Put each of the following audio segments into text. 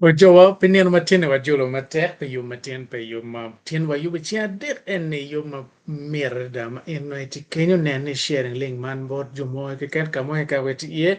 Ojowa pi nino matin-ni wajulo matek pi yub matin pe yub ma tin wayubo i ceng adek en-ni yub ma mit adada ma in nongo itye kenyo nen ni sharing link man bot jo mo keken ka mo keken wa itye iye.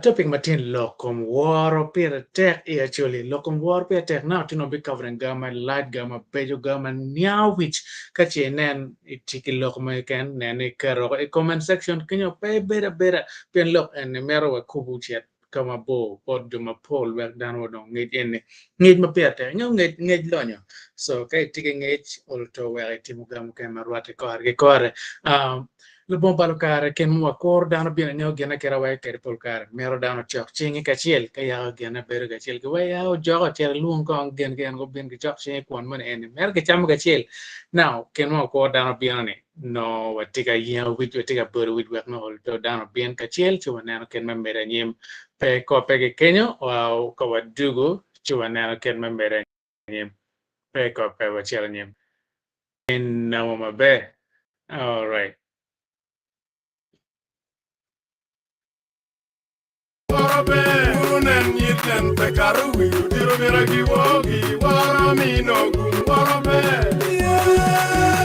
Topic matin lok kom woro pire tek i Acholi lok kom woro pire tek now tin wabi covering ga malac ga mabeco ga ma niango wic ka ce inen itye ki lok mo keken nen ni iketo i comment section kenyo pe ibed abeda pien lok eni mito wakubu cet ka mabor bot jo mapol wek dano odong ngec eni. Ngec ma pire tek nyo ngec ngec lonyo. So ka itye ki ngec olo wek itimo gin mukene ma rwatte kore ki kore. Um, labongo balo kare kin ma wakuro dano bino nyo gin aketa wek kede pol kare mito dano ocok cingi kacel ka yako gine bedo kacel ki wek ya ojoko ocito ilwong kong gin ki en gubin gicok cingi kwon moni eni mito gicamo kacel. Now kin ma wakuro dano bino ni Nongo watye ka yengo wic, watye ka bolo wic wek nongo ol dano obin kacel ci waneno kit me medo anyim. Pe kope ki kenyo ka wadugo ci waneno kit me medo anyim. Pe kope wacito anyim. Inamo maber. Alright. Woro ber, wun wunen nyiten pe kato wi odiro myero giwogi, woro mino gum, woro ber. Ye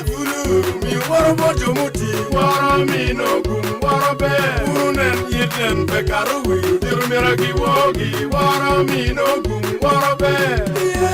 bulu, miyo woro bot jo muti, woro mino gum, woro ber. Wun wunen nyiten pe kato wi odiro myero giwogi, woro mino gum, woro ber. Ye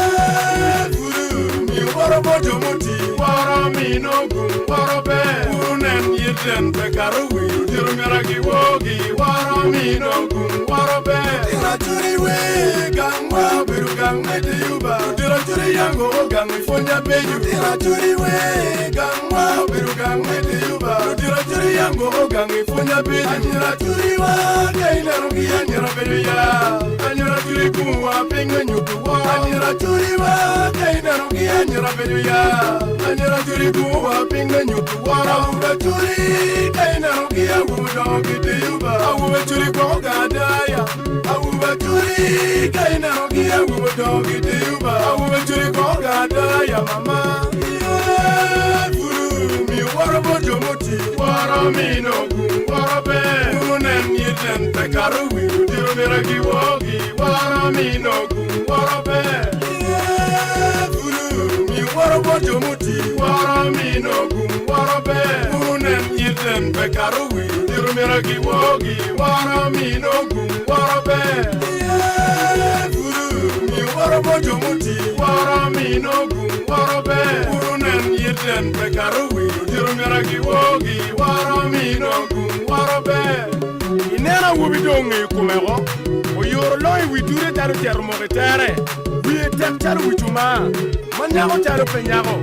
bulu, miyo woro bot jo muti, woro mino gum, woro ber. Wun wunen nyiten pe kato wi odiro myero giwogi, Woro mino gum woro ber. Tira curi wer gang wa obedo gang me tiyuba. Tira curi yango gang i pwony apenyo. Tira curi wer gang wa obedo gang me tiyuba. Tira curi yango gang i pwony apenyo. Anyira curi wa ka ineno gi anyira bedo ya. Anyira curi gum wa piny me nyuto woro. Anyira curi wa ka ineno gi anyira bedo ya. Anyira curi gum wa piny me nyuto woro. Awobe curi ka ineno gi awobe dongo ki tiyuba. Awobe curi gwoko ga adaya. Awobe curi ka ineno gi awobe dongo ki tiyuba. Awobe curi gwoko ga adaya mama. Ye bulu miyo woro bot jo muti. Woro mino gum woro ber. Wun wunen nyiten pe kato wi odiro myero giwogi. Woro mino gum woro ber. Ye bulu miyo woro bot jo muti. Woro mino gum woro ber. Wun wunen nyiten pe kato wi odiro myero giwogi. Woro mino gum woro ber. Ye bulu miyo woro bot jo muti. Woro mino gum woro ber. Wun wunen nyiten pe kato wi odiro myero giwogi. Woro mino gum woro ber. Ineno awobi dong ongeyo kome oko, oyuro longo i wi dude calo ocito moko i tere, wiye tek calo wi cuma, ma nyako calo pe nyako,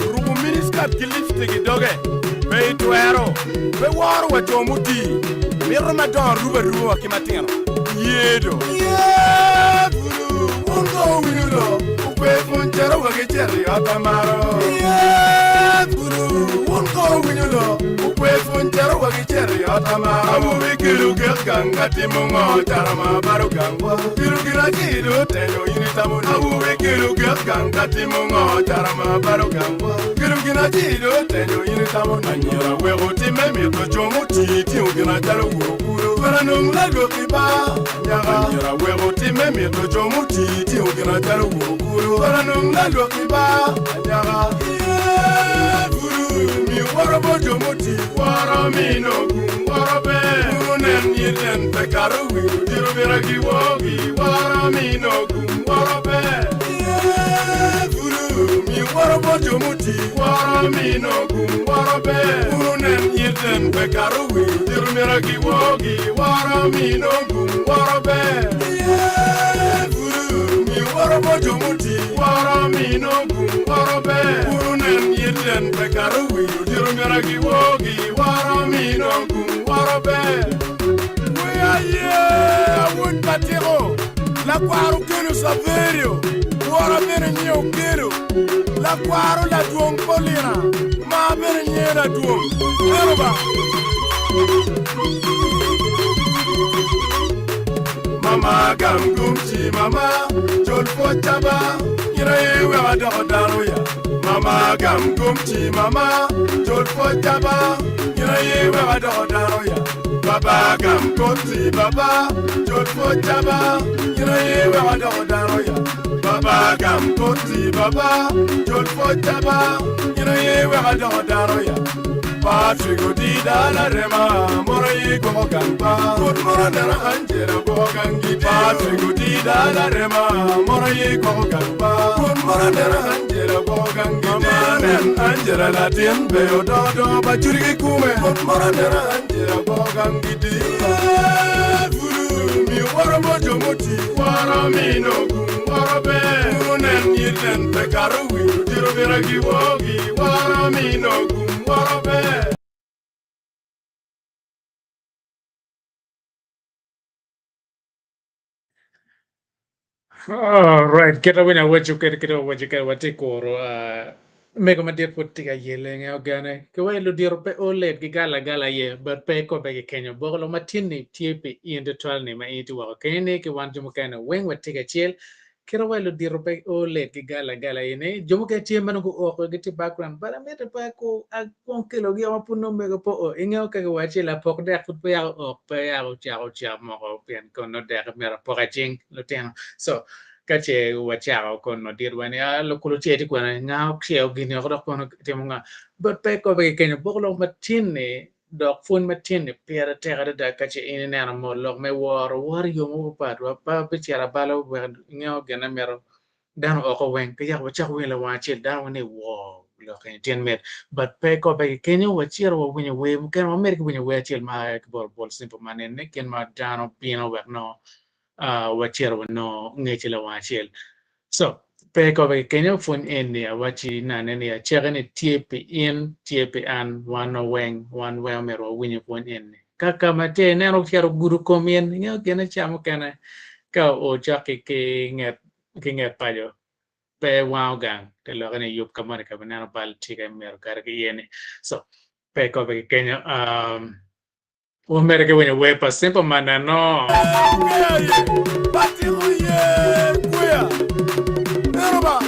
oruko miniskirt ki lipstick i doge, pe itwero, pe woro wa jo mutii, mito madongo aruba aruba wa ki matino, ye do. Ye bulu, wun ko wuwinyo lok, wukwe pwony cito wa ki cito i ot amaro. Ye bulu, wun ko wuwinyo lok, wukwe pwony cito wa ki cito i ot amaro. Awobi kelo gek gang ka timo ngo caro ma baro gangwa. Kelo gin acido tenyo in itamo ni. Awobi kelo gek gang ka timo ngo caro ma baro gangwa. Kelo gin acido tenyo in itamo ni. Anyira weko timme mito jo mutii tingo gin acalo wuro kulu. Twero nong lalwok i bar anyaka. Anyira weko timme mito jo mutii tingo gin acalo wuro kulu. Twero nong lalwok i bar anyaka. Ye bulu miyo woro bot jo mutii. Woro mino gum woro ber. Wun wunen nyiten pe kato wi odiro myero giwogi. Woro mino gum woro ber. Ye bulu miyo woro bot jo mutii. Woro mino gum woro ber. Wun wunen nyiten pe kato wi odiro myero giwogi. Woro mino gum woro ber. Ye bulu miyo woro bot jo mutii. Woro mino gum woro ber. Wun wunen nyiten pe kato wi odiro myero giwogi. Woro mino gum woro ber. Wi aye awod pa. Atiko, Lakwaro Okello Saverio, wora bene nyinge Okello, Lakwaro Ladwong Paulina, ma bene nyinge Ladwong. Eno ba. Mama gam gumci mama, col pwoc caba, in aye wek adoko dano ya. Mama gam gumci mama, col pwoc caba, in aye wek adoko dano ya. Baba gam koti baba, col pwoc caba, in aye wek adoko dano ya. Baba gam koti baba, col pwoc caba, in aye wek adoko dano ya. Patrick Odida larema, mono aye gwoko gang pa. Rwot mono neno Angela gwoko gangi Patrick Odida larema, mono aye gwoko gang pa. Rwot mono neno Angela gwoko gangi Mama nen Angela latin be ododo ba cudi ki kume. Rwot mono neno Angela gwoko gangi Iye bulu miyo woro bot jo muti. Woro mino gum woro ber. Kunu nen nyit nen pe kato wi ludito mito giwogi. Woro mino gum woro ber. Alright, kit awinyo awaco kede kit awaco kede watye kuro uh, mego madit pud tye ka yele nge ogene ki wai ludito pe o late gigalo agala aye but pe kobbe ki kenyo boko lok ma tin-ni tye pi in tutwal ni ma in itye woko keni ni ki wan jo mukene weng watye kacel kit wai ludito pe o late gigalo agala aye ni jo mukene tye ma nongo guoko gitye background but amito pe ku akwong kelogi o ma pud nongo mego pe o ingeyo ka giwacci lapok dek pud peya ook peya ocako cako moko pien kono dek myero apoka cing lutino so ka ce wacako kono dit wa ni ah lukulu ce tye kwene nga oceo gini oko dok kono timo nga but pe kobe ki kenyo boko lok matin ni dok pwony matin ni pire tek adada ka ce in ineno mot lok me woro woro i yo mogo mapat wa pe bicito abala wek ingeyo gin amito dano oko weng ki yako wacako winyo lawang acel dano weng ni woo lok eni tyen mit but pe kobe ki kenyo wacito wawinyo wer mukene wamedo ki winyo wer acel ma ki bot Bol Simple ma nene kit ma dano bino wek nongo wacito wanongo ngec lawang acel so pe kobe ki kenyo pwony eni awaci nane ni aceke ni tye pi in tye pi an wan weng wan weng omyero wawinyo pwony eni ka ka ma tye ineno ocito ogudo kom in ingeyo gine ca mukene ka ocok ki nget ki nget paco pe wango gang te lokke ni yub ka moni ka ineno bal tye ka myero kati ki iye ni so pe kobe ki kenyo um, wamedde ki winyo wer pa Simple Man eno. Batiko ye kweya eno ba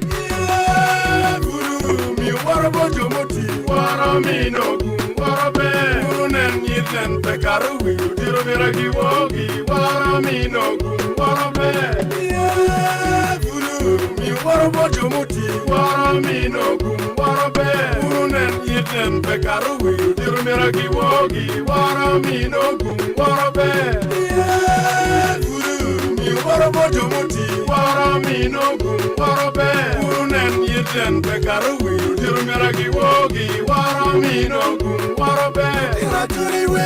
ye bulu miyo woro bot jo muti woro mino gum woro ber kunu nen nyit nen pe kato wi ludito mito giwogi woro mino gum woro ber ye bulu miyo woro bot jo muti woro mino gum woro ber kunu nen nyit nen pe kato wi ludito mito giwogi woro mino gum woro ber ye bulu miyo woro bot jo muti woro mino gum woro ber kunu nen nyit nen pe kato wi ludito mito giwogi woro mino gum woro ber Ludito acuri we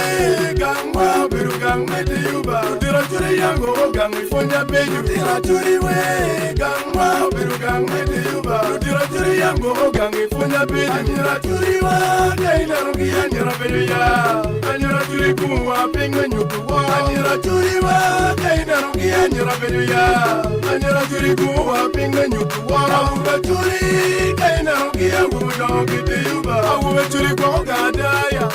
gang wa obedo gang me diyuba Ludito acuri yango o gang i pwony abeco Ludito acuri we gang wa obedo gang me diyuba Ludito acuri yango o gang i pwony abeco Anyira acuri wa ka ineno gi anyira bedo ya Anyira acuri kun wa piny me nyuto woro Anyira acuri wa ka ineno gi anyira bedo ya Anyira acuri kun wa piny me nyuto woro Awobe acuri ka ineno gi awobe dongo ki diyuba Awobe acuri gwoko gang adaya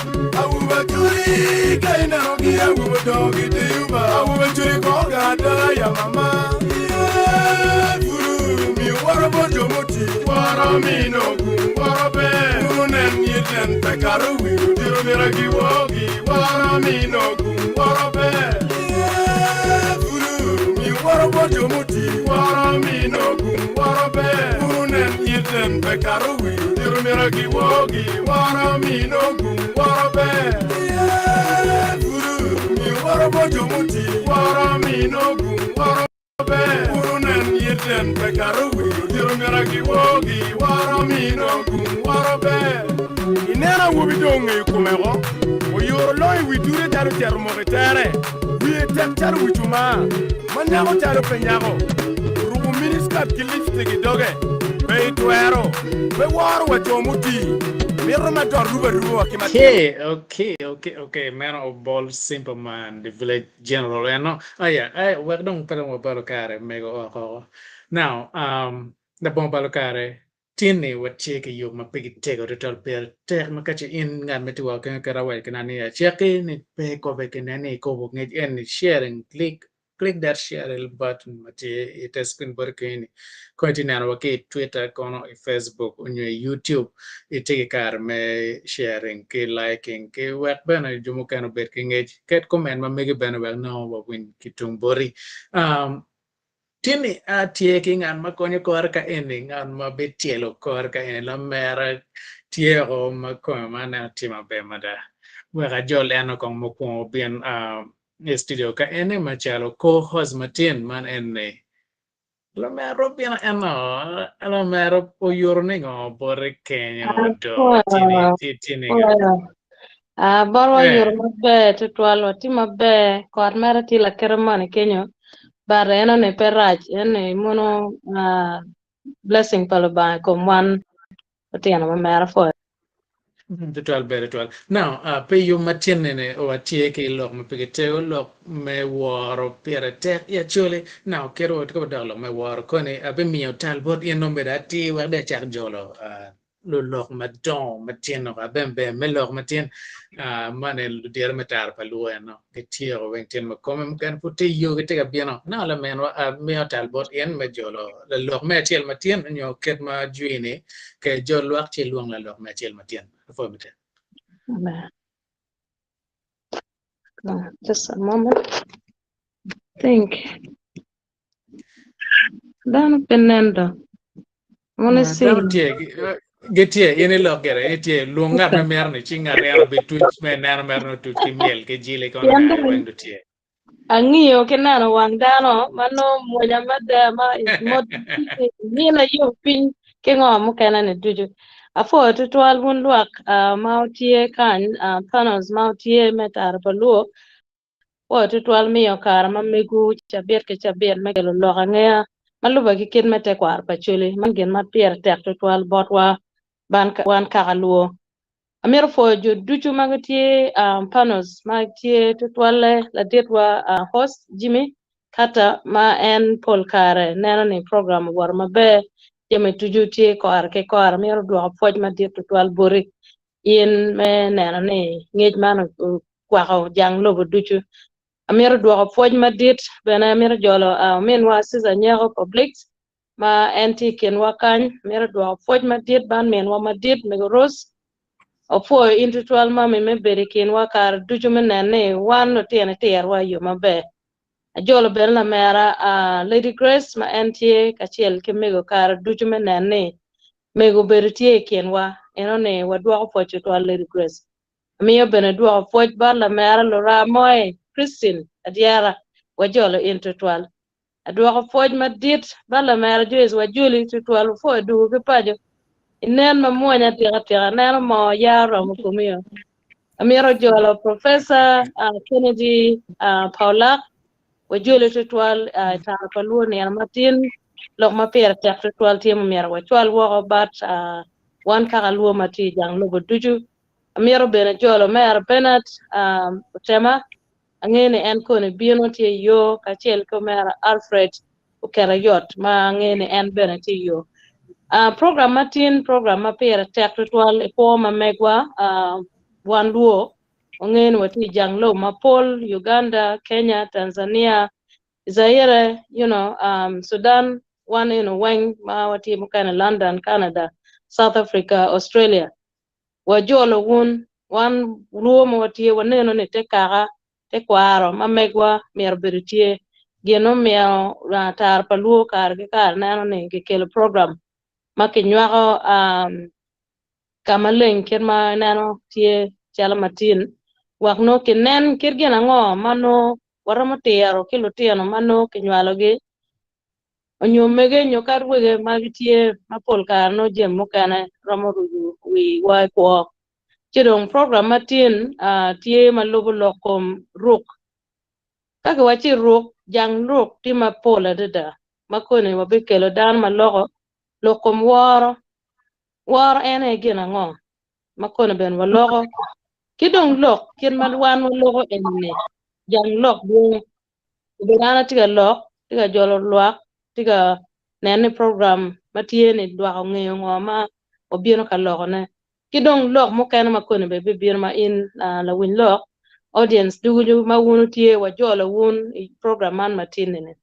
Awobe acuri ka ineno gi awobe dongo ki diyuba Awobe acuri gwoko gang adaya mama Ye bulu miyo woro bot jo muti Woro mino gum woro ber Kunu nen nyit nen pe kato wi ludito mito giwogi Woro mino gum woro ber Ye bulu miyo woro bot jo muti Woro mino gum woro ber Kunu nen nyit nen pe kato wi ludito mito giwogi Woro mino gum woro ber Ye bulu miyo woro bot jo muti Woro mino gum woro ber Kunu nen nyit nen pe kato wi ludito mito giwogi Woro mino gum woro ber Ineno awobi dong ongeyo kome oko, oyuro longo i wi dude calo ocito omoko i tere, wiye tek calo wi cuma, ma nyako calo pe nyako, oruko miniskirt ki lipstick i doge, pe itwero, pe woro wa co mutii. Mito ma dot rubo aruba wa ki matino. Okay, okay, okay, okay, meno obol simple man, the village general eno. Aya, ay, wek dong pe dong wabalo kare mego oko. Now, um, labongo balo kare, tin-ni watye ki yub ma pigi tego tutwal pire tek ma ka ce in ngat ma tye woko kenyo kit awaco ki ni acaki ni pe ikobe ki nen ni ikobo ngec en ni sharing click click that share button ma tye i te screen boti kenyo ni kono itye neno wa ki i Twitter kono i Facebook onyo i YouTube itye ki kare me sharing ki liking ki wek bene jo mukene obed ki ngec ket comment ma megi bene wek nongo wawiny ki tung boti. Um, Tye-ni atye ki ngat ma konyo kore ka eni, ngat ma bityelo kore ka eni, lamera tye o ma kome ma aneno tye maber mada. Wek ajol eno kong mukwongo obin i studio ka eni macalo co-host matin man eni. Lamera obino eno, lamera oyuto ni ngo boti kenyo do tye-ni tye ni ngo? Ah, bot wayuto maber tutwal, watye maber, kot mere tye lakite moni kenyo, but enoni pe rac, eni mono ah, blessing pa Lubanga i kom wan lutino ma mera pwoyo. Tutwal ber tutwal. Now, uh, pi yub ma tyen-ni watye ki lok ma pigi tego, lok me woro pire tek i Acholi. Now, kit wa ka wadok lok me woro koni, abimiyo tal bot in nongo bedo atir wek dong icak jolo uh, lulok madongo matino abembe me lok matin mane ludiro me tara pa luo eno gityeko weng tyen ma kome mukene pud tye i yo gitye ka bino naka laminwa amiyo tal bot in me jolo lalok me acel matin nyo kit ma jwi ni ke jol lwak ci ilwong lalok me acel matin apwoyo matek. Amen. Just a moment. Think. Dano pe nen do. I wanna see. Dano tye gitye in ilok gire itye lwong ngat ma mito ni ci ngat eno bituc me neno mere ni otuc ki myel ki jili kono Pien nga dong weng do tye. angiyo ki neno wang dano ma nongo mwonya mada ma mot mina yom cwiny ki ngo mukene ni ducu. Apwoyo tutwal wun lwak ah, ma wutye kany, ah, panels ma wutye me tara pa luo. Pwoyo tutwal miyo kare ma megwu cabit ki cabit me kelo lok angeya ma lubbe ki kit me tekwaro pa Acholi. Man gin ma pire tek tutwal botwa wan kaka Luo. Amito pwoyo jo ducu ma gitye panels ma gitye tutwalle laditwa host Jimmy Carter ma en pol kare neno ni program owoto maber, jami ducu tye kore ki kore. Amito dwoko pwoc madit tutwal boti in me neno ni ngec man kwako jang lobo ducu. Amito dwoko pwoc madit bene amito jolo ominwa Cesar Nyeko Publix ma en tye i kinwa kany. Amito dwoko pwoc madit bot minwa madit Mego Rose. Opwoyo in tutwal mami me bedo i kinwa kare ducu me neno ni wan lutino itirowa i yo maber. Ajolo bene lamera Lady Grace ma en tye kacel ki mego kare ducu me neno ni mego obedo tye i kinwa. Eno ni wadwoko pwoc tutwal Lady Grace. Amiyo bene dwoko pwoc bot lamera Lora Moe Christine Adyera, wajolo in tutwal. Adwoko pwoc madit bot lamera Joyce wajoli tutwal, wupwoyo dugu ki paco inen ma mwonya atika tika, aneno moo ya oromo komio. Amito jolo Professor Kennedy Paulak, wajoli tutwal i tara pa luo nino matin, lok ma pire tek tutwal tye ma myero wacwal woko bat wan kaka luo ma tye i jang lobo ducu. Amito bene jolo Omera Bernard Otema, angeyo ni en koni bino tye i yo, kacel ki Omera Alfred Okerayot ma angeyo ni en bene tye i yo. Program ma tin program ma pire tek tutwal i kwo ma megwa wan luo, wangeyo ni watye i jang lobo mapol, Uganda, Kenya, Tanzania, Zaire, you know, Sudan, wan eno weng ma watye mukene London, Canada, South Africa, Australia. Wajolo wun, wan luo ma watye waneno ni te kaka, te kwaro ma megwa myero obedo tye. Gin omiyo tara pa luo kare ki kare neno ni kikelo program ma kinywako ka maleng kit ma ineno tye calo matin wek nongo kinen kit gin ango ma nongo waromo tiro ki lutino ma nongo kinywalogi onyo mege nyo kadi wege ma gitye ma pol kare nongo jami mukene romo ruco wiwa i kwo. Ci dong program ma tin tye ma lubo lok kom ruk. Ka kiwacci ruk, jang ruk tye mapol adada ma koni wabikelo dano ma loko lok kom woro. Woro en aye gin ango? ma kono bene waloko ki dong lok kit ma wan waloko eni jang lok dwong obedo an atye ka lok tye ka jolo lwak tye ka neno ni program ma tye ni lwak ongeyo ngo ma obino ka lokone ki dong lok mukene ma koni bene bibino ma in lawiny lok audience ducu ma wun wutye wajolo wun i program man matin-ni.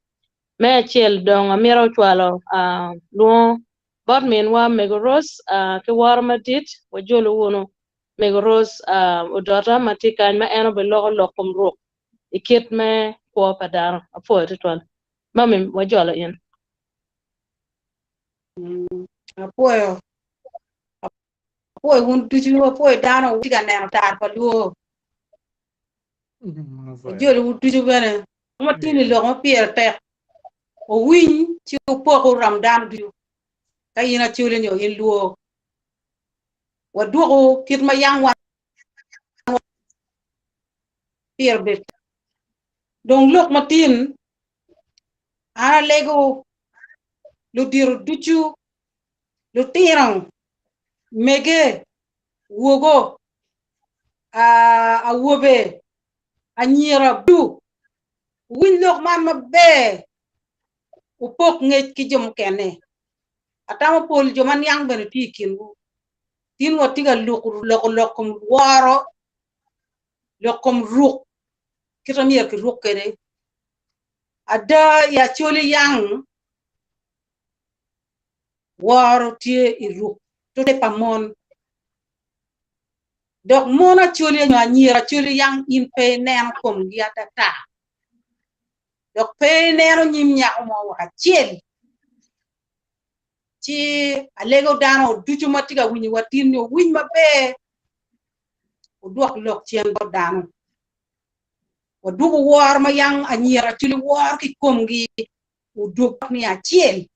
Me acel dong amito cwalo lwongo bot minwa Mego Rose ki woro madit wajolu wunu Mego Rose Odota ma tye kany ma en obiloko lok kom ruk i kit me kwo pa dano. Apwoyo tutwal. Mami wajolo in. Apwoyo. Apwoyo wun ducu, apwoyo dano wutye ka neno tar pa lwor. Wajolowu ducu bene. Ma tye lok ma pire tek owiny ci wupok orom dano ducu ka in Acholi nyo in Lwo. Wadwoku kit ma yam wan pire bed. Dong lok matin an alego ludito ducu, lutino, mege, wogo, awobe, anyira ducu, wuwiny lok man maber, wupok ngec ki jo mukene. Atamo pol jo ma niang bene tye i kinwu. Tin watye ka loko lok kom woro, lok kom ruk, kit ma myero kiruk kwede. Ada i Acholi yang woro tye i ruk tute pa mon. Dok mon Acholi nyo anyira Acholi yang in pe ineno komgi atata. Dok pe ineno nyim nyako mo woko acel. Ci alego dano ducu ma tye ka winyo wa tin ni owiny maber, wudwok lok cen bot dano. Wadwogo woro ma yang anyira Acholi woro ki komgi odwog ni acel.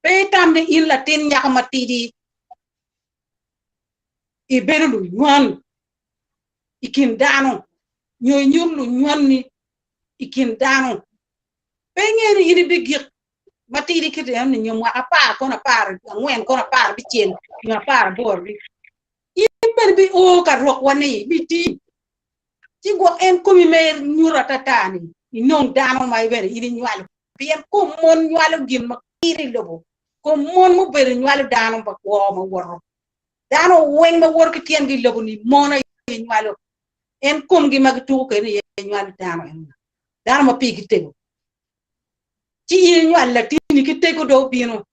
Pe itam ni in latin nyako matidi ibedo lunywan i kin dano nyo inyuto lunywanni i kin dano. Pe inge ni in ibigik matidi kit eno ni nyo mwaka apar kono 14 kono 15 nyo 18. In bene ibio ka rokwa ni ibiti ci gwok en komi me nyuto atata-ni inong dano ma bene in inywalo pien kom mon nywalo gin ma kiri i lobo kom mon mubedo nywalo dano ma kwo ma woto dano weng ma woto ki tyengi i lobo-ni mon aye nywalo en komgi ma gituko kwede ni aye nywalo dano eno dano ma pigi tego ci in inywalo latini ki tego dong obino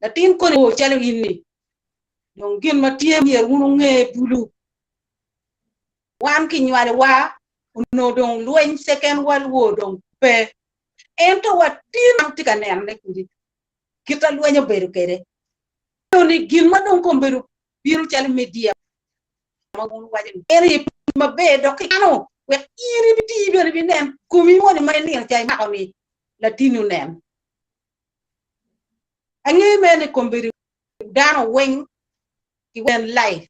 latin koni o calo in ni dong gin ma tye myero wun wunge bulu wan kinywalowa onongo dong lweny second world war dong pe ento watin tye ka nenone kudi kit ma lweny obedo kwede ni gin ma dong kombedo bino calo media ma wun wuwaco ni en aye pwony maber dok kikano wek in ibiti bene ibinen komi moni ma inino ca imako ni latinni onen. Angeyo mere ni kombedo dano weng ki wen life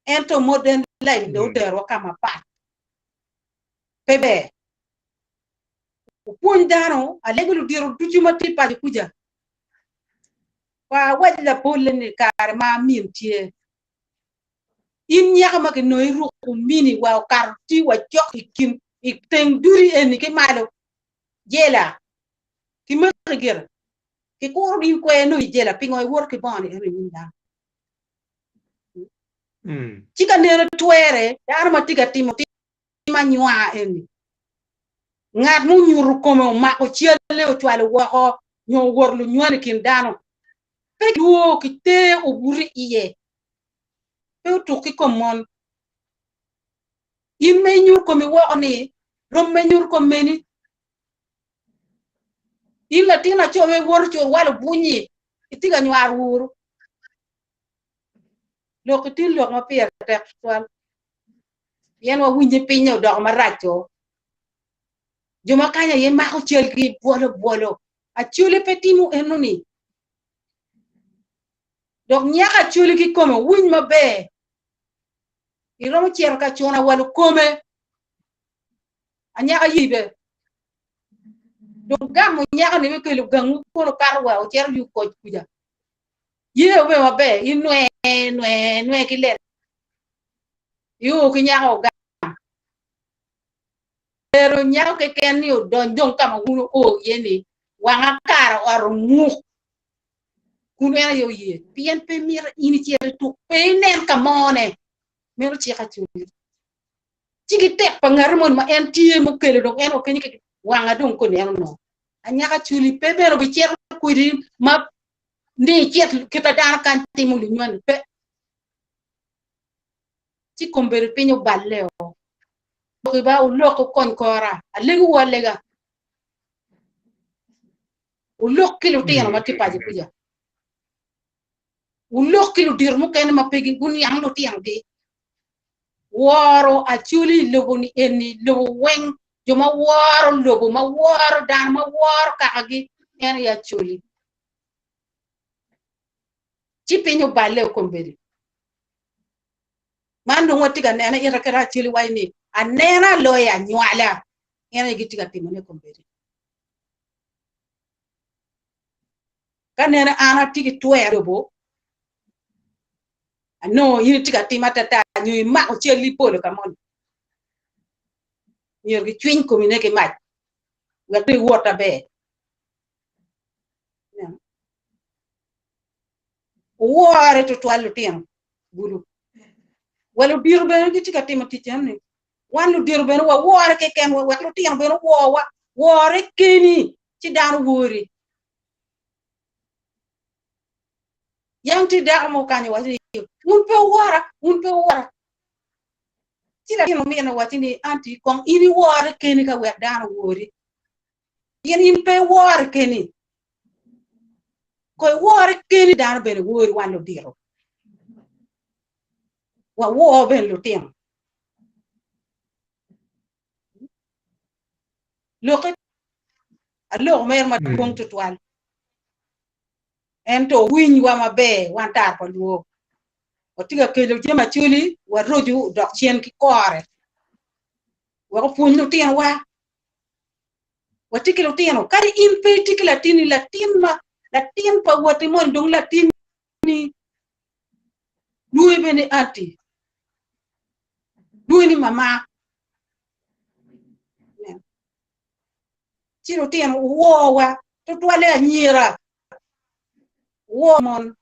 ento modern life dong oterowa ka mapat pe ber. Wupwony dano, alego ludito ducu ma tye paco kuca pa awac labolle ni kare ma min tye in nyako ma kinongo iruko mini wa okato ti wa cok i kin i teng dudi eni ki malo jela ki maki gire ki kuro in kwer nongo i jela pingo iwoto ki bongo ni eno i nyim dano ci ka neno twere dano ma tye ka timo tim anywar eni ngat munyuto kome omako calle ocwalo woko nyo owoto lunywan i kin dano pe lwor ki ter obuto iye pe otuk ki kom mon in ma inyuto komi woko ni rom ma inyuto kom meni in latin aco ma iwoto curwal obunyi itye ka nywaro wuru lok tye lok ma pire tek tutwal pien wawinyo pinye odoko maraco jo ma kany aye mako calgi bwolo bwolo acholi pe timo enoni dok nyako acholi kikome owiny maber iromo cito ka cuno awalo kome anyaka yibe dong gamo nyako ni wekelo gangu kono kato wa ocito yu koc kuca. Ye obedo maber, inwe nwe nwe ki lela. Io ki nyako ogam. Ero nyako keken ni odony dong ka ma wun oo iye ni wanga kara ot omuk. Kun en aye oye, pien pe mito in icit ituk, pe inen ka mone. Meno cik acoli. Ci ki tek pa ngati moni ma en tye mukelo dong en okenyo ki wanga dong koni en onongo. Anyaka acoli pe bene obicito kwedi ma ni icit kit ma dano kany timo lunywani pe. Ci kombeddi piny oballe o. Loki ba wulok wukony kora, alegowu alega. Wulok ki lutino ma tye paco kuca. Wulok ki ludito mukene ma pe guniang lutinogi. Woro Acholi i lobo-ni eni, lobo weng, jo ma woro lobo, ma woro dano, ma woro kakagi, en aye Acholi. Ci piny oballe okombeddi. Man dong watye ka nene ita kit Acholi waco ni anena loyo anywala, en aye gitye ka timone kombeddi. Ka nene an atye ki twero lobo, anongo in itye ka tim atata nyo imako cal i polo ka moni, myero gicwiny komine ki mac wek dong iwot aber. Wuwore tutwal lutino bulu. Wa ludito bene gitye ka timo tic enoni. Wan ludito bene wawore kekenwa wek lutino bene oworwa. Wore keni ci dano wori. Yam tye dako mo kany owaco ni wun pe wuwora, wun pe wuwora. Ci latin omine owaco ni anti kong in iwore keni ka wek dano owori. Pien in pe iwore keni. Ko iwore keni dano bene wori wan ludito. Wawor bene lutino. Lokke aloko mere madwong tutwal. Ento winywa maber wan tar pa luo. Watye ka kelo jami acholi waroco odok cen ki kore wek opwony lutinowa. Watye ki lutino kadi in pe itye ki latinni latin ma latin pa watti moni dong latinni lwongi bene ni anti lwongi ni mama ci lutino wuworwa tutwalle anyira wuwor mon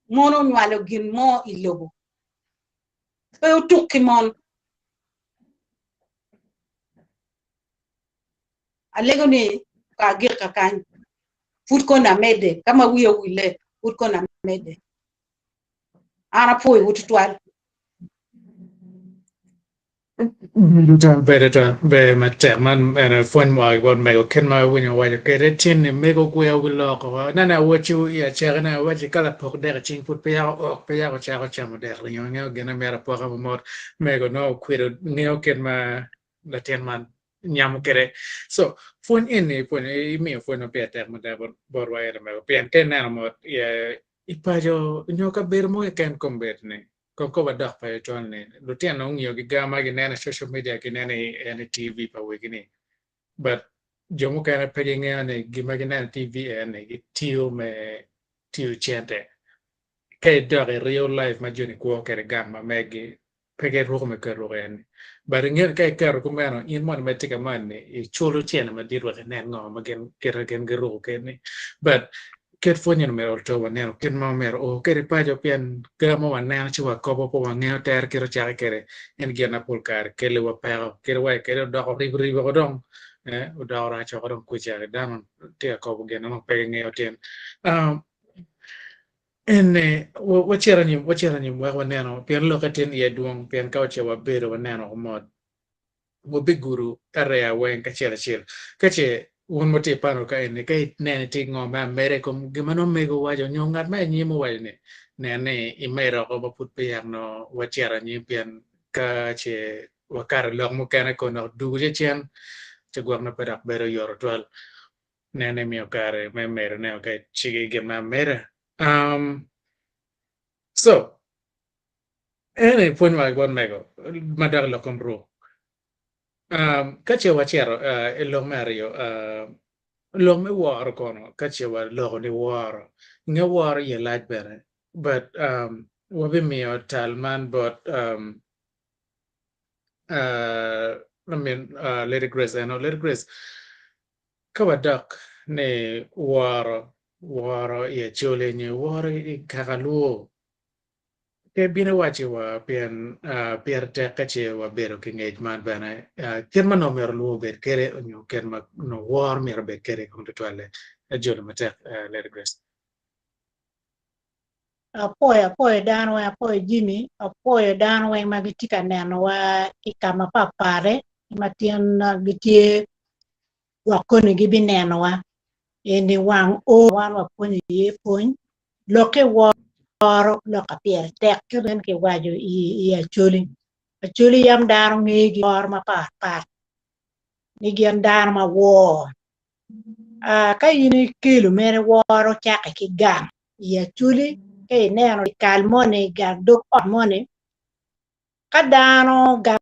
mon onywalo gin mo i lobo pe wutuk ki mon alego ni ka agik kakany pud kono amedde ka ma wiya owille pud kono amedde an apwoyowu tutwal. Bedo to ber matek man ene pwony mua ki bot mego kit ma awinyo waco kwede tin ni mego gweyo wi lok nene awaci i acaki ne awaci ka lapok dek i cing pud pe yako ok pe yako cako camo dek ringo ingeyo gine myero apoka mamot mego nongo okwido ngeyo kit ma latin man nyamo kwede so pwony eni pwony imiyo pwony ma pire tek mada botwa ene mego pien ka ineno mot i paco nyo kabedo mo keken kombeddi-ni Kong ka wadok paco con-ni, lutino ongiyo giga ma gineno i social media gineno en i TV pa wegi-ni but jo mukene pe gingeyo ni gin ma gineno i TV eni gitiyo me tiyo cente. Ka idok i real life ma joni kwo kwede gang ma megi pe giruko me keto ruko eni but ingeyo ni ka iketo kumeno in moni ma itye ka mani iculo cente madit wek inen ngo ma gin kite gin giruko kwede-ni but Kit pwonye ni myero oto waneno kit ma omyero oo kwede paco pien ga ma waneno ci wakobo pe wangeyo tere kit ocake kwede en gin ma pol kare keliwa peko kadi wa kadi odoko ribiribi woko dong odoko rac woko dong kwica dano tye ka kobo gin ma nongo pe gingeyo tin eni wacito anyim wacito anyim wek waneno pien lokke tin iye dwong pien ka ocito wabedo waneno mot wabigudo area weng kacel acel. Ka ce wun ma wutye i panel ka eni, ka ineno itye ki ngo me ameda i kom gin ma nongo mego owaco nyo ngat ma i anyim owaco ni, nen ni imedo oko ma pud peya nongo wacito anyim pien ka ce wakato i lok mukene kono dok dugo ci cen ci gwok nongo pe dok bedo yot tutwal. Nen ni imiyo kare me medone ka icigi gin me ameda. Um, so, Eni pwony wa bot mego madok i lok kom ruk. Ka ce wacito i lok me aryo. Lok me woro kono ka ce waloko ni woro, nge woro iye lac bene but wabimiyo tal man bot lamin Lady Grace eno. Lady Grace ka wadok ni woro, woro i Acholi nyo woro i kaka Luo Pe bino wacci wa pien pire tek ka ce wabedo ki ngec man bene kit ma nongo myero lwor obed kwede nyo kit ma nongo woro myero obed kwede kong tutwalle. Ajolo matek Lady Grace. Apwoyo apwoyo dano weng apwoyo Jimmy apwoyo dano weng ma gitye ka nenowa i ka ma patpat ma tyen gitye gwok koni gibinenowa eni wang o wan wapwonyo iye pwony Lokke woro lok a pire tek kit ma kiwaco i Acholi. Acholi yam dano ngegi woro mapat pat ni gin dano ma wor. Ka in ikelo mere woro cake ki gang i Acholi ka ineno i kal moni gang dog ot moni ka dano gang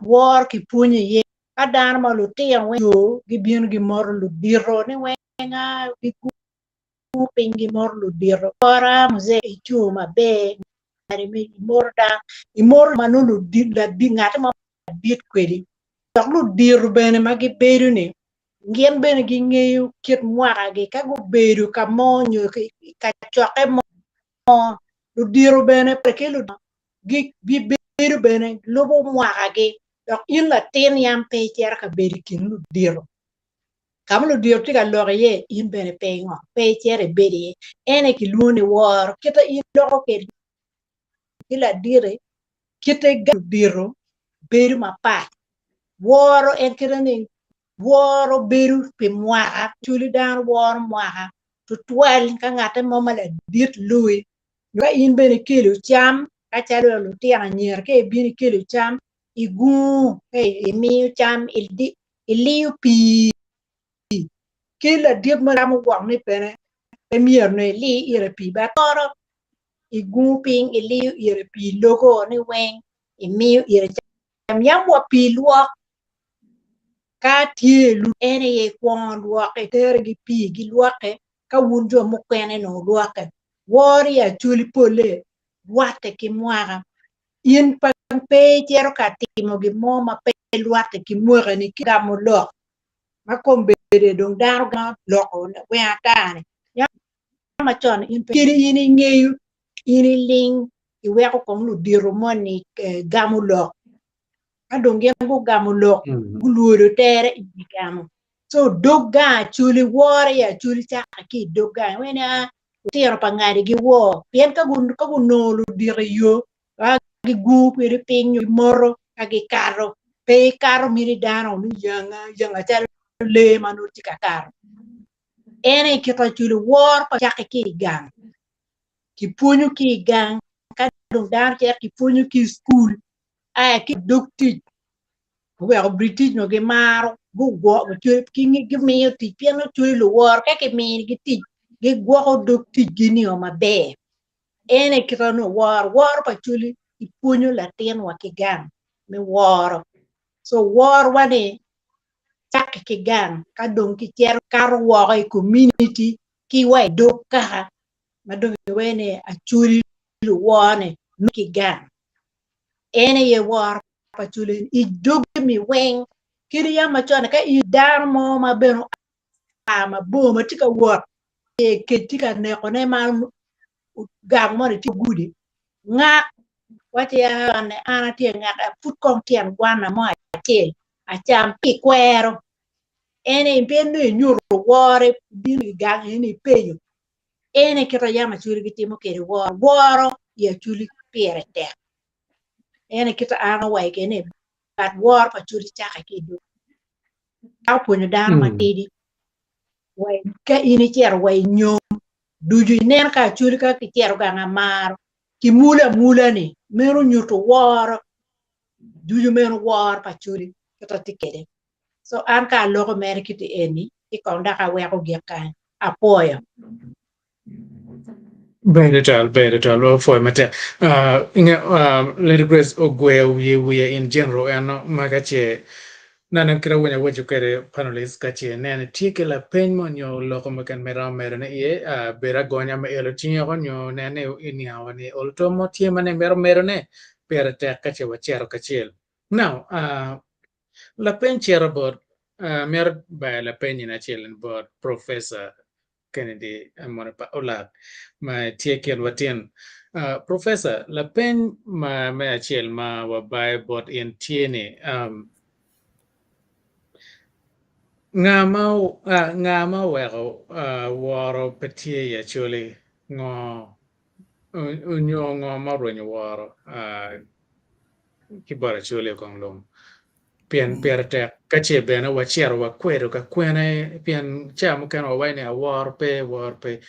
woro kipwonyo iye ka dano ma lutino weng gibino gimoto ludito ni weng piny gimoto ludito ora muzee ico maber imoto dano imoto ma nongo ngat mo ladit kwedi dok ludito bene ma gibedo ni gin bene gingeyo kit mwakagi ka gubedo ka mo nyo kacokke mo ludito bene ki gibedo bene lubo mwakagi dok in latin yam pe icito ka bedo i kin ludito. Ka ma ludito tye ka lok iye, in bene pe ingo, pe icito ibed iye. En aye kilwongo ni woro. Kite in iloko kwede ki laditi, kite ludito bedo mapat. Woro en kite ni woro bedo pi mwaka, cwali dano woro mwaka tutwal ka ngatte mo ma ladit luwi. Nyo ka in bene ikelo cam, ka calo lutino anyira ka ibino ikelo cam, igungo ka imiyo cam iliyo pii ki ladit ma tamo gwok ni bene pe myero ni ili ire pii but oro igungo piny iliyo ire pii logo ni weng imiyo ire cam yam wa pii lwok ka tye en aye ikwongo lwoke itere ki pii gilwoke ka wun jo mukene nongo wulwoke woro i acholi pole rwatte ki mwaka In pe icito ka timo gin mo ma pe rwatte ki mwakani ki gamo lok ma kombeddi dong dano gamo loko weng ata-ni. Yam macon in pe kadi in ingeyo in iling iweko kong ludito moni gamo lok ka dong gin gugamo lok gulwodo tere in igamo. Co dog gang acholi woro i acholi cake ki i dog gang iwaci ni aa lutino pa ngadi giwor pien ka gunongo ludito i yo gigungo kwede piny nyo gimoto ka gikato pe ikato mini dano ni yanga yanga calo lee ma nongo tye ka kato en aye kit acholi woro pa cake ki i gang kipwonyo ki i gang ka dong dano cito kipwonyo ki i cukul aya ki i dog tic oweko Britic nongo gimaro gugwoko gimiyo tic pien nongo cwalo luworo ka kiminigi tic gigwoko dog ticgi nio maber en aye kite nongo woro woro pa cwali ipwonyo latin wa ki gang me woro co worwa ni cakke ki gang ka dong kicito kato woko i kominiti ki wa i dog kaka ma dong iwaco ni acholi luwor ni nongo ki gang en aye woro pa cwali i dog jami weng kadi yam macon ka in dano mo ma bene oa mabor ma tye ka wot kec tye ka nekone ma gang moni tye gudi ngak waci an atye ngak aput kong tyen gwana mo acel acam pi kwero en aye pien nongo inyuto woro ibino i gang eni ipenyo en aye kit ma yam acholi gitimo kwede woro woro i acholi pire tek en aye kit ma an awaco kwede ni but woro pa acholi cake ki i dog ka opwonyo dano matidi wa ka in icito wa i nyom ducu ineno ka acholi ka kicito gang amaro kimulo amula ni meno nyuto woro ducu meno woro pa acholi kit ma tye kwede so an ka aloko mere kiti eni ci kong dok aweko gik kany apwoyo. Ber tutwal, ber tutwal, wapwoyo matek. Uh, inge, uh, Lady Grace ogweyo wiye wiye in general eno ma ka ce. Neno kit awinyo awaco kwede panelist ka ce ineno itye ki lapeny mo nyo loko mukene ma iromo medo ne iye, bed agonya me elo cingi oko nyo nen ni iniango ni olo to mo tye ma ni imito medo ne pire tek ka ce wacito kacel. Now, lapeny cito bot, amito bayo lapeny eni acel eni bot Professor Kennedy Amone pa Olak ma tye kin watin. Uh, Professor, lapeny ma me acel ma wabayo bot in tye ni um, nga ma uh, nga ma oweko uh, woro pe tye i Acholi ngo onyo ngo ma orwenyo woro uh, ki bot Acholi okong lung? Pien pire tek ka ce bene wacito wakwedo ka kwene pien ca mukene wawaco ni aworo pe woro pe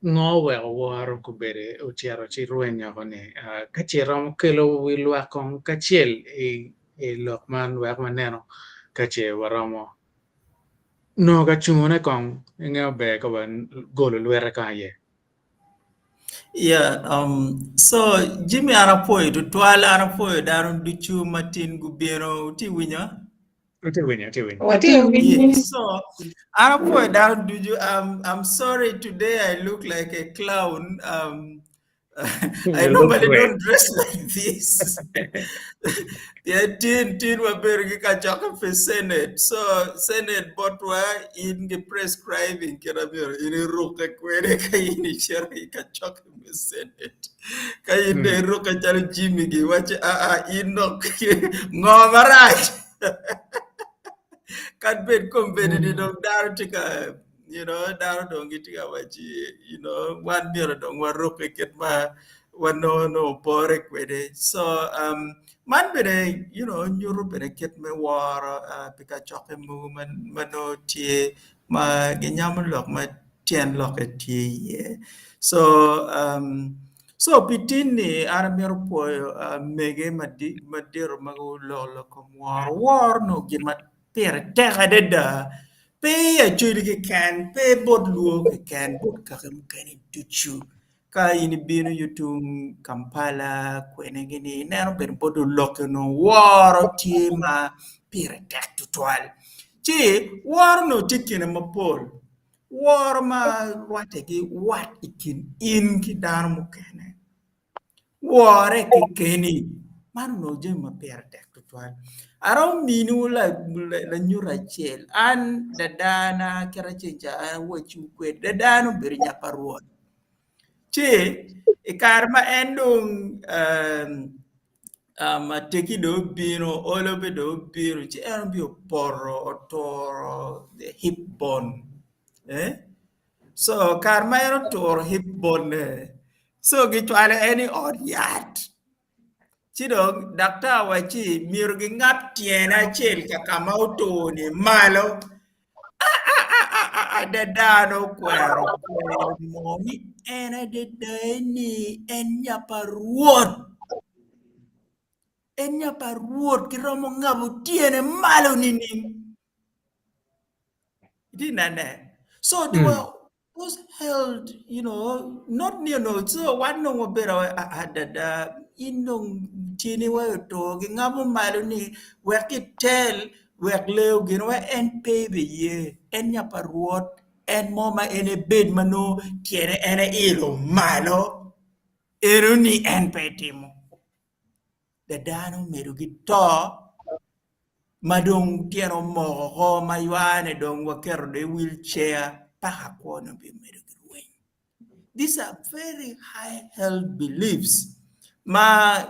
ngo oweko woro gubedo ocito ci rweny woko ni ka ce romo kelo wi lwak kong kacel i lok man wek waneno ka ce waromo nongo ka cungone kong ingeyo ber ka wagolo lwite kong aye. Yeah, um, so Jimmy an apwoyo tutwal, an apwoyo dano ducu ma tin gubino, wutye winyo? Watye winyo, watye winyo. Watye winyo. Yeah, so an apwoyo dano ducu. Um, I'm sorry today I look like a clown. Um, I You look normally great. don't dress like this. Pien tin tin wabedo ki kacokke pi Senate. So Senate botwa in gi prescribing kit ma myero in irukke kwede ka in icito i kacokke me Senate. Ka in dong irukke calo Jimmy giwacci aa in dong ngo marac? Kadi bed kombeddi ni dong dano tye ka you know, dano dong gitye ka wacci, you know, wan myero dong warukke kit ma wanongo nongo opore kwede. So, um, man bene, you know, nyuto bene kit me woro uh, pi kacokke mogo ma, ma nongo tye ma ginyamo lok ma tyen lokke tye iye. So, um, so pi tin-ni an amito pwoyo uh, mege madito ma guloko lok kom woro. Woro nongo gin ma pire tek adada pe i Acholi keken, pe bot Lwo keken, bot kaki mukene ducu. Ka in ibino yo tung Kampala kwene gini ineno bene bot oloki onongo woro tye ma pire tek tutwal. Ci woro onongo tye kine mapol, woro ma rwatte ki wat i kin in ki dano mukene. Wore kekeni. Man onongo jami ma pire tek tutwal. Aromo miniwu lanyut acel. An dadana kit acel ca an awacciwu kwede dadana obedo nya pa Rwot. Ci i kare ma en dong teki dong obino olo bene dong obino ci en obino opoto oturo hip bone. So kare ma en oturo hip bone so gicwalo en i ot yat ci dong daktar owacci myero gingab tyene acel ka ka ma otur-ni malo adada dong okwero kwer mo ni en adada eni en nya pa Rwot en nya pa Rwot giromo ngabo tyene malo nining? Itye nene? So they were was held, you know, not you know, so wan dong wabedo adada in dong tyeni wa otur gingabo malo ni wek gitel wek lee ogin wek en pe biye en nya pa Rwot en mo ma en ebed ma nongo tyene en eilo malo eno ni en pe etimo. Dano omedo ki to ma dong tyene omoko oko ma ywane dong waketo dong i wheel chair paka kwone obimedo ki rweny. These are very high held beliefs ma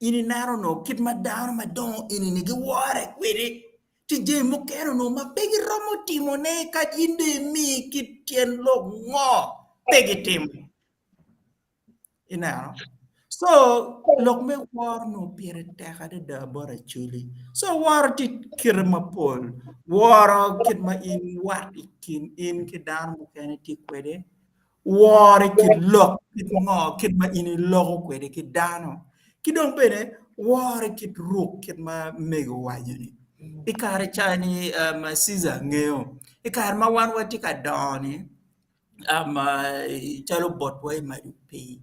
in ineno onongo kit ma dano madongo eni-ni giwore kwede tye jami mukene onongo ma pe giromo timone kadi in dong imi kit tyen lok ngo pe gitimo. Ineno? So, lok me woro nongo pire tek adada bot Acholi. So, woro tye kite mapol. Woro kit ma in wat i kin in ki dano mukene tye kwede. Woro i kit lok, kit ngo, kit ma in iloko kwede ki dano. Ki dong bene woro i kit ruk, kit ma mego owaco-ni. I kare ca-ni um, Caesar ngeyo, i kare ma wan watye ka dongo-ni, um, calo botwa i maco pii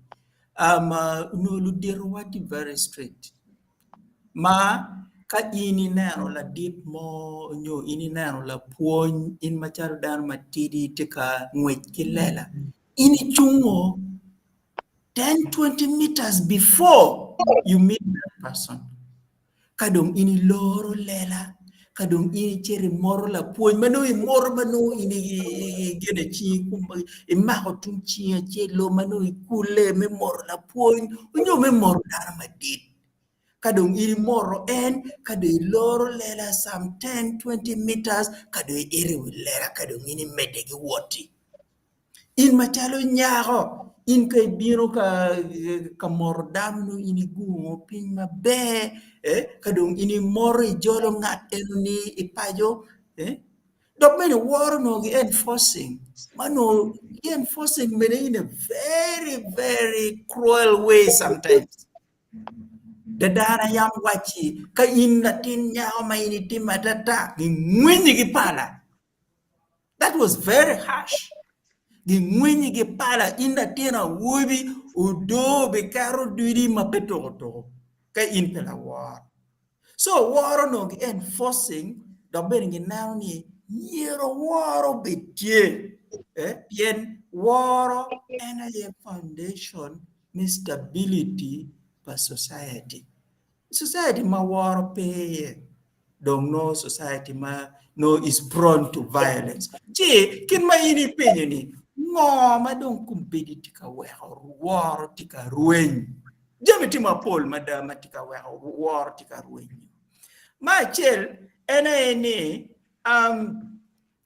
um, onongo luditowa tye very strict ma Ka in ineno ladit mo nyo in ineno lapwony, in macalo dano matidi tye ka ngwec ki lela, in icungo 10, 20 meters before you meet that person. Ka dong in iloro lela, ka dong in icito imoto lapwony ma nongo imoto ma nongo in igene cingi imako tung cingi acel-lu ma nongo ikulle me moto lapwony nyo me moto dano madit. Ka dong in imoto en, ka dong iloro lela some 10, 20 meters, ka dong iito i wi lela ka dong in imedde ki wot-ti. In macalo nyako, in ka ibino ka moto dano nongo in igungo piny maber, ka dong in imoto ijolo ngat eno-ni i paco, dok bene woro onongo ki enforcing ma onongo ki enforcing bene in a very very cruel way sometimes. Dadana yam wacci, 'Ka in latin nyako ma in itimo atata, gingwenyi ki pala. That was very harsh. Gingwenyi ki pala, in latin awobi, odoo biketo dwidi ma pe tuko tuko ka in pe laworo. So woro onongo ki enforcing dok bene gineno ni myero woro obed tye eh, pien woro en aye foundation me stability pa society. Society ma woro pe iye dong nongo society ma nongo is prone to violence. Ci kit ma in ipenyo ni ngo ma dong kombeddi tye ka weko woro tye ka rweny? Jami tye mapol mada ma tye ka weko woro tye ka rwenyo. Me acel en aye ni um,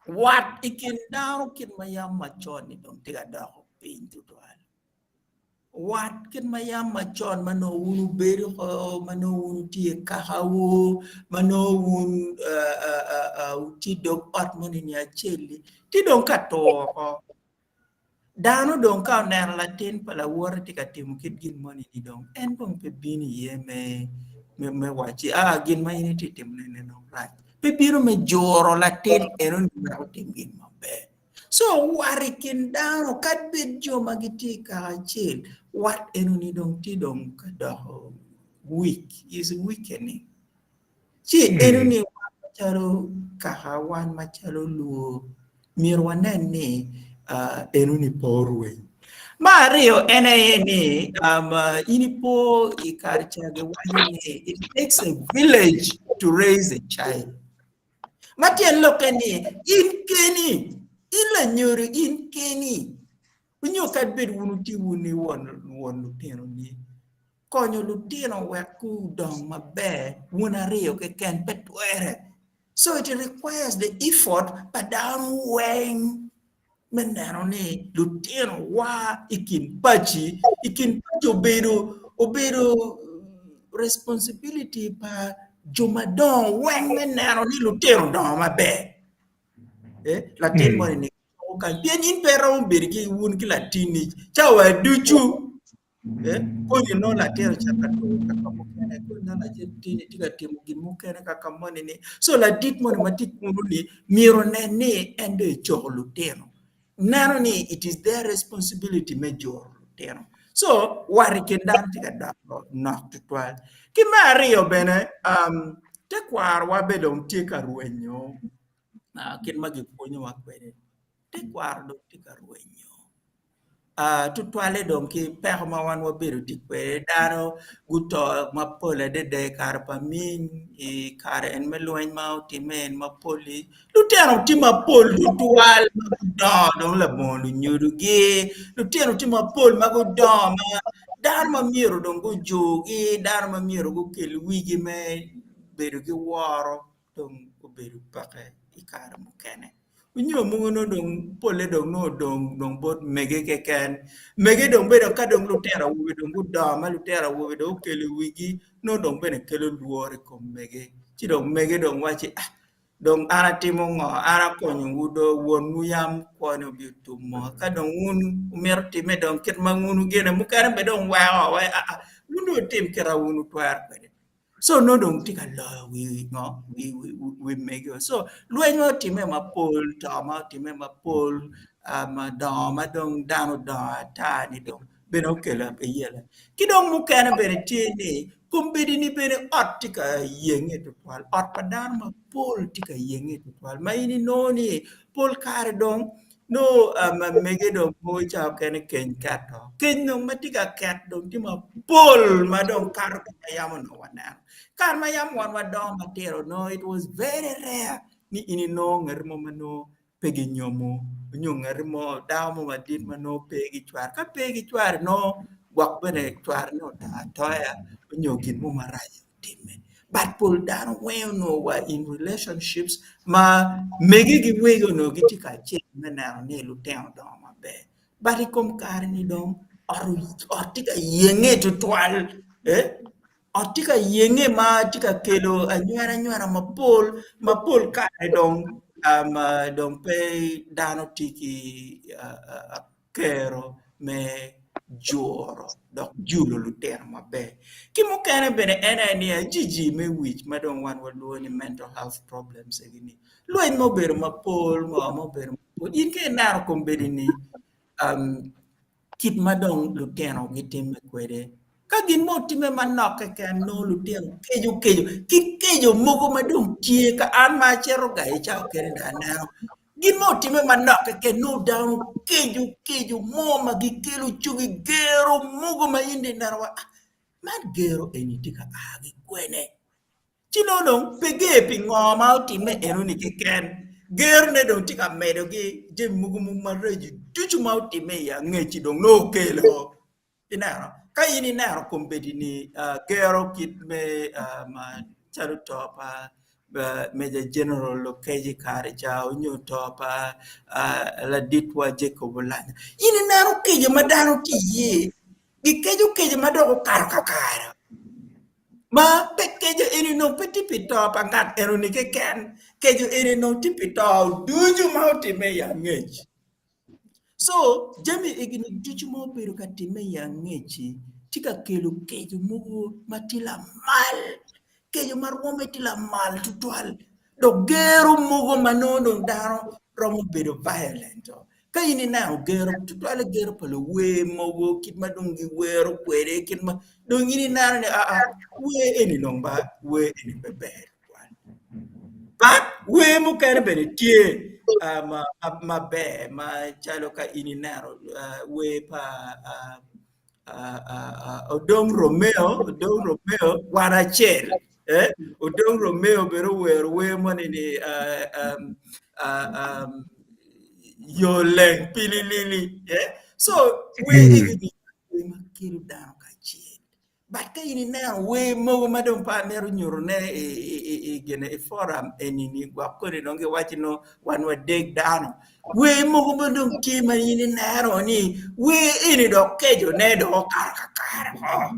wat i kin dano kit ma yam macon-ni dong tye ka doko piny tutwal. Wat kit ma yam macon ma nongo wun wubedo ko, ma nongo wun wutye i kakawu, ma nongo wun uh, uh, uh, uh, wutye i dog ot moni-ni acel-li, tye dong ka tur oko. Dano dong ka oneno latin pa lawote tye ka timo kit gin moni ni dong en dong pe bino iye me me wacci aa gin ma in itye ka timone ni dong rac pe bino me juro latin enoni wek otim gin maber. So wat i kin dano kadi bed jo ma gitye i kaka acel wat enoni dong tye dong ka doko weak is weakening. Ci enoni wan macalo kaka, wan macalo luo, myero wanen ni enoni pe orweny. Me aryo en aye ni in ipo i kare ca giwaco ni it takes a village to raise a child. Ma tyen lokke ni in keni, in lanyodo in keni, nyo kadi bed wun wutye wun i won lutinoni, Konyo lutino wek gudong maber wun aryo keken pe twere. So it requires the effort pa dano weng me neno ni lutino wa i kin paci, i kin paci obedo obedo responsibility pa jo madongo weng me neno ni lutino odongo maber. Eh, latin moni ni pien in pe iromo bedo ki wun ki latinni cawa ducu. Koni nongo latin ocito ka tuko ka ka mukene, koni nongo latin tye ka timo gin mukene ka ka moni-ni. Co ladit moni ma tye kunu-ni myero onen ni en dong ecoko lutino, neno ni it is their responsibility me juro lutino. Co wat i kin dano tye ka doko nok tutwal. Ki me aryo bene tekwarowa bene dong tye ka rwenyo kit ma gipwonyowa kwede, tekwaro dong tye ka rwenyo. Tutwalle dong ki peko ma wan wabedo tye kwede dano guto mapol adada i kare pa ming i kare en me lweny ma otimme en mapol-li lutino tye mapol tutwal ma gudongo dong labongo lunyodogi lutino tye mapol ma gudongo ma dano ma myero dong gujugi dano ma myero gukel wigi me bedo ki woro dong obedo peke i kare mukene. Nyo mogo nongo dong polle dong nongo odong dong bot mege keken. Mege dong bedo ka dong lutino awobe dong gudongo ma lutino awobe dong okelo i wigi nongo dong bene kelo lworo i kom mege. Ci dong mege dong waci ah dong an atimo ngo an akonyowu do wonwu yam kwone obitum ka dong wun wumito time dong kit ma wun wugene mukene bene dong weko wai aa wun dong wutim kit ma wun wutwero kwede. So nongo dong tye ka loyo wi ngo wi wi mego. So lweny ma otimme mapol, to ma otimme mapol, um, dongo ma dong dano odongo ata ni dong. bene okelo ayela. Ki dong mukene bene tye ni kombeddi-ni bene ot tye ka yenge tutwal, ot pa dano mapol tye ka yenge tutwal ma in inongo ni pol kare dong nongo mege dong mogo cawa mukene keny keto, keny dong ma tye ka ket dong tye mapol ma dong kato ki ma yam onongo waneno. Kare ma yam wan wadongo matino nongo it was very rare ni in inongo ngat mo ma nongo pe ginyomo nyo ngati mo dako mo madit ma nongo pe ki cware ka pe ki cware nongo gwok bene cware-ni oto atoya nyo gin mo marac otimme but pol dano weng onongo wa in relationships ma mege ki wege onongo gitye kacel me neno ni lutino odongo maber but i kom kare-ni dong ot tye ka yenge tutwal Ot tye ka yenge ma tye ka kelo anywena nywena mapol ma pol kare dong dong pe dano tye ki kero me juro dok julo lutino maber. Ki mukene bene en aye ni ajiji me wic ma dong wan walwongo ni mental health problems eni lweny ma obedo mapol ngo ma obedo mapol in ka ineno kombeddi ni kit ma dong lutino gitimme kwede. Ka gin mo otimme manok keken nongo lutino keco keco ki keco mogo ma dong tye ka an ma acito ga i cawa kene dong aneno gin mo otimme manok keken nongo dano keco keco mo ma gikelo cogi gero mogo ma in dong ineno wa man gero eni tye ka a ki kwene. Ci nongo dong pe ger pi ngo ma otimme enoni keken, gerone dong tye ka medo ki jami mogo maraco ducu ma otimme i angec-ci dong nongo okelo. Ineno? Ka in ineno kombeddi ni gero kit me calo to pa Major General Lokech i kare ca nyo to pa laditwa Jacob Olanya, in ineno keco ma dano tye iye, gikeco keco ma dok okato kakare. Ma pe keco eni onongo pe tye pi to pa ngat enoni keken, keco eni onongo tye pi to ducu ma otimme i angec. So, jami egini ducu ma obedo ka timme i angec-ci tye ka kelo keco mogo ma tye lamal, keco ma rwomme tye lamal tutwal dok gero mogo ma nongo dong dano romo bedo violent. Ka in ineno gero, tutwalle gero pa luwer mogo kit ma dong giwero kwede kit ma dong in ineno ni aa wer eni dong ba wer eni pe ber tutwal. But wer mukene bene tye maber macalo ka in ineno wer pa Odong Romeo, Odong Romeo wan acel eh? Odong Romeo bene owero wer moni ni yo leng pililili eh? So wer egi wer ma kelo dano kacel. But ka in ineno wer mogo ma dong pe amito nyutone i gine i forum eni-ni gwok kodi dong giwaco ni wan wadeg dano. Wer mogo ma dong tye ma in ineno ni wer eni dok kecone dong okato kakare woko.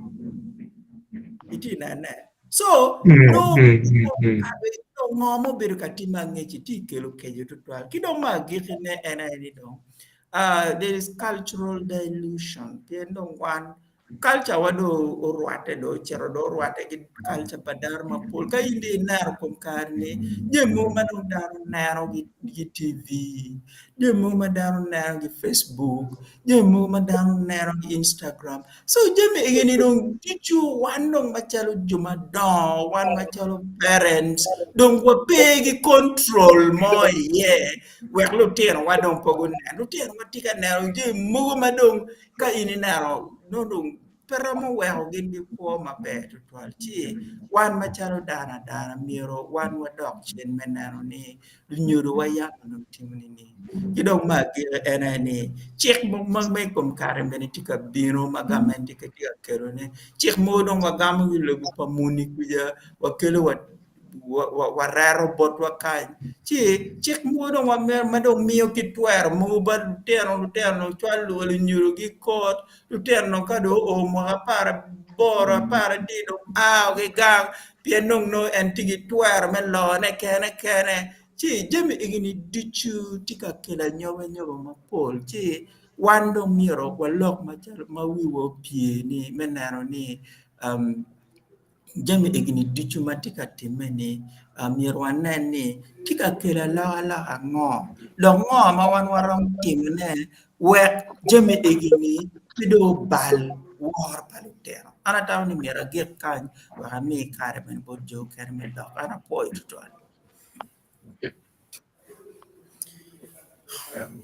Itye inene? So nongo ngo ma obedo ka timme angec-ci tye kelo keco tutwal. Ki dong me agikkine en aye ni dong there is cultural dilution pien dong wan Kalca wa dong orwatte dong ocito dong orwatte ki kalca pa dano mapol. Ka in dong ineno kom kare-ni jami mogo ma dong dano neno ki TV, jami mogo ma dano neno ki Facebook, jami mogo ma dano neno ki Instagram. Co jami eni dong ducu wan dong macalo jo madongo, wan macalo parents dong wape ki control mo iye wek lutinowa dong pe gunen. Lutinowa tye ka neno jami mogo ma dong Ka in ineno nongo dong pe romo weko gin gikwo maber tutwal ci wan macalo dano adana myero wan wadok cen me neno ni lunyodowa yam onongo timo nining. Ki dong me agikki en aye ni cik mogo ma i kom kare mene tye ka bino ma gamente tye ka kelone cik mogo dong wagamo ki i lobo pa muni kuca wakelo wa wareto botwa kany ci cik mogo dong ma dong miyo ki twero mogo bot lutino lutino cwalo lunyodogi i kot lutino ka dong oo mwaka aparaboro aparadek dong ao ki gang pien dong nongo en tye ki twero me lone kene kene ci jami egini ducu tye ka kelo anyobanyoba mapol ci wan dong myero walok macalo ma wiwa opye ni me neno ni Jami egini ducu ma tye ka timme-ni myero wanen ni tye ka kelo alokaloka ango dok ngo ma wan waromo timone wek jami egini Pe dong obal woro pa lutino. An atamo ni myero agik kany wek ami kare meno bot jo okene me lok. An apwoyo tutwal.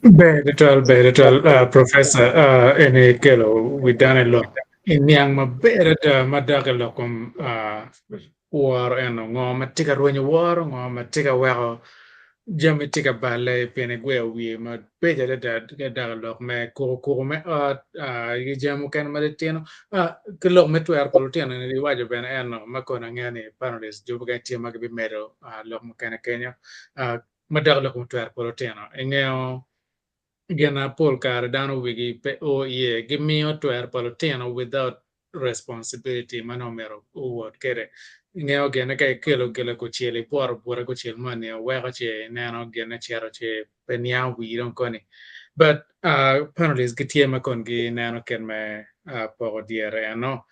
Ber tutwal, ber tutwal, Professor, eni kelo wi dano i lok iniang maber adada ma dok i lok kom woro eno, ngo ma tye ka rwenyo woro, ngo ma tye ka weko jami tye ka balle pien igweyo wiye mabeco adada ka dok i lok me kuku kuku me ot ki jami mukene ma litino ki lok me twero pa lutino eni iwaco bene eno ma kono angeyo ni panelist jo mukene tye ma gibimedo lok mukene kenyo ma dok i lok me twero pa lutino ingeyo Gin ma pol kare dano wigi pe o iye, gimiyo twero pa lutino without responsibility ma nongo myero owot kwede. Ingeyo gine ka ikelo gile kucel ibwoto bute kucel moni weko ce ineno gine cito ce pe niango wii dong koni. But panelists gitye ma kon gineno kit me poko dyere eno.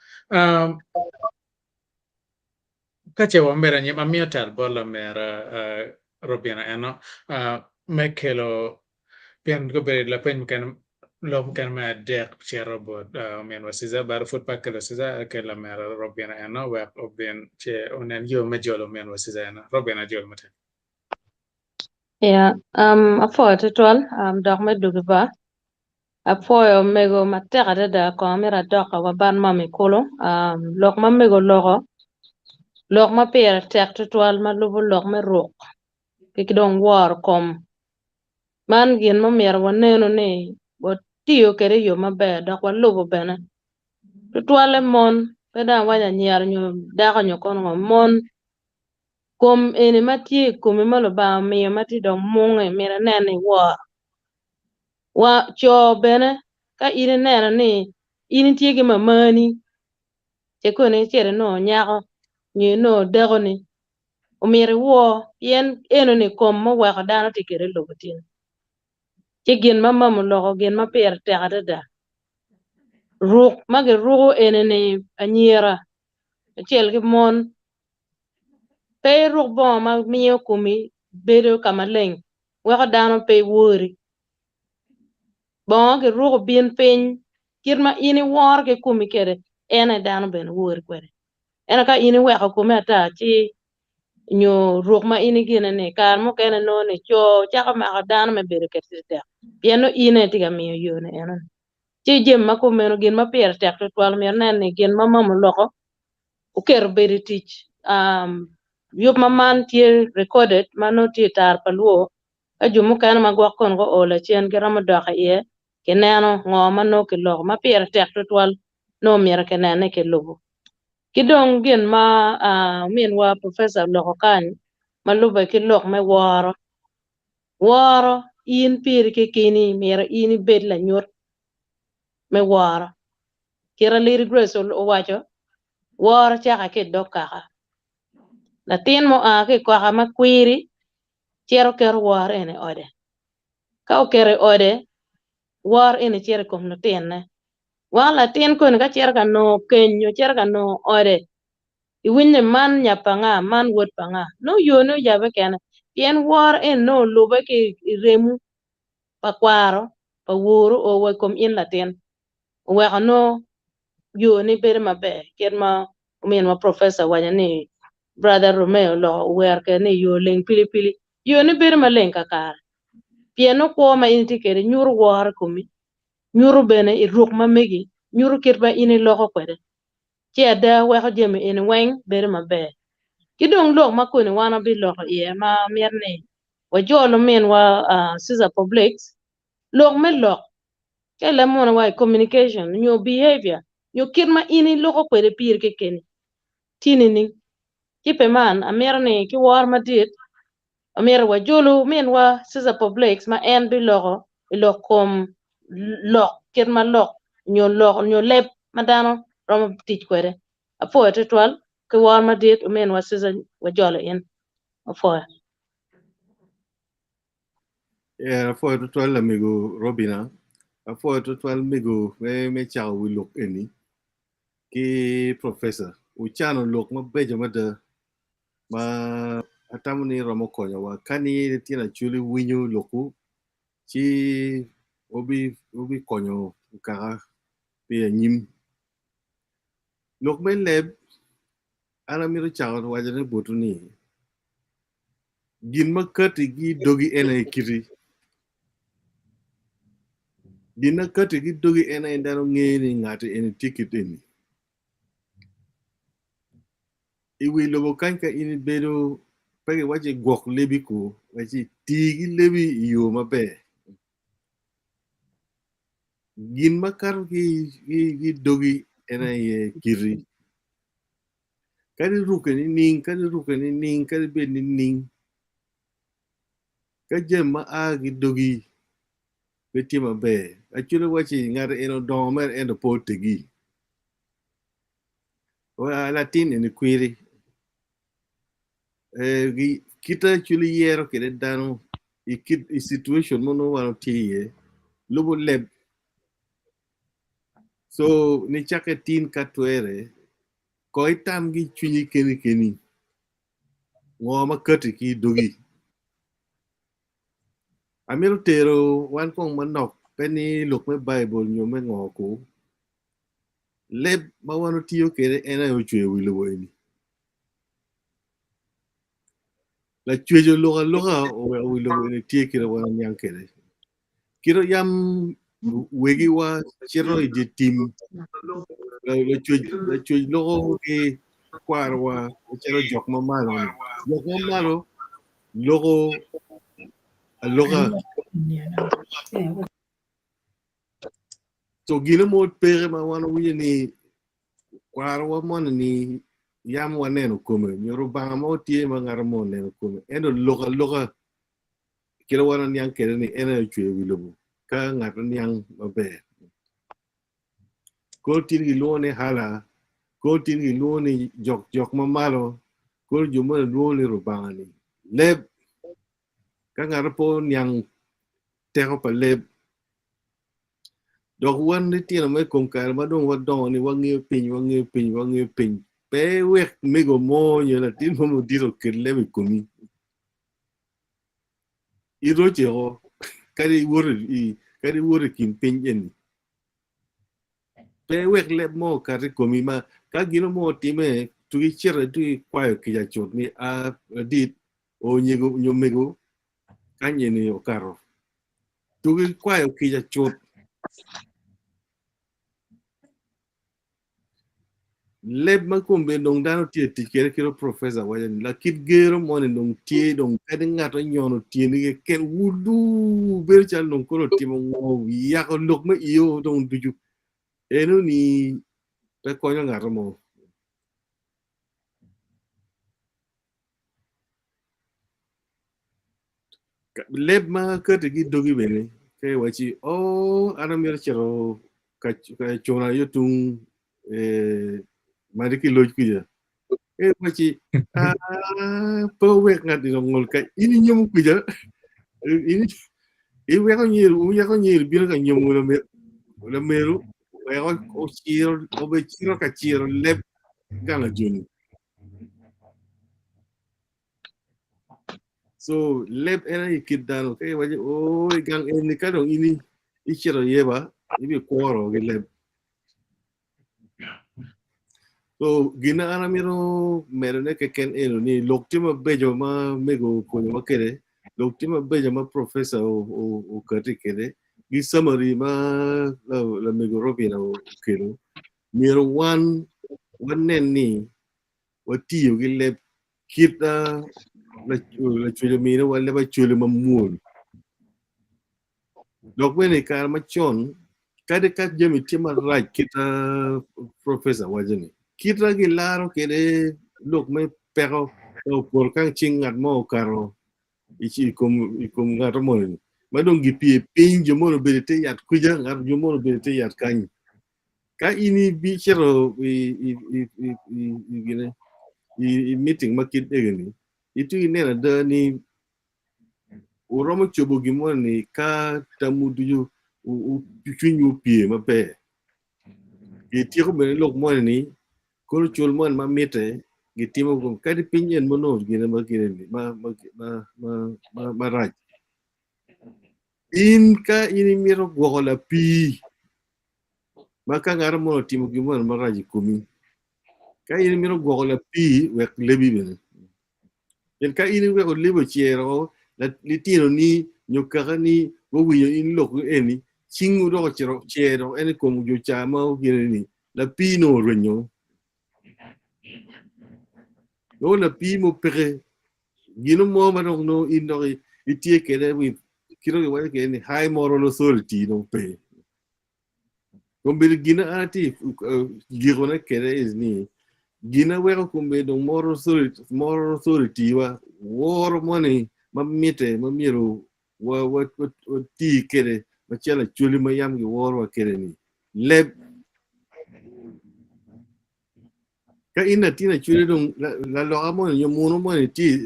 Ka ce wamedo anyim, amiyo tel bot lamera Robina eno me kelo pien gubedo lapeny mukene lok mukene me adek cito bot ominwa Ciza but pud pe akelo Ciza akelo lamera Robina eno wek obin ce onen yo me jolo ominwa Ciza eno. Robina jol matek. Yeah, apwoyo tutwal dok me dwogi ba. Apwoyo mego matek adada kong amito adok wa bat mami kulu lok ma mego oloko lok ma pire tek tutwal ma lubo lok me ruk ki dong woro kom man gin ma omyero wanenu ni watiyo kwede i yo maber dok walubo bene tutwalle mon pe dong awaco anyira nyo dako nyo kono ngo mon kom eni ma tye i komi ma Lubanga omiyo ma tye dong munge myero inen ni iworo. Wa co bene ka in ineno ni in itye ki mamani ce koni icito inongo nyako nyo inongo dakoni omyero iwor pien enoni kom ma oweko dano tye kwede i lobo tin. Ci gin ma mama oloko gin ma pire tek adada ruk ma giruko enini anyira kacel ki mon Pe iruk bongo ma miyo komi bedo ka maleng weko dano pe wori. Bongo giruko bin piny kit ma in iworo ki komi kwede en aye dano bene wori kwede. Ento ka in iweko komi ata ci nyo ruk ma in igine-ni kare mukene nongo ni co cako mako dano me bedo kwede tetek pien nongo in aye itye ka miyo yone enoni. Ci jami ma kumeno gin ma pire tek tutwal myero inen ni gin ma mama oloko oketo obedo i tic yub ma man tye recorded ma nongo tye i tara pa luo ka jo mukene ma gwok kono guo lacen giromo dok iye kineno ngo ma nongo kiloko ma pire tek tutwal nongo myero kinen ni kilubo. Ki dong gin ma ominwa professor oloko kany ma lube ki lok me woro, woro in piri kekeni myero in ibed lanyut me woro. Kite Lady Grace owaco, Woro caka ki i dog kaka. Latin ma oa ki i kaka ma kwiri cito keto woro eni i ode. Ka oketo i ode, woro eni cito i kom lutinne. Weko latin koni ka cito ka nongo keny nyo cito ka nongo ode, iwinyo ni man nya pa nga, man wod pa nga. Nongo yone oyabe kene pien woro eni nongo olube ki i remo pa kwaro pa woru o wa i kom in latin. Oweko nongo yo ni bedo maber kit ma ominwa professor owaco ni brother Romeo oloko owero kwede ni yo leng pili pili. Yo ni bedo maleng kakare pien nongo kwo ma in itye kwede nyuto woro i komi, nyuto bene i ruk ma megi, nyuto kit ma in iloko kwede. Ci ada weko jami eni weng bedo maber. Ki dong lok ma koni wan wabiloko iye ma mito ni wajol ominwa Caesar Publix, lok me lok ka i leb munu wa i communication nyo behavior nyo kit ma in iloko kwede piri kekeni tye nining? Ci pi man amito ni ki woro madit omyero wajolu ominwa Caesar Publix ma en biloko i lok kom lok kit ma lok nyo lok nyo leb ma dano romo tic kwede. Apwoyo tutwal ki woro madit ominwa Caesar wajolo in. Apwoyo. Yeah, apwoyo tutwal lamego Robina. Apwoyo tutwal mego me me cako wi lok eni ki professor. Wucano lok mabeco mada ma atamo ni romo konyowa. Ka ni litino Acholi winyo lokwu ci wubi wubikonyo kaka. pi anyim. Lok me leb an amito cako wacone botwu ni gin ma kati ki i dogi en aye kiti. Gin ma kati ki i dogi en aye dano ngeyo ni ngati eni tye kit eni. I wi lobo kany ka in ibedo pe giwaco ni gwok lebi ku, waci tii ki lebi i yo maber. Gin ma kato ki i dogi en aye kiti. Kadi irukke nining, kadi irukke nining, kadi ibed nining, ka jami ma a ki i dogi pe tye maber, acwali waci ngat eni odongo mere ento pe otegi. Latin eni kwiri kite acwali yero kwede dano i situation ma nongo wan watye iye lubo leb so nicakke tin ka twere kong itam ki i cwinyi keni keni ngo ma kati ki i dogi. Amito tero wan kong manok pe ni lok me Baibul nyo me ngo ku Leb ma wan otiyo kwede en aye ocweyo wi lobo eni. Lacwec oloko aloka oweko wi lobo eni tye kit ma wan waniang kwede. Kit yam wegiwa cito i dye tim, lacwec loko ki kwarowa macalo jok ma malo-ni. Jok ma malo loko aloka. So gine mo peke ma wan wawinyo ni kwarowa moni ni yam waneno kome nyo Rubanga mo tye ma ngat mo oneno kome ento lok aloka kit ma wan waniang kwede ni en aye ocweyo wi lobo ka ngat oniang maber. Koro tin gilwongo ni Hala, koro tin gilwongo ni jok jok ma malo, koro jo moni lwongo ni Rubanga ni leb. Ka ngat pe oniang teko pa leb, dok wan litino me kom kare ma dong wadongo ni wangeyo piny, wangeyo piny, wangeyo piny, pe iwek mego mo nyo latin mo madit oket leb i komi. Iroceko kadi iwoto i kadi iwoto i kin piny eni. Pe iwek leb mo okat i komi ma ka gino mo otime tugi cito tugi kwayo kica cut ni a ladit onyego nyo mego kany eni okato. Tugi kwayo kica cut. Leb ma kombeddi dong dano tye ka tic kwede kit ma professor waco ni lakit gero moni dong tye dong kadi ngat onyono tyeni keken wudu bedo calo dong koro otimo ngo yako lok me iyo dong ducu enoni pe konyo ngat mo. Leb ma kati ki i dogi bene ka iwacci oo an amito cito ka cuna yo tung malo ki loc kuca ka iwacci aa pe wuwek ngat ni ongol kany in inyomo kuca iweko nyer bino ka nyomo lameru wek ociro ka ciro leb gang ajoni. So leb en aye kit dano ka iwaco o i gang eni ka dong in icito iye ba ibikworo ki leb. So gin ma an amito medone keken eno ni lok tye mabeco ma mego opwonyowa kwede, lok tye mabeco ma professor okati kwede ki summary ma lamego Robin okelo myero wan wanen ni watiyo ki leb kit lacwec ominiwa leb acwele mamwol. Dok bene i kare macon, kadi ka jami tye marac kit professor waco ni, kit ma gilaro kwede lok me peko ka opoto ka cing ngat mo okato i kom ngat moni ma dong gipye piny jo moni obedo i te yat kuca ngat jo moni obedo i te yat kany. Ka in ibicito i meeting ma kit egini, itye ineno ada ni wuromo cobo gin moni ka tamwu ducu cwinywu opye maber. Gityeko bene lok moni ni koro cul moni ma mitte gitimo kadi piny en ma onongo gine marac. In ka in imito gwoko lapii. Ma ka ngat mo otimo gin moni marac i komi, ka in imito gwoko lapii wek lebi bene. Pien ka in iweko lebi ocero, litinoni nyo kakani guwinyo in lok eni, cingu dok ocito cer dok en i kom jo ca ma ogene ni lapii nongo orwenyo. Nongo lapii mo peke, gino mo ma dong nongo in dok itye kwede with kit ma giwaco kwede ni high moral authority dong pe. Kombeddi gin an atye gikone kwede is ni gin a weko kombeddi dong moral authority, moral authority wa woro moni ma mitte ma myero wa wa wati kwede macalo acholi ma yam giworowa kwede ni leb. Ka in latin acholi dong laloka moni nyo munu moni tye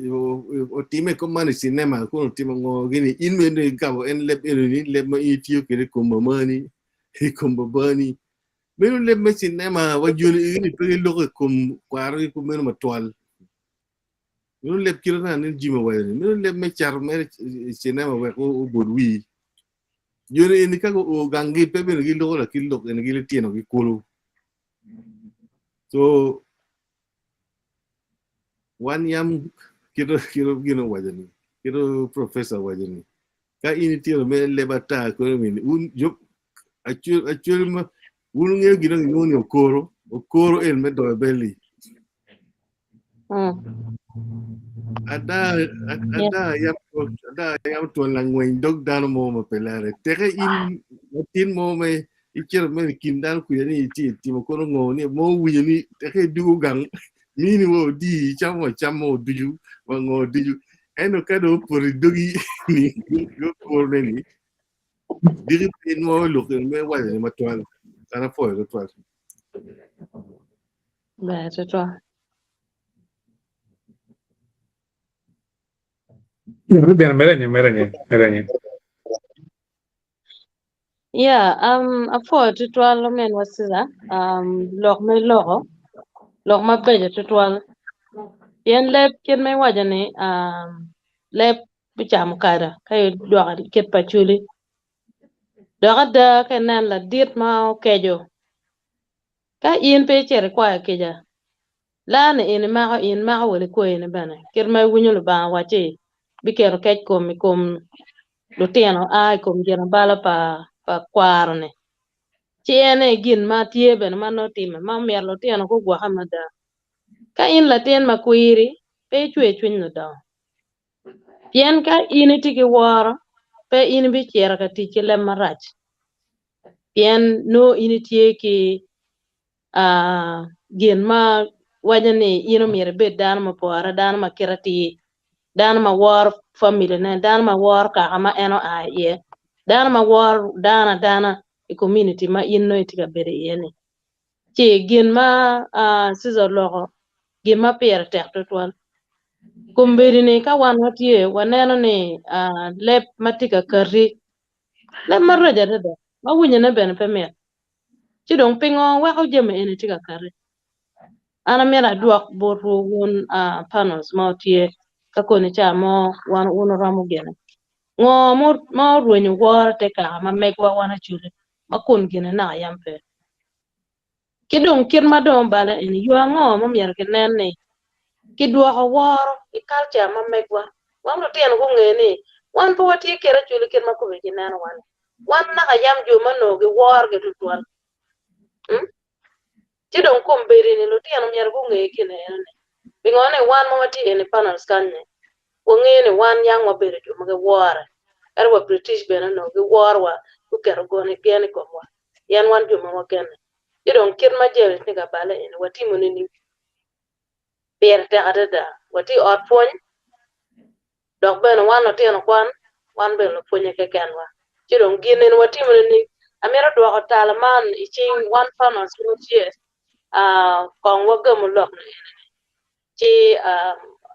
otime kom man i cinema kun otimo ngo gini in bene dong igamo en leb enoni leb ma in itiyo kwede i kom mamani i kom babani meno leb me cinema wa joni egini pe giloko i kom kwarogi kumeno matwal meno leb kite ma anen Jim owaco ni meno leb me cato mere i cinema wek obol wii joni eni ka guo ganggi pe bene giloko lakit lok eni ki litinogi kulu. So wan yam kito kito gin owaco ni kito professor owaco ni ka in itino me leb ata kono mini un jo acwel acwel ma un wungeyo gin ma gilwongo ni okoro okoro en me doyo belli Ada, ada yam ada yam twon langweny dog dano mo ma pe lere. Teke in latin mo me icito me i kin dano kuca ni itye timo kono ngo ni mo winyo ni teke idugo gang mini wa odi icamo acam mo ducu wa ngo ducu ento ka dong opoto i dogi ni oporone ni diki pe inwoyo lok me waco ni matwal an apwoyo tutwal. Ber tutwal. Ruben, merenye, merenye, merenye. Yeah, um, apwoyo tutwal ominwa Cesar, um, lok me loko, lok mabeco tutwal. Pien leb kit ma iwaco ni, um, leb bicamo kada ka idwoko kit pa culi. Dok ada ka inen ladit ma okeco, Ka in pe icito ikwayo kica, laa-ni eni mako in, mako wa likwayini bene. Kit ma iwinyo Lubanga wacci biketo kec kom i kom lutino a i kom ginabala pa kwaro-ni, ci en aye gin ma tye bene ma nongo timme ma omyero lutino gugwokke mada. Ka in latin ma kwiri, pe icwer cwiny ludongo. Pien ka in itye ki woro, pe in ibicito ka tic ki leb marac. Pien nongo in itye ki gin ma waco ni in omyero ibed dano ma opore, dano ma kite atir, dano ma woro familine, dano ma woro kaka ma en oa iye, dano ma woro dano adana i komuniti ma in nongo itye ka bedo iye-ni. Ci gin ma Cecar oloko gin ma pire tek tutwal. Kombeddi-ni ka wan watye waneno ni leb ma tye ka kati leb maraco adada ma winyone bene pe mit. Ci dong pingo weko jami eni tye ka kati? An amito adwok botwu wun panels ma wutye ka koni ca mo wan wun wuromo gine. Ngo ma orwenyo woro te kaka ma megwa wan acoli ma kun gine naka yam pe? Ki dong kit ma dong obale eni, yo ango ma myero kinen ni kidwoko woro i kalca ma megwa wek lutino gunge ni wan pe watye kit acwali kit ma kome ginenowa-ni? Wan naka yam jo ma onongo giworogi tutwal. Ci dong kombeddi-ni lutino myero gunge gin eno-ni. Pingo ni wan ma watye eni panels kany-ni wangeyo ni wan yang wabedo jo ma giwore, kadi wa British bene onongo giworowa guketo gen i komwa pien wan jo ma wagenne. Ci dong kit ma jami tye ka balle eni watimo nining? Pire tek adada. Watye i ot pwony dok bene wan lutino kwan, wan bene lupwonye kekenwa. Ci dong gin eni watimo nining? Amito dwoko tala man i cing wan panels ma tye kong wagamo lok ni eni-ni. Ci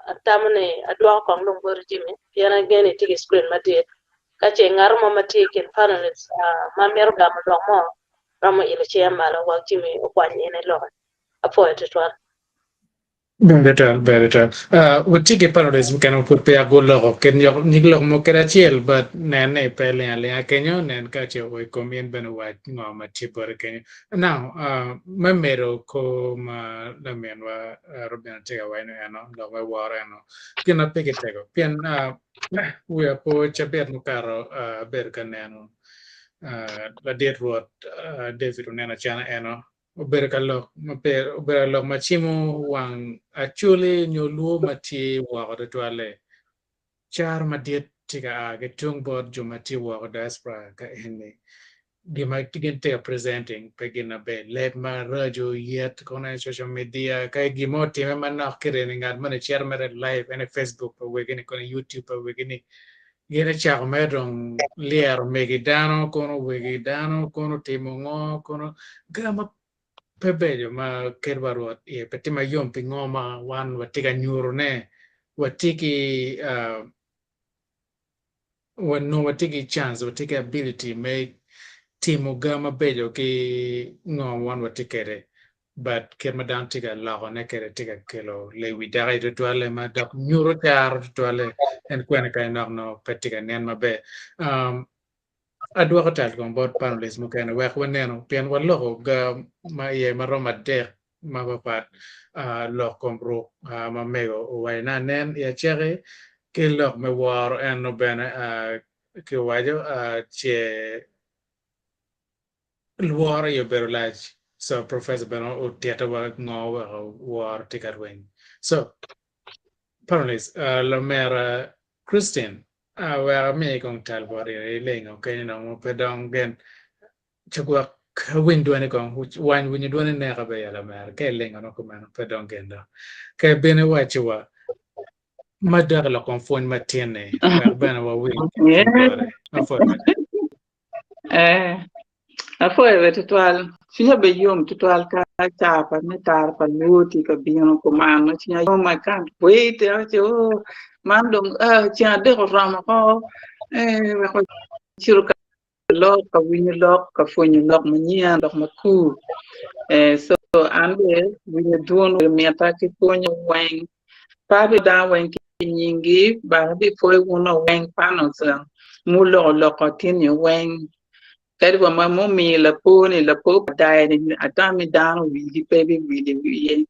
atamo ni adwoko kong dong boti Jimmy pien angeyo ni itye ki screen madit. Ka ce ngat mo ma tye i kin panelists ma mito gamo lok mo romo ilo cinge malo wek Jimmy okwany in iloki. Apwoyo tutwal. Ber twatwal, ber twatwal. Uh, watye ki panelists mukene ma pud peya guloko kit nyig lok mo kede acel, but nen ni pe ling alinga kenyo, nen ka ce o i kom in bene wac ngo ma tye boti kenyo. Now, uh, me medo kor ma laminwa uh, Robina tye ka waco ni eno, lok me woro eno, gin ma pigi tego, pien uh, wiya po cabit mukato uh, abedo ka neno uh, ladit Rwot uh, David Oneno Acana eno, Obedo ka lok ma pe obedo ka lok ma cimo wang Acholi nyo Lwo ma tye woko tutwalle. Caro madit tye ka a ki tung bot jo ma tye woko diaspora ka eni gin ma gin tye ka presenting pe gin maber leb maraco yet kono i social media ka gin mo otime manok kiti ni ngat moni cito mere live en i Facebook pa wegi ni kono i YouTube pa wegi ni Gin ecako mere dong lyero megi dano, kono wegi dano, kono timo ngo, kono ga ma pe beco ma kadi wa Rwot iye pe tye mayom pi ngo ma wan watye ka nyurune. Watye ki nongo watye ki chance, watye ki ability me timo ga mabeco ki ngo ma wan watye kwede. But kit ma dano tye ka lokone kwede tye ka kelo lewic dako aye tutwalle ma dok nyuto caro tutwalle en kwene ka inok nongo pe tye ka nen maber. Um, adwoko tal kong bot panelist mukene wek waneno pien waloko ga ma iye ma romo adek mapapat uh, lok kom ruk uh, ma mego owaco ni anen i acaki ki lok me woro eno bene uh, kiwaco uh, ce Lworo aye obedo lac so professor bene otito wa ngo oweko woro tye ka rweny. So panelist uh, lamera Christine uh, wek amiyi kong tal bot in ilingo kenyo dong pe dong gen ci gwok awiny dwani kong wany winyo dwani neka be ya lamera ka ilingo no kumeno pe dong gen do ka bene iwaci wa madok i lok kom pwony matin-ni wek bene wawiny Yeah. Apwoyo. Eh, apwoyo be tutwal. Cwinya be yom tutwal ka caa pa me tara pa luo tye ka bino kuman. Cwinya yom I can't wait. Awaco oh, man dong ah, ceng adek oromo ko. Eh, wek wacito ka lok, ka winyo lok, ka pwonyo lok manyen, lok makur. Eh, so an be winyo dwon mita ki pwonyo weng. Pe abidano weng ki nyinggi, but abipwoyo wun weng panels muloko lok atin-ni weng. Kadi wa ma mumiyo lapor ni lapor pa dayo-ni atami dano wigi pe biwil i wiye.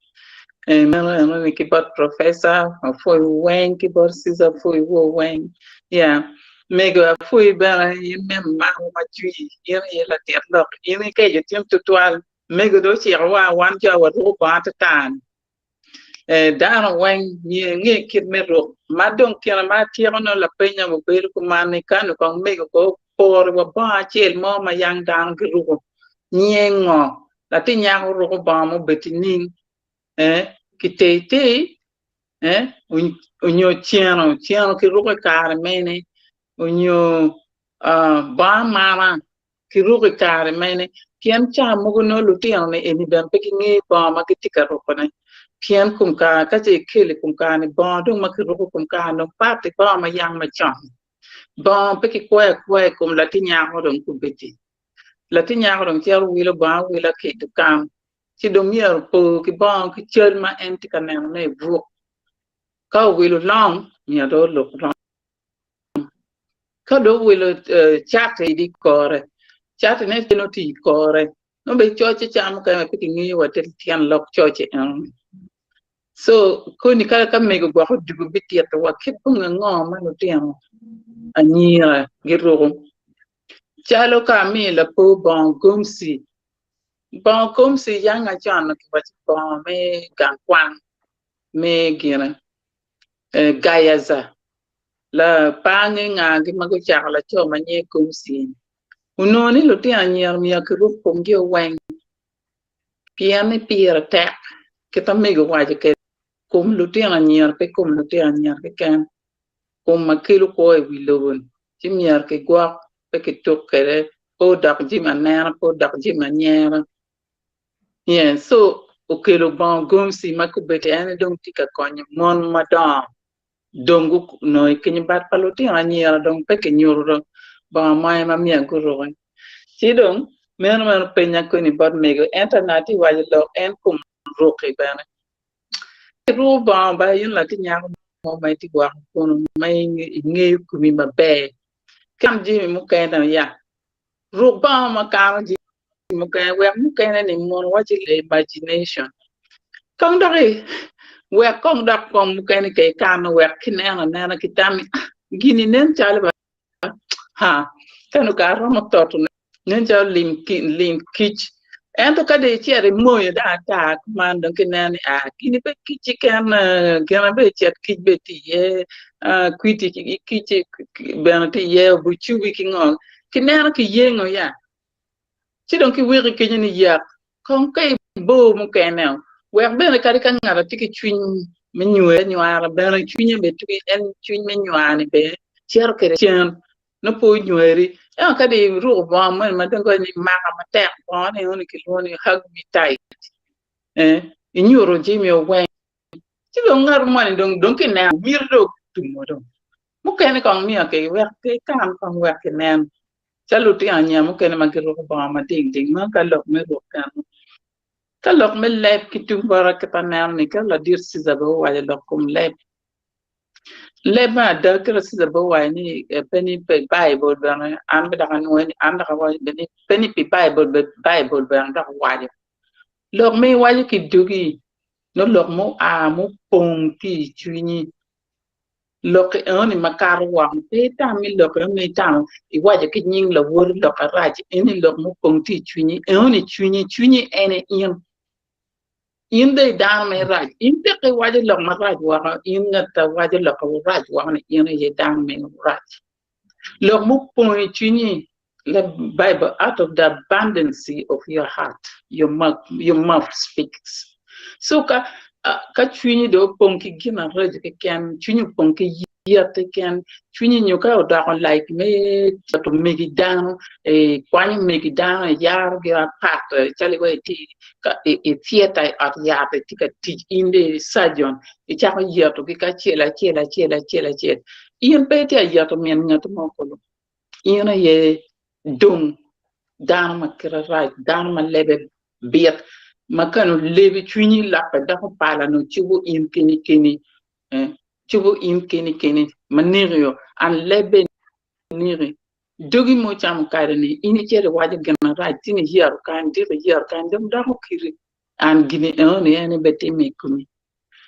Meno enoni ki bot professor apwoyo weng ki bot Caesar apwoyo wu weng. Yeah. Mego apwoyi bene in me maro ma jwi in aye latit lok in ikeco tin tutwal. Mego dong ociko wa wan jo waruko bongo atar-ni. Dano weng myero inge kit me ruk ma dong kine ma atyeko nongo lapenya obedo kuman ni kanu kong mego ko opore wa bongo acel mo ma yang dano giruko nyinge ngo latin nyako ruko bongo ma obedo nining ki teitei onyo ceno ceno kiruko i kare mene onyo bongo amana kiruko i kare mene? Pien ca mogo nongo lutino-ni eni bene pe gingeyo bongo ma gitye ka rukone. Pien kom kare ka ce ikelo i kom kare-ni bongo dong ma kiruko i kom kare-ni dong pat ki bongo ma yam macon. Bongo pe kikwoyo akwoya i kom latin nyako dong kombeddi. Latin nyako dong cito wilo bongo awila ki i dukan ci dong myero opo ki bongo ki cal ma en tye ka nenone i buk. Ka owilo long myero dong oluk long. Ka dong owilo cati i kore, catine pe nongo tye i kore, nongo bene cocce ca mukene pe kingeyo wa tyen lok cocce enoni. So koni ka mego gwok odwogo bitito wa kit bongi ango ma lutino anyira giruko. Calo ka amiyo lapor bongo gomci, bongo gomci yang acon kiwaco bongo me gang kwan me gine Gayaza Pe ange ngagi ma gucako laco ma nyinge Gomci-ni. Onongo ni lutino anyira myero kiruk komgi weng pien ni pire tek kit ma mego owaco kwede kom lutino anyira pe kom lutino anyira keken kom ma kelo kwo i wi lobo-ni ci myero kigwok pe kituk kwede pe odok jami anena pe odok jami anyera so okelo bongo gomci ma kombeddi en aye dong tye ka konyo mon madongo. Dong gunongo i kinyo bat pa lutino anyira dong pe kinyuto bongo mo aye ma myero guruki. Ci dong meno meno penya koni bot mego ento ngat atye waco lok en kom ruki bene. Iruko bongo ba in latin nyako mo ma itye gwoko kunu ma ingeyo komi maber. Kan jami mukene ya. Ruk bongo ma kano jami mukene wek mukene ni mono waci imagination. Kong dok wek kong dok kong mukene ka ikano wek kineno anena ki tam ni ah gini nen calo ba ha kano kara aromo toto ne nen calo lim lim kic ento ka dong icito imoyo dong ata kuman dong kineno ni ah gini pe kic keken gin bene cet kic bene tye iye kwidi kic bene tye iye obucubi ki ngo kineno kiyengo ya ci dong kiweki kenyo ni yak kong ka ibor mukene wek bene kadi ka ngat tye ki cwiny me nywere anywara bene cwinye bene tye en cwiny me nywar ni bene cito kwede cen nongo pe onyweri ento ka dong iruko bongo moni ma dong kong imako matek bongo ni enoni kilwongo ni hug me tight inyuto jami weng ci dong ngat moni dong dong kineno miti dong otumo dong mukene kong myero kiwek kikan kong wek kinen calo lutino anyira mukene ma giruko bongo mading ding meno ka lok me ruk kene ka lok me leb ki tung bota kit aneno ni ka ladit Caesar bene owaco lok kom leb Leb me ada kit ma Caesar bene owaco ni pe ni pi Baibul bene an bene dok anwoyo ni an dok awaco bene ni pe ni pi Baibul Baibul bene dok owaco lok ma iwaco ki dogi nongo lok mua mupong ki i cwinyi lok enoni makato woko pe itam ni lok enoni itamo iwaco ki nying lawoti lok arac eni lok mupong tye i cwinyi enoni cwinyi cwinyi en aye in. In dong i dano ma irac, in tek iwaco lok marac woko, in ngat a waco lok marac woko ni in aye dano ma irac. Lok mupong i cwinyi, the Bible, out of the abundance of your heart, your mouth, your mouth speaks. So ka ka cwinyi dong opong ki gin maraco keken, cwinyi opong ki yet keken, cwinyi nyo ka odoko like me keto megi dano, ikwanyo megi dano iyaro gi apat calo iwaci itye i theater i ot yat itye ka tic in dong i surgeon icako yetogi ki acel acel acel acel acel in pe itye ka yeto min ngat mo kulu in aye dong dano ma kite rac dano ma lebe bit ma ka nongo lebi cwinyi lokke doko pala nongo cubo in keni keni Cobo in keni keni ma nekio an lebbe neki. Dogi mo camo kado ni in icito iwaco gin marac tin iyero kany diki iyero kany dong doko kiti an gini eno ni en aye bitimme i komi.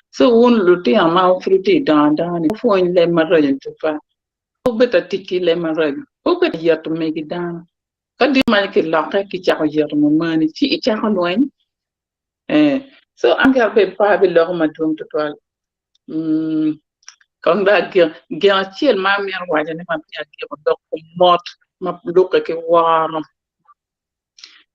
So wun lutino ma pud wutye i dongo adonga ni wupwony leb maraco ni tutwal. Pe wubed ka tic ki leb maraco, pe wubed ka yeto megi dano. Ka dit ma kilokke kicako yeto mamani ci icako lweny. Eh, so an kara pe abiloko madwong tutwal. Kong dong agik, gin acel ma amito waco ni ma peya agiko lok kom mot ma lukke ki woro.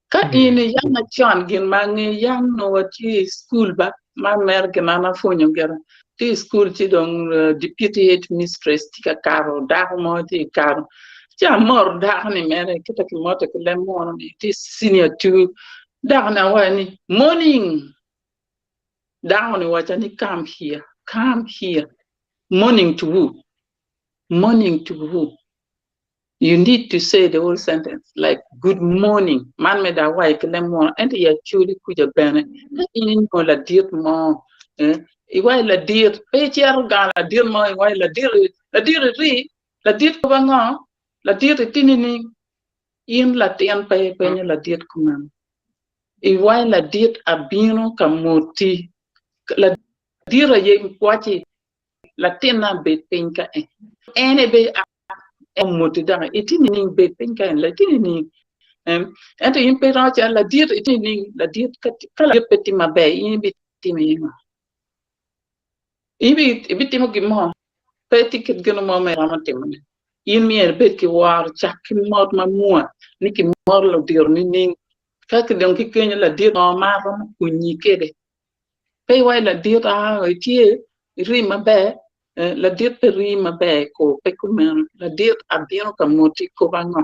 Ka in iyam macon gin ma angeyo yam onongo watye i cukul ba man mere gin ma an apwonyo gire tye i cukul ci dong deputy head mistress tye ka kato dako mo tye ka kato ci amoro dako ni mere kite kimote ki leb munu ni tye senior two dako ni awaco ni morning Dako-ni owacca ni, Come here, come here, morning to who? Morning to who? You need to say the whole sentence like good morning. Man me dong awaco ki leb munu, ento i Acholi kuca bene, ka in inongo ladit mo, eh, iwaco ladit, pe icito gang ladit mo, iwaco ladit, ladit iri, ladit kop ango, ladit itye nining? In latin pe ipenyo ladit kumeno. Iwaco ladit abino ka moti. Ladit aye wacci latinna bed piny ka en. En aye bene a omoti dok itye nining bed piny ka en itye nining. Ento in pe iromo calo ladit itye nining ladit ka ladit pe tye maber in ibitimo iye ngo? Ibitimo gin mo pe tye kit gin mo ma iromo timone. In myero ibed ki woro, cak ki mot mamwa ni kimoro ludito nining? Ka dong kikenyo ladit mo ma romo konyi kwede, pe iwaco ladit aa itye irim maber, ladit pe rii maber ko pe kumeno, ladit abino ka moti kop ango?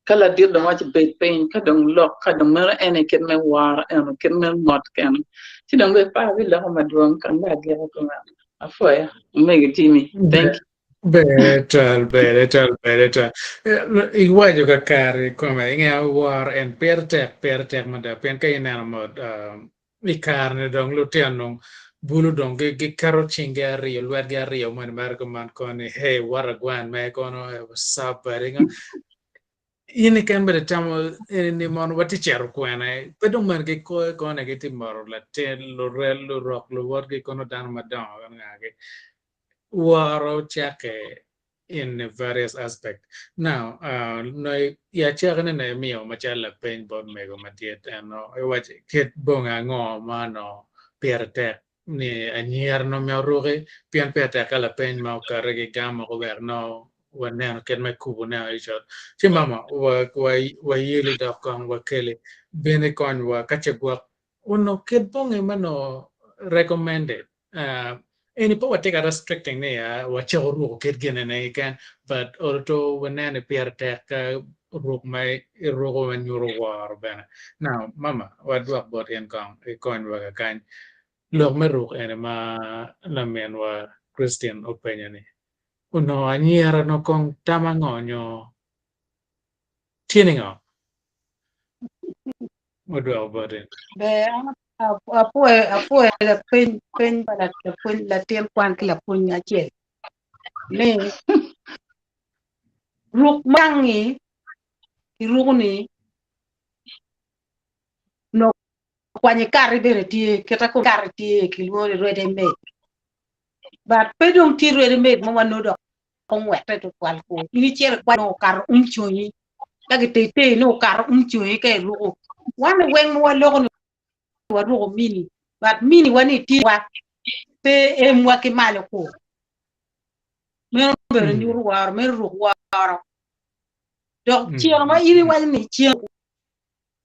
Ka ladit dong waco bed piny, ka dong lok, ka dong meno en aye kit me woro eno, kit me mot kene. Ci dong bene pe abiloko madwong ka nongo agiko kumeno. Apwoyo, omego Jimmy. Thank you. Ber twal, ber twal, ber twal. Iwaco kakare kikome, inge woro en pire tek, pire tek mada pien ka ineno mot i kare-ni dong lutino dong Bulu dong giketo cinggi aryo, lwetgi aryo moni mere kuman koni, hey, what a gwan me kono, hey, what's up, buddy? In keken bene itamo ni mono watye cito kwene? Pe dong bene gikoyo kone gitye moro latin, lurel, lurok luwotgi kono dano madongo kono ngagi. Woro cakke in various aspect. Now, nongo i acakine nongo imiyo macalo lapeny bot mego madit eno iwaci kit bongi ango ma onongo pire tek ni anyira nongo myero oruki pien pire tek ka lapeny ma okati gigamo wek nongo waneno kit me kubo ne i cot. Ci mama wayeli dok kong wakeli bene ikonywa ka ce gwok onongo kit bongi ma onongo recommended eni pe watye ka restricting ni wacako ruko kit gin eni keken but oto waneno ni pire tek ka ruk ma iruko ma nyuto woro bene. Now mama wadwok bot in kong ikonywa kakany lok me ruk eni ma laminwa Christine openyo ni onongo anyira nongo kong tam ango nyo tye ningo? Odwoko bote. Ber, an apwoyo apwoyo lapeny peny pa lapwony latin kwan ki lapwony acel ni ruk mangi iruko ni nongo kwanyo ikati bene tye kita kom kati tye kilwongo ni ready made but pe dong tye ready made mo ma nongo dok ongwette tutwal ku in icito ikwanyo okato um conyi ka giteitei ni okato um conyi ka iruko wan ni weng ma waloko ni waruko mini but mini wa ni tye wa pe emwa ki malo ku meno bene nyuto woro meno ruk woro dok ceno ma in iwaco ni ceno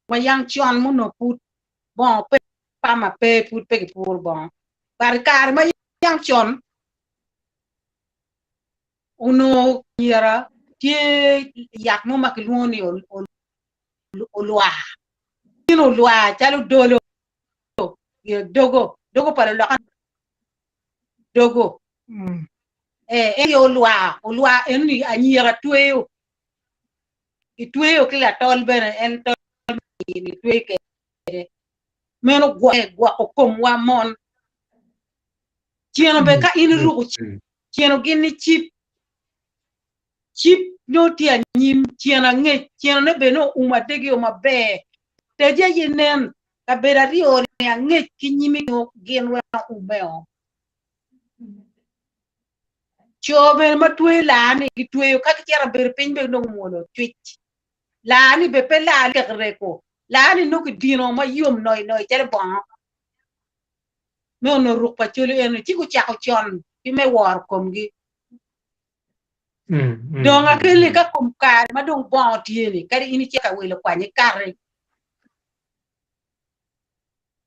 ma yang con ma onongo pud bongo pe pama pe pud pe kipuro bongo but i kare ma yang con onongo anyira tye yat mo ma kilwongo ni olwar gin olwar calo dolo dogo dogo pa luloka dogo ee en aye olwar olwar enoni anyira tweyo Itweyo ki latol bene en tol ni itweyo kwede meno gwoko komwa mon. Ceno bene ka in iruko ceno gin ni cip cip nongo tye anyim ceno angec cenone bene nongo oumo adegio maber teji aye nen kabedo aryo ni angec ki nyimi nongo gin weng oume o. Co bene ma tweyo laa-ni gitweyo ka gicito bedo piny bene nongo omwolo cwic. Laa-ni bene pe laa rekreko, laa-ni nongo kidino mayom noynoy calo bongo me onongo ruk pa coli eno ci gucako con ki me woro komgi. Dong akelli ka kom kare ma dong bongo tye-ni kadi in icito ka wilo kwany ikati.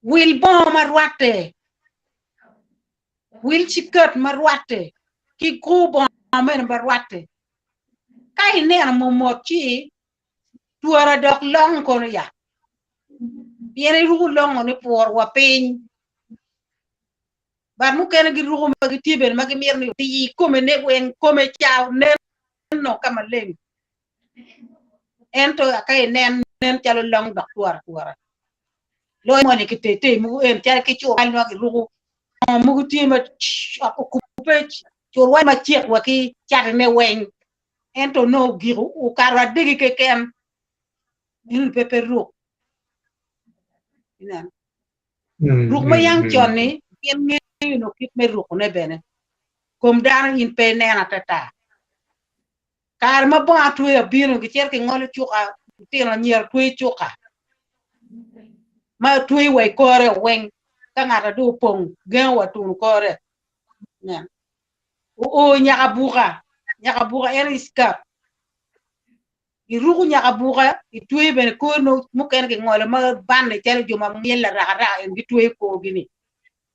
Wil bongo ma rwatte Wil ciket ma rwatte ki kor bongo mene ma rwatte. Ka ineno mot ci twara dok long kono ya, pien iruko longo ni puro wa piny. Bat mukene giruko ma gitye bene ma gimito ni otir kome ne weng kome ca oneno ka maleng. Ento ka inen nen calo long dok twara twara. Loyo moni ki teitei mogo en calo ki curwal ma giruko bongo mogo tye ma okubbe curwal macek wa ki catine weng ento nongo ogiko okato adegi keken eno ni pe pe ruk ineno ruk ma yang con-ni gin ngeyo nongo kit me rukone bene kom dano in pe ineno atata. Kare ma bongo atweya obino, gicito gingolo cuka, lutino anyira tweyo cuka ma tweyo wa i kore weng ka ngat adong opong gengo wa tunu kore. Nen. Oo nyaka buka, nyaka buka en aye skirt. Giruko nyaka buka, gitweyo bene kor no mukene gingolo ma banne calo jo ma myel arakaraka en gitweyo korgi-ni.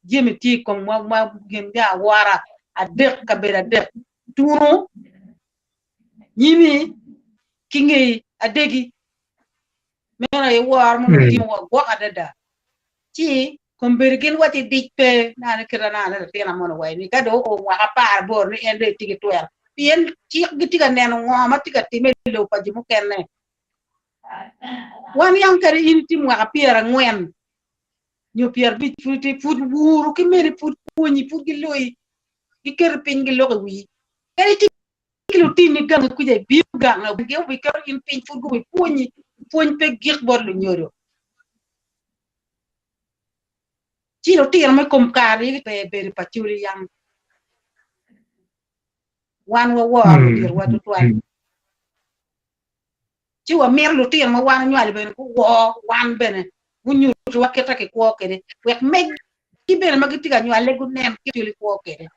Jami tye i kom ma, ma gin me awora adek kabedo adek. Tunu nyimi ki ngeyi adegi. Meno aye woro ma onongo timo wa gwok adada. Ci kombeddi gin wacci dic pe nane kita nane latina mono waci ni ka dong oo mwaka 18 ni en dong etye ki twero. Pien cik gitye ka neno ngo ma tye ka time i lobo pa jo mukene. Wan yang kadi in itye mwaka 40. nyo 50 pud itye pud wuru ki meni pud pwonyi pud giluyi giketo piny giloko i wii kadi itye ki lutini gangi kuca ibino gang gibiketo in piny pud gubipwonyi pwony pe gik bot lunyodo ci lutino me kom kare pe bedo pa coli yang wan waworo luditowa tutwal ci wamito lutino ma wan onywalo bene guwor wan bene gunyutiwa kit ma kikwo kwede wek megi bene ma gitye ka nywale gunen kit ma kikwo kwede.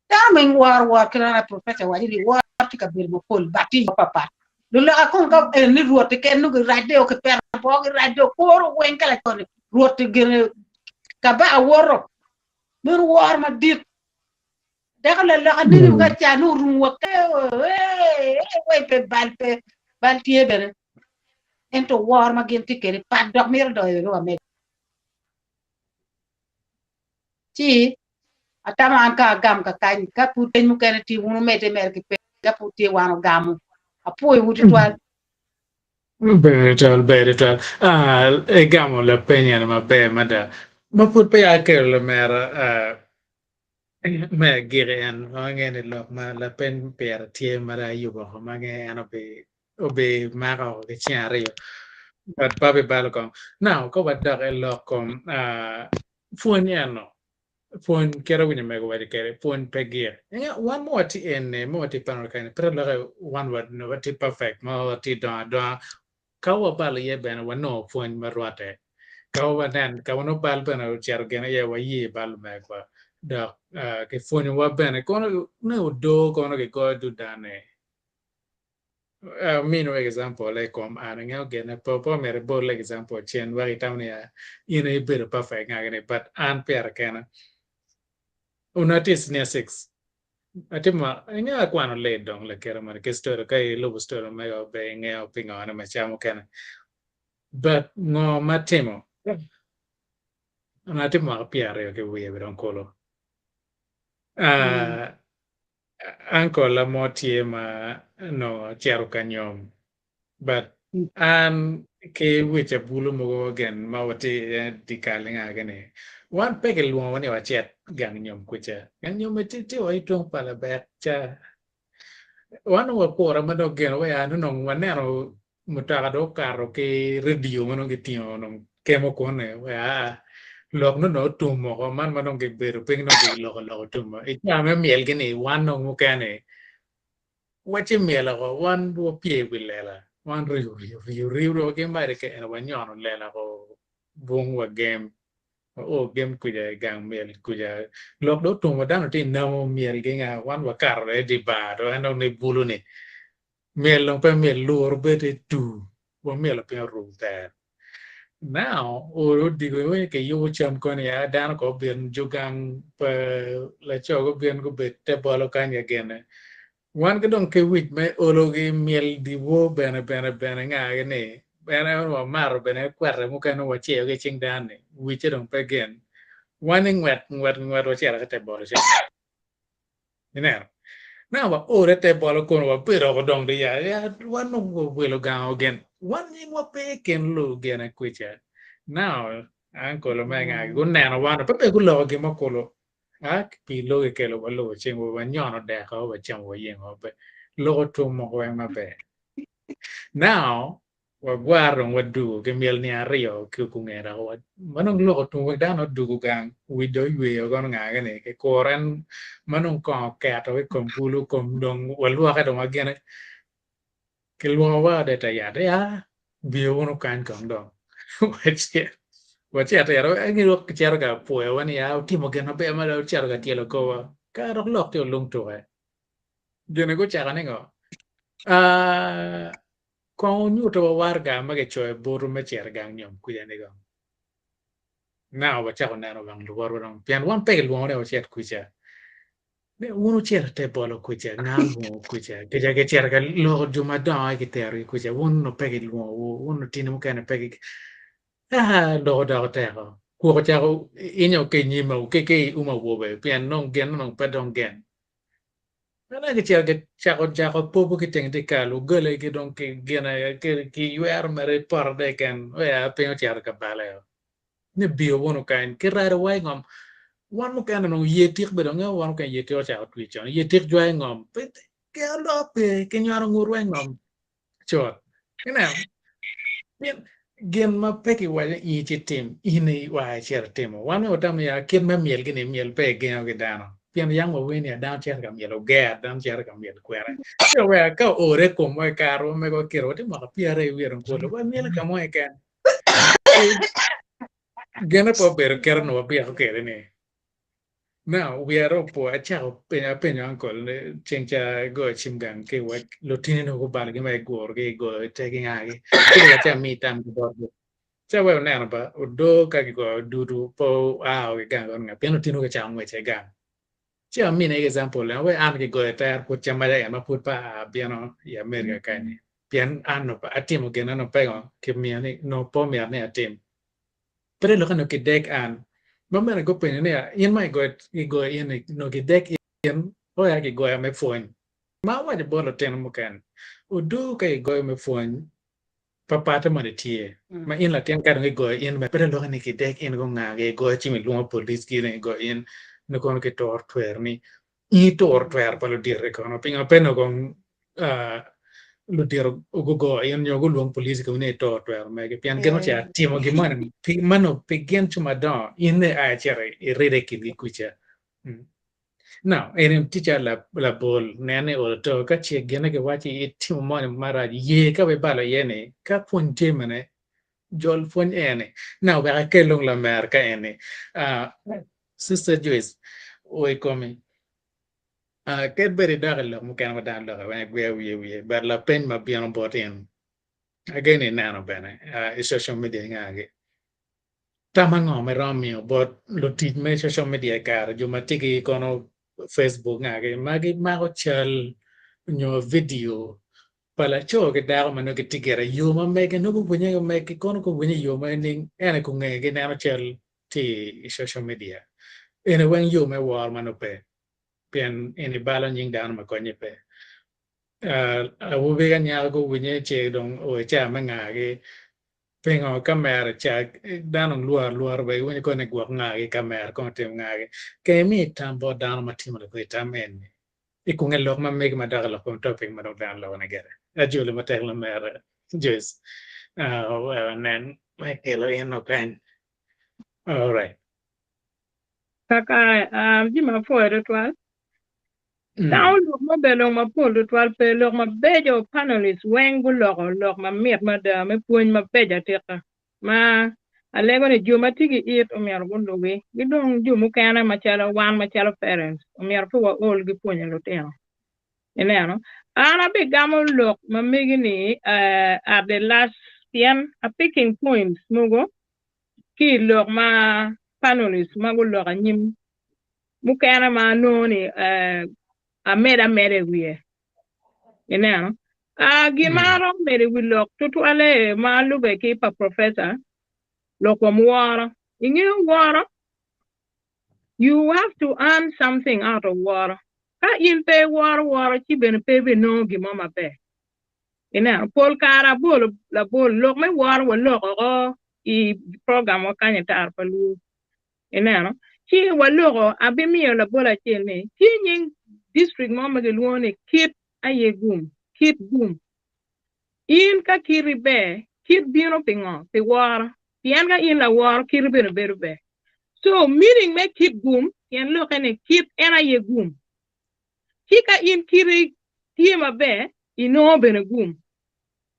Dano ma woro woro kit ma professor waco ni woro tye kabedo mapol but tye mapat. Luloka kong ka en ni rwot keken nongo girac deo kipeto boo girac deo koro weng ka laco ni rwot gine kabaka woto meno woro madit. Dako laloka nini ka ca nongo orumo wa ke wai pe bal pe bal tye bene ento woro ma gin tye kwede pat dok mito doyo bene wa mege ci atamo an ka agam kakany ka pud peny mukene tye wun wumedde mere ki peny ka pud tye wan ogamo apwoyowu tutwal. Ber twal, ber twal. Ah, igamo lapeny eni maber mada. Ma pud peya akelo lamera ah, Me agikki en angeyo ni lok ma lapeny pire tye ma dong ayubo oko ma angeyo en obimako oko ki ceng aryo but pe abibalo kong. Now ka wadok i lok kom pwony eno, pwony kit awinyo mego waco kwede pwony pe gik. Inge wan ma watye eni ma watye i panel kany pe lokke wan watye perfect ma watye dongo adonga Ka wabalo iye bene wanongo pwony ma rwatte. Ka wanen ka nongo bal bene ocito gin iye waye bal lumegwa dok kipwonyowa bene kono ni odoo kono kigoyo dudane. Aminiwu example i kom an ingeyo gine pe omyero ibol example cen wek itam ni in aye ibedo perfect nga gini but an pire kena onongo atye i senior six Atye ma ingeyo akwano late dong lakite moni ki story ka ilubo story mega maber ingeyo pingo ne ma ca mukene but ngo ma atimo onongo atye mwaka 20 ki wiye dong kulu uncle mo tye ma onongo ocito ka nyom But an ki wic abulu mogo gin ma watye iye dyekal nga gini, wan pe kilwongowa ni wacit gang nyom kuca. Gang nyom tye wa i tung pa labek ca. Wan dong wakure ma dong gin wa nongo waneno mutoka dong okato ki radio ma nongo gitingo dong kemo kune wa lok nongo otum woko man ma dong gibedo piny dong giloko lok otum woko. I cawa me myelgi ni wan dong mukene Waci myel oko, wan wapye i wi lela, wan riu riu riu riu dong ki mari kene wanyono lela oko bung wa gem, wao gem kuca i gang myel kuca, lok dong otum wa dano tye inamo myel gi nga wan wakato dong i dye bar dong en dong ni bulu ni myel dong pe myel luro bed i tur wamyelo piny oru ber. Now odiko iwinyo kiyubo cam koni ya dano ko obin jo gang pa laco gubin gubed te bolo kany ka gene wan ki dong ki wic me olo gi myel dyewor bene bene bene nga gi ni bene wamato bene kwete mukene waceyo ki cing dano ni wicce dong pe gen wan ni ngwet ngwet ngwet wacito ki te bolo ca. Ineno? Na waore te bolo kono wabedo oko dong di ya, ya wan dong wawilo gang o gin. Wan nyingwa pe i kin lu gine kwica. Now, uncle me nga guneno wan, pe be guloko gin mo kulu. A pi logi kelo walubo cing wa wanyono deko wacamo wayengo be loko tum moko weng maber. Now, Wagwaro dong wadugo ki myel ni aryo ki okunge dok ma dong loko tung wek dano odugo gang wic dong oyweyo kono nga gini ki kuro en ma dong kong oketo ki kom bulu kom dong walwoke dong wagine kilwongowa adada yat ya biyo wunu kany kong dong wacit wacito yat gicito ka pwoyowa ni ya wutimo gin maber mada wucito ka tyelo korwa ka dok lok tye olung tuke gini gucako ni ngo Kong wunyutte wa waraga ma kicoyo botwu me cito i gang nyom kwica-ni kong. Naka wacako neno wang luwotwa dong, pien wan pe kilwongo ni wacit kwica. Ni wun wucito i te bolo kwica, nga olwongowu kwica? Kica kicito ka loko jo madongo aye kiterogi kwica, wun onongo pe kilwongowu, wun lutini mukene pe ki Ah, lok odoko teko. Kwok ocako inyo ki i nyim ki i um awobe, pien dong gin onongo pe dong gen. Meno gicito gicako jako popo ki teng dyekal, ogale ki dong ki gine ki ywero mere i poto keken, oya piny ocito ka bale. Ni bio wunu kany ki rado wa i ngom. Wan mukene onongo ye tik bene onge wan mukene ye tik ocako twi con. Ye tik jwayo ngom. Pe ke olo pe ki nywaro ngutwa i ngom cut. Ineno? Pien gin ma pe kiwaco ni in ci tim, in iwa icito itimo. Wan myero watam ni kit me myel gini myel pe igengo ki dano. Pien yam wawinyo ni dano cito ka myelo oger, dano cito ka myel kwene. Ci wek ka oore i komwa i karwa mego kiro watye mwaka pyeraryo wiye dong kulu, wamyelo ka mo keken. Gene pe obedo kite onongo wabyeko kwede ni. Now wiya dong opo acako penyo apenyo uncle ni ceng ca igoyo cim gang ki wek lutini nongo gubalo gi ma iguro gi igoyo ite ki ngagi ci dong acako miyi tam ki botgi ci aweyo neno ba odo ka gigoyo dudu pe oao ki gang kono nga pien lutini gucako ngwec i gang ci amine example ni aweyo an gigoyo ter pud ca maca en ma pud pe aa abino i America kany-ni pien an onongo atimo gin eno pe ngo kimiyo ni nongo pe omyero ni atim Pe te lokke nongo kidek an. Ma mene gupenyo ni, In ma igoyo in ni nongo kidek in oya kigoya me pwony? Ma awaco bot lutino mukene, Odur ka igoyo me pwony, papatte moni tye. Ma in latin ka dong igoyo in bene pe te lokke ni kidek in gungagi igoyo ci ilwongo police gire igoyo in nongo kono kituro tweroni. In ituro twero pa ludito-ni kono pingo pe nongo kong ludito gugo in nyo gulwong police kono ni ituro twero megi pien gin ocito timo gin moni pi mano pi gin co madongo in dong ia icito iride i kingi kuca. Now eni tye calo labol nen ni olo to ka ce gine giwaci itimo moni marac ye ka ibalo iye ni ka pwony tye mene jol pwony eni. Now wek akel dong lamer ka eni Sister Joyce o i komi. Kadi bed idok i lok mukene ma dano loko weng igweyo wiye wiye but lapeny ma bino bot in ageno ineno bene i social media ingagi. Tam ango ma iromo miyo bot lutic me social media i kare jo ma tye ki kono Facebook ngagi ma gimako cal nyo video pa laco ki dako ma nongo gitye gire i yo ma mege nongo guwinye megi kono guwinye i yo ma nining ento i kungeye gineno cal tye i social media eni weng yo me woro ma nongo pe pien eni balo nying dano ma konye pe. Awobi ki anyaka guwinye ce dong o i caa me ngagi pingo kamera ca dano dong lworo alwora bene giwinyo kono ni gwok ngagi kamera kono otim ngagi ka imi tam bot dano ma timo lakodi tam eni i kunge lok ma megi madok i lok kom topic ma dong dano loko ni gire. Ajoli matek lamera Joyce wek anen me kelo in okany. All right. Kaka jami apwoyo tutwal. Dano lok ma obedo lok mapol tutwal pe lok mabeco panelists weng guloko lok mamit mada me pwony mabeco atika ma alego ni jo ma tye ki it omyero gulubi ki dong jo mukene macalo wan macalo parents omyero pe waol ki pwonyo lutino ineno an abigamo lok ma megi ni at the last pien a picking points mogo ki i lok ma panelists ma guloko anyim mukene ma anongo ni amedo ameda i wiye ineno gin ma aromo medo i wi lok tutwalle ma lube ki pa professor lok kom woro ingeyo woro you have to earn something out of woro ka in pe iworo woro ci bene pe ibinongo gin mo maber ineno pol kare abolo labol lok me woro waloko oko i program wa kany i Tara pa Luo Ineno? Ci waloko, abimiyo labol acel ni, tye nying district mo ma gilwongo ni Kit aye Gum, Kit Gum. In ka kiti ber, kit bino pi ngo? Pi woro. Pien ka in laworo, kiti bene bedo ber. So, meaning me Kit Gum, tyen lokke ni kit en aye gum. Ci ka in kiti tye maber, inongo bene gum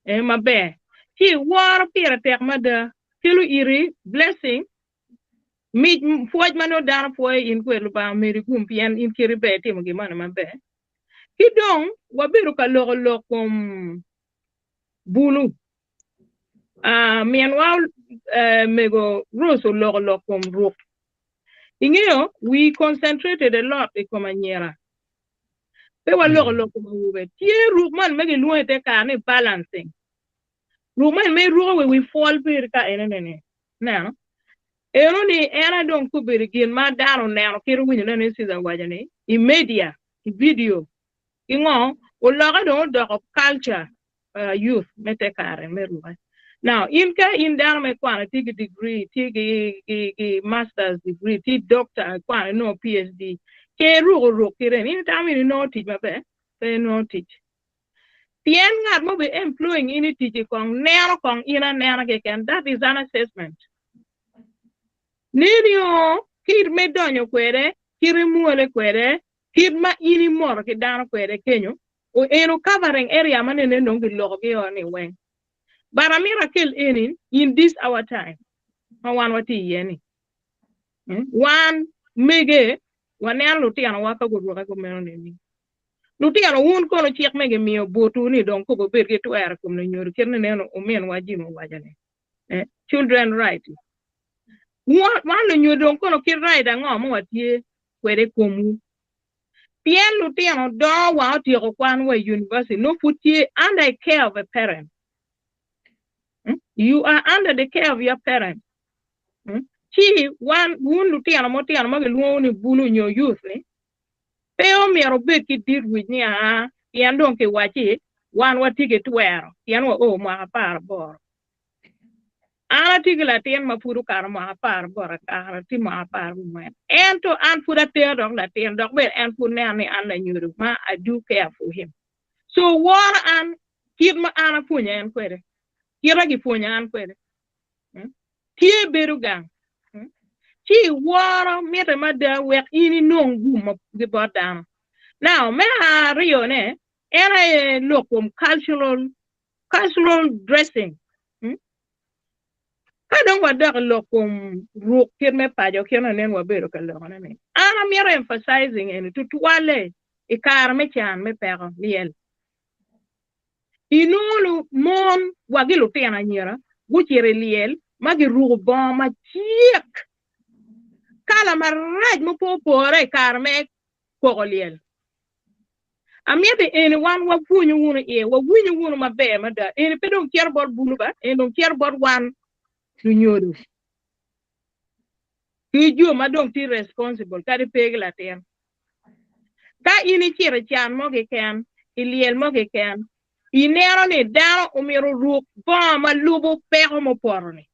eh, maber. Ci woro pire tek mada, kelo iri blessing Mic pwoc ma nongo dano pwoyo in kwede Lubanga omedi gum pien in kiti ber itimo gin moni maber. Ki dong wabedo ka loko lok kom bulu. Uh, minwa uh, mego Rose oloko lok kom ruk. Ingeyo, we concentrated a lot i kom anyira. Pe waloko lok kom awobe. Tye ruk man ma gilwongo i te kare ni balancing. Ruk man ma iruko wi wi pwol piri ka enene ni. Ineno? Eno ni en aye dong kobedo gin ma dano oneno kit owinyo ne ni Caesar owaco ni i media, i video, ki ngo, oloke dong odoko culture pa youth me te kare me ruke. Now, in ka in dano ma ikwano itye ki degree, itye ki, ki, ki masters degree, itye doctor, ikwano inongo PhD, ce iruko ruk kite ni, in itamo ni inongo tic maber? Pe inongo tic. Pien ngat mo be employing in i tic-ci kong neno kong in anena keken, that is an assessment. Nino kit me donyo kwede, kit imwole kwede, kit ma in imoto ki dano kwede kenyo, eno covering area ma nene nongo giloko gi o ni weng. But amito akel eni in this our time ma wan watye iye ni. Wan mege waneno lutino wa ka guruke kumeno nini. Lutino wun kono cik me gimiyo botwu ni dong koko bed ki twero i kom lunyodo kit ni neno ominwa Jim owaco ni. Children right. Wan lunyodo dong kono kit right ango ma watye kwede i komwu? Pien lutino dongo wa otyeko kwan wa i university nongo pud tye under a care of a parent. You are under the care of your parent. Ci wan wun lutino mutino ma gilwongo ni bulu nyo youth ni pe omyero obed ki dit wic ni aa pien dong kiwacci wan watye ki twero pien wa o mwaka 18. An atye ki latin ma pud okato mwaka 18 akara tye mwaka 14 ento an pud atero dok latin dok bene en pud neno ni an lanyodo ma I do care for him. So woro an kit ma an apwonyo en kwede, kita gipwonyo an kwede. Tye bedo gang. Ci woro mitte mada wek in inong gum ki bot dano. Now me aryone en aye lok kom cultural cultural dressing. Ka dong wadok i lok kom ruk kit me paco kit ma nen wabedo ka lokone ni, an amito emphasizing eni tutwalle i kare me can me peko lyel. Inongo mon wa ki lutino anyira gucito i lyel ma giruko bongo macek, kala marac ma pe opore i kare me koko lyel. Amito eni wan wapwonyu wunu iye, wawinyu wunu maber mada. Eni pe dong cito bot bulu ba, eni dong cito bot wan lunyodo ki jo ma dong tye responsible kadi pe ki latin. Ka in icito i can mo keken, i lyel mo keken, ineno ni dano omyero oruk bongo ma lubo peko mupoto-ni.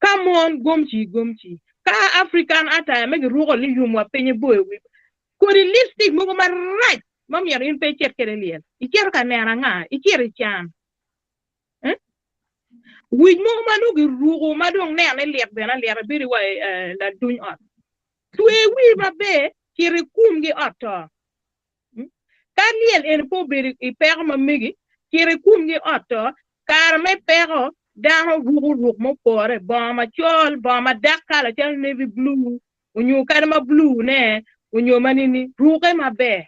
Ka mon gomci gomci, ka African attire ma giruko ni yum wa piny iboyo wi, kodi lipstick mogo marac ma myero in pe icit kwede i lyel. Icito ka neno anga? Icito i can. Wic mogo ma nongo giruko ma dong nene lit bene alita bedo wa i laduny ot. Twe wii maber, cit ikumgi ot to. Ka lyel eni pe obedo i peko ma megi, cit ikumgi ot to. Kare me peko, dano ruko ruk mupore, bongo macol, bongo ma dak kala calo navy blue, onyo kadi ma blue ne, onyo ma nini, ruke maber.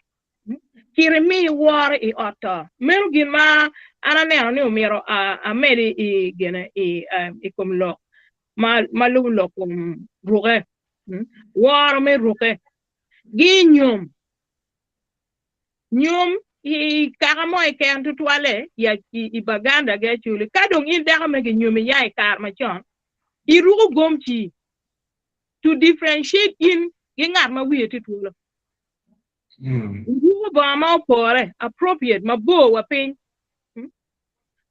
Cit imi woro i ot to. Meno gin ma an aneno ni omyero amedi i gine i kom lok ma lubo lok kom ruke. Woro me ruke. Gi nyom. Nyom i kaka mo keken tutwalle i Baganda ki Acholi. Ka dong in dako me ginyomi ya i kare macon, iruko gomci to differentiate in ki ngat ma wiye tye twolo. Iruko bongo ma opore, appropriate, mabor wa piny.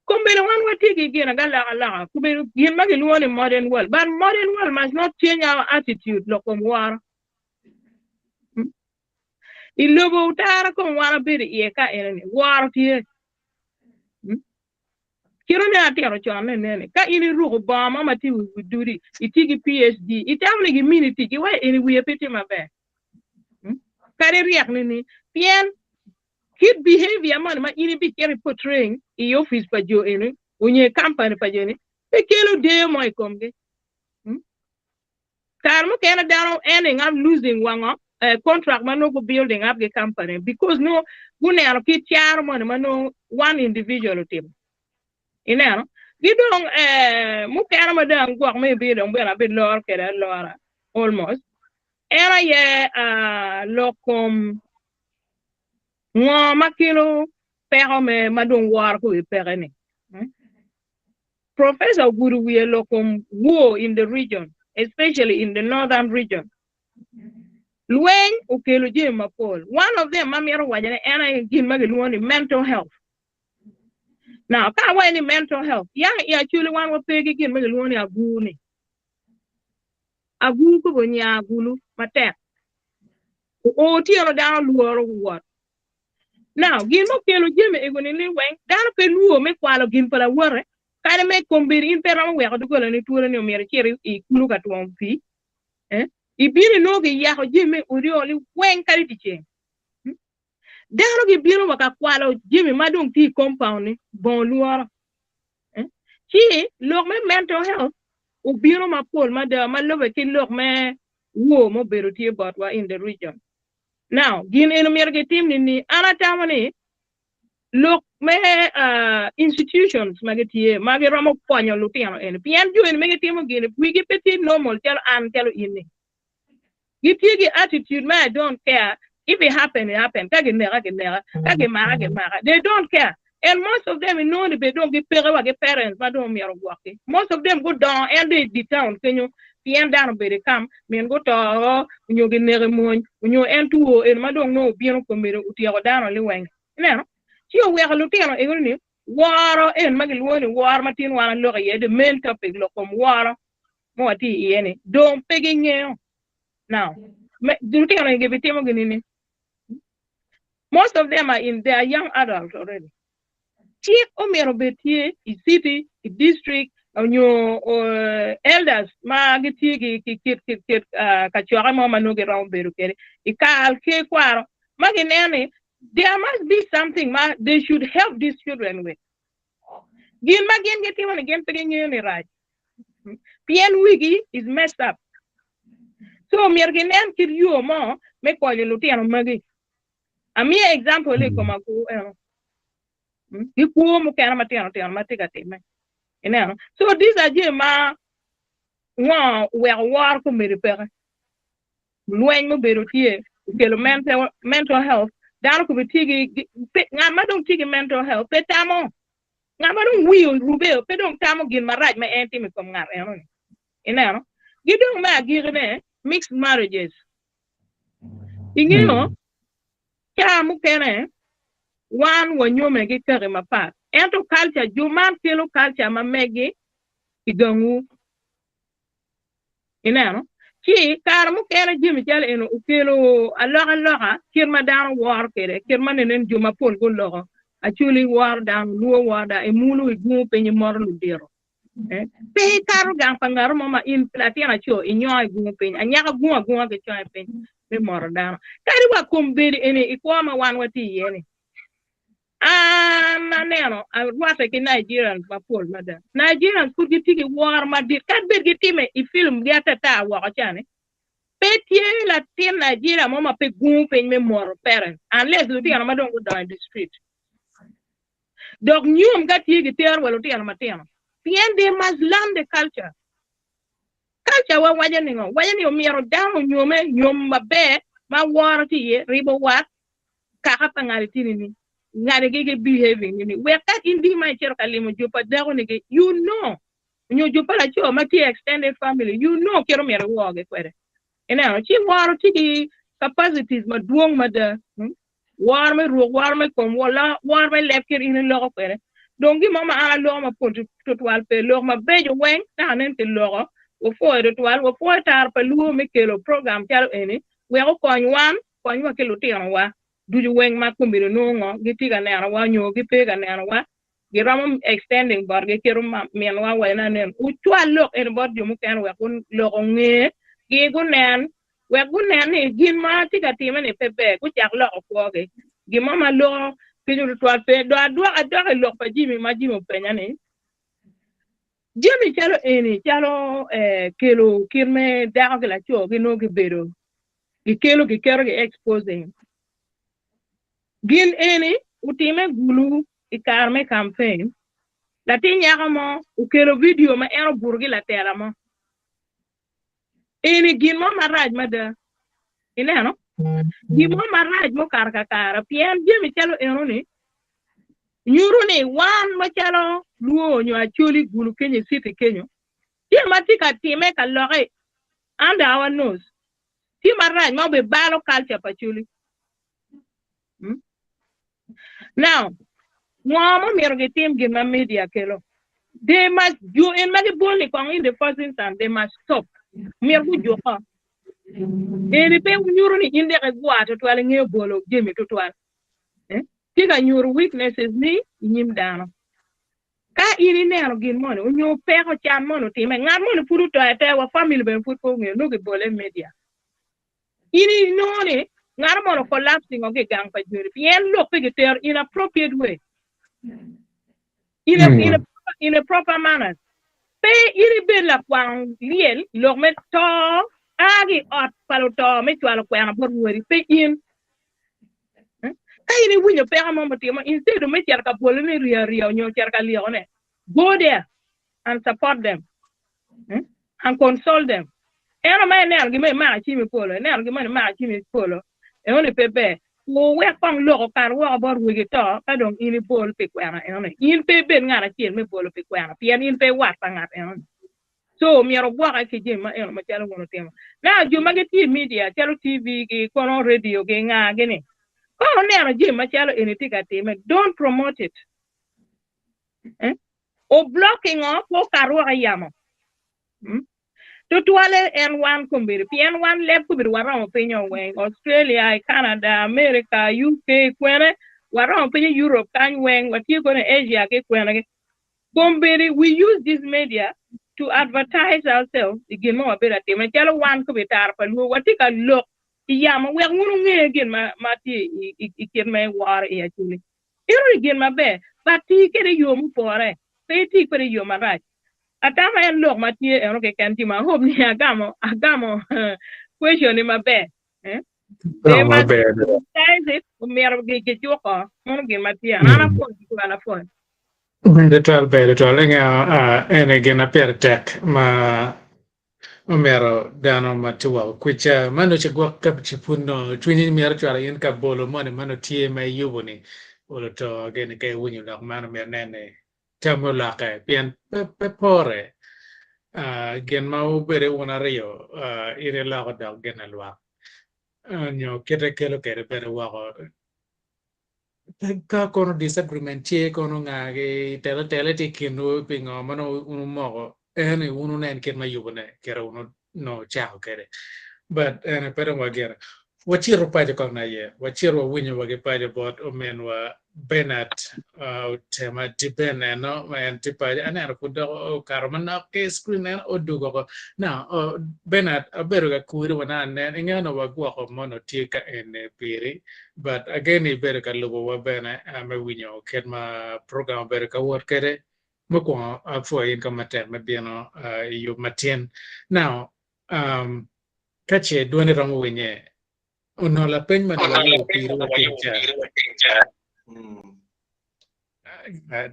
Kombeddi wan watye ki gin agalokaloka, kobedo gin ma gilwongo ni modern world, but modern world must not change our attitude lok kom woro. I lobo otara kom wan wabedo iye ka eni-ni, woro tye. Kit ma atito con nene-ni, ka in iruko bongo mo ma tye i wi dudi, itye ki PhD, itamo ni gimini tic, iwaco eni wiye pe tye maber. Kadi iryek nini, pien kit behavior moni ma in ibicito i portraying i opic pa jo eni onyo i company pa jo eni pe kelo deyo mo i komgi. Kare mukene dano ending up losing wango contract ma nongo gu building up gi company because nongo guneno kit caro moni ma nongo one individual otimo. Ineno? Gi dong mukene ma dong gwok maybe dong bene abiloro kwede alora almost en aye lok kom ngo ma kelo peko me ma dong woro ki wi peke ni. Professor ogudo wiye lok kom war in the region, especially in the northern region. Lweny okelo jami mapol. One of them ma mito wacone en aye gin ma gilwongo ni mental health. Now, ka awaco ni mental health, yang i Acholi wan wape ki gin ma gilwongo ni agur ni. Agur kobo nya agulu matek. Oo otyeno dano lworo wot. Now, gin ma okelo jami ego ni liweng, dano pe lwor me kwalo gin pa lawote, kadi me kombeddi in pe iromo weko doggola ni twolo ni omyero icit i kulu ka twongo pii. Eh? Ibino inongo giyako jami me odi o liweng kadi dyeceng. Dano gibino wa ka kwalo jami ma dong tye i compound ni bongo lworo. Eh? Ci lok me mental health obino mapol mada ma lube ki lok me war ma obedo tye botwa in the region. Now, gin eni myero gitim nini? An atamo ni lok me uh, institutions ma gitye ma giromo konyo lutino eni pien jo eni ma gitimo gini wigi pe tye normal calo an calo in ni. Gitye ki attitude me I don't care if it happen it happen ka gineka gineka ka gimaka gimaka they don't care and most of them inongo ni bene dong gipeke wa ki parents ma dong myero ogwokgi most of them gudongo en dong i di town kenyo pien dano obedo i camp min guto o nyo gineko i mony nyo en two eni ma dong nongo obino komedi otyeko dano liweng ineno ci oweko lutino ego ni woro en ma gilwongo ni woro ma tin wan aloko iye the main topic lok kom woro ma watye iye ni dong pe gingeyo. Now, me, lutino ni gibitimo gini ni most of them are in they are young adults already. Cik omyero obed tye i city, i district, onyo uh, elders ma gitye ki ki kit kit kit uh, kacokke mo ma nongo giromo bedo kwede i kal ki kwaro ma gineno ni there must be something ma they should help these children with. Gin ma gin gitimo ni gin pe gingeyo ni rac. Pien wigi is messed up. So myero ginen kit yo mo me konyo lutino magi. Amiyo example i kom agur eno. Ki kwo mukene matino tino ma tye ka timme. Ineno? So these are jami ma ngo oweko woro komedi peke. Lweny mubedo tye okelo mental, mental health. Dano kobe tye ki, ngat ma dong tye ki mental health pe tamo. Ngat ma dong wiye orube pe dong tamo gin marac ma en timo i kom ngat eno-ni. Ineno? Ki dong me agikine, mixed marriages. Ingeyo, ca mukene wan wanyome ki kaki mapat, ento culture, jo man kelo culture ma megi i gangwu. Ineno? Ci kare mukene jami calo eno okelo alokaloka kit ma dano woro kwede, kit ma nenen jo mapol guloko. Acholi woro dano, Luo woro dano, imulu igungo piny imoto ludito. Eh? Pe ikato gang pa ngat mo ma in latin aco inyongo igungo piny, anyaka gungo agunga ki conge piny me moto dano. Kadi wa kombeddi eni i kwo ma wan watye iye-ni, An aneno arwatte ki Nigerians mapol mada. Nigerians pud gitye ki woro madit kadi bed gitime i film gi atata woko cani. Pe tye latin Nigeria mo ma pe gungu piny me moto parents unless lutino ma dong gudongo i the street. Dok nyom ka tye gitero wa lutino matino pien they must learn the culture. Culture wa waco ningo? Waco ni omyero dano onyome nyom maber ma woro tye iye, ribo wat, kaka pa ngat itini ni ngati gi gi behaving ni wek ka in di ma icito ka limo jo pa dako ni gi you know nyo jo pa laco ma tye extended family you know kit omyero iwor gi kwede ineno ci woro tye ki capacities madwong mada hmm? Woro me ruk woro me kom woro me leb kit in iloko kwede dong gin mo ma an aloko mapol tutwal pe lok mabeco weng naka nen kiloko wapwoyo tutwal wapwoyo taro pa luo me kelo program calo eni wek okony wan kony wa ki lutinowa ducu weng ma kombeddi onongo ngo gitye ka nenowa nyo gipe ka nenowa giromo extending botgi kit minwa waco ni anen wucwal lok eni bot jo mukene wek lok onge gi gunen wek gunen ni gin ma tye ka time ni pe ber gucak loko kwogi gin mo ma loko kenyo tutwal pe dong adwok adok i lok pa Jimmy ma Jimmy openya ni jami calo eni calo eh, kelo kit me dako ki laco ginongo gibedo gikelo giketo gi exposing gin eni otime gulu i kare me campaign latin nyako mo okelo video ma en obuto ki latela mo eni gin mo marac mada ineno gin mo marac mukato kakare pien jami calo enoni nyuto ni wan macalo luo nyo acholi gulu kenyo i city kenyo tye ma tye ka time ka loke under our nose tye marac ma obibalo culture pa acholi. Hmm? Now, Ngo ma omyero gitim gin ma media kelo? They must jo en ma gibol-li kong in the first instance they must stop. Myero gujuko. Eni pe nyuto ni in dek igwar tutwal ingeyo bolo jami tutwal. Eh? Tye ka nyuto weaknesses ni i nyim dano. Ka in ineno gin moni onyo peko can moni otime, ngat moni pud oto ata wa family bene pud pe ongeyo nongo gibole i media. In inongo ni ngat moni o collapsing o ki i gang pa joni pien lok pe gitero in appropriate way. In a, in a, in a proper manner. Pe in ibed lakwang lyel lok me to a ki i ot pa luto me cwalo kwena bot wodi. Pe in. Ka in iwinyo peko mo mutimo, instead me cito ka bolo ni riyo ariya onyo cito ka lyeko ne, go there and support them and console them. Ento ma ineno gin ma imako cim i polo, ineno gin moni imako cim i polo, enoni pe ber. Wuwek kong lok okat woko bot wegi to ka dong in ibol pi kwena enoni. In pe ibed ngat acel me bolo pi kwena pien in pe iwat pa ngat enoni. So myero ogwoke ki jami ma eno macalo wun wutimo. Now jo ma gitye i media calo TV gi kono radio gi nga gi ni ka wuneno jami macalo eni tye ka time don't promote it. Eh? O blocking o pe okat woko i yamo. Hmm? Tutwale en wan kombeddi pien wan leb kombeddi waromo piny o weng Australia, i Canada, America, UK kwene waromo piny i Europe kany weng watye kono i Asia ki kwene gi. Kombeddi we use this media to advertise ourselves i gin ma wabedo atima calo wan kombeddi tara pa luo watye ka lok i yamo wek wun wunge gin ma ma tye i, i, i kit ma iworo i Acholi. Ento i gin maber, but tii kwede i yo mupore, pe iti kwede i yo marac. Atamo en lok ma tye eno keken Jim, I hope ni agamo agamo question ni maber. Eh? They must criticize it, omyero gijuko, meno gin ma tye. An apwoyo tutwal, apwoyo. Ber tutwal, ber tutwal. Ingeyo, eni gin ma pire tek ma omyero dano ma tye woko kwica ma nongo ci gwok ka ci pud nongo cwinyi myero cwalo in ka bolo moni ma nongo tye ma iyubo ni olo to gini ka iwinyo lok man omyero inen ni tammi olokke pien pe pe pore gin ma wubedo wun aryo in iloko dok gin alwak nyo kite kelo kwede bene woko Ka kono disagreement tye kono nga gi tele tele tye i kinwu pi ngo ma nongo wun wumoko eni wun wunen kit me yubone kite wun onongo wucako kwede but eni pe dong wagire. Wacito paco kong aye wacito wawinyo wa ki paco bot ominwa Bernard Otema Diben eno ma en tye paco aneno pud dok okato manok ki screen eno odugo oko now Bernard abedo ka kuri wa naka nen inge onongo wagwoko mono tye ka eni piri But again ibedo ka lubo wa bene me winyo kit ma program obedo ka wot kwede. Mukwongo apwoyo in ka matek me bino i yub matin. Now um, ka ce dwoni romo winye, onongo lapeny ma nongo wayubo piri wa tin ca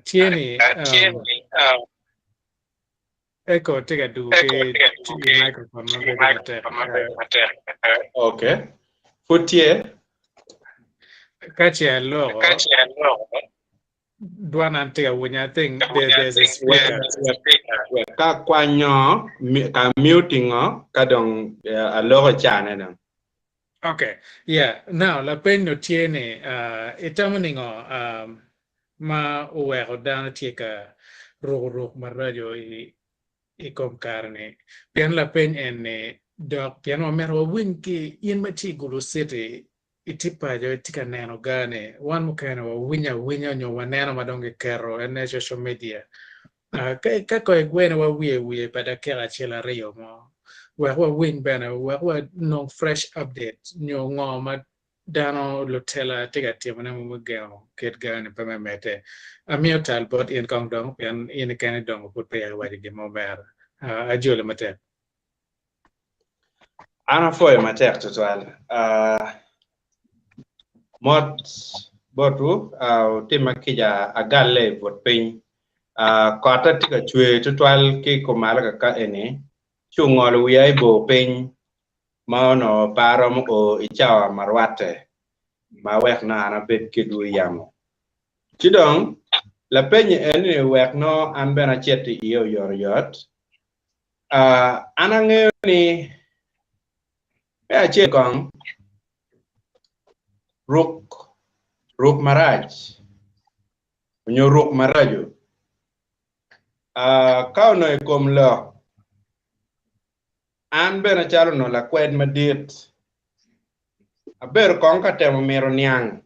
tye ni um, Echo tye ka dugo ki microphone ma bedo matek. Okay. Pud tye? Ka ce aloko, dwan an tye ka winyo, I think there, there's a speaker. Wek ka kwanyo, ka muting o, ka dong aloko cane dong. Okay, yeah. Now, lapeny no tye ni, uh, itamo ningo um, ma oweko dano tye ka ruko ruk maraco i, i kom kare-ni? Pien lapeny en-ni dok pien wamito wawiny ki in ma tye i Gulu City, itye paco, itye ka neno ga-ni, wan mukene wawinyo awinya nyo waneno ma dong giketo en i social media. Ka kong igwene wa wiye wiye pa dakika acel aryo mo wek wawiny bene wek wanong fresh update nyo ngo ma dano lutela tye ka timone me gengo kit gani pe me medde. Amiyo tal bot in kong dong pien in keken idongo pud peya iwaco gin mo mere. Ajoli matek. An apwoyo matek tutwal. Mot botwu, wutimma kica agalle i but piny. Kotta tye ka cwer tutwal ki kumalo kaka eni, ci ongolo wiya i bor piny ma onongo pe aromo o i cawa ma rwatte ma wek nongo an abed kedwu i yamo. Ci dong, lapenyi eni wek nongo an bene acit iye oyotoyot, An angeyo ni me acel kong ruk ruk marac Onyo ruk maraco. Ka onongo i kom lok, an bene calo onongo lakwed madit, abedo kong ka temo mito niang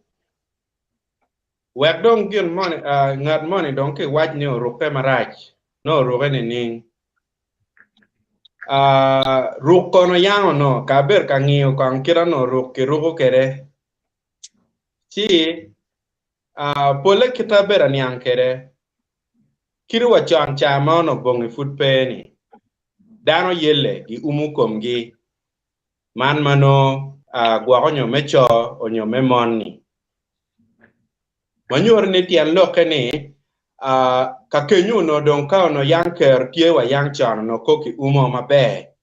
wek dong gin moni, ngat moni dong kiwac ni orukke marac, nongo orukke nining? Ruk kono yang onongo ka abedo ka ngiyo kong kit onongo ruk kiruko kwede, ci Polle kite abedo aniang kwede, kadi wa con ca ma onongo bongi pud pe-ni, dano yelle giumo komgi, man ma nongo gwoko nyo me co nyo me mon-ni. Ma nyuto ni tyen lokke ni, ka kenyo onongo dong ka onongo yang kero tye wa yang con onongo kok kiumo maber.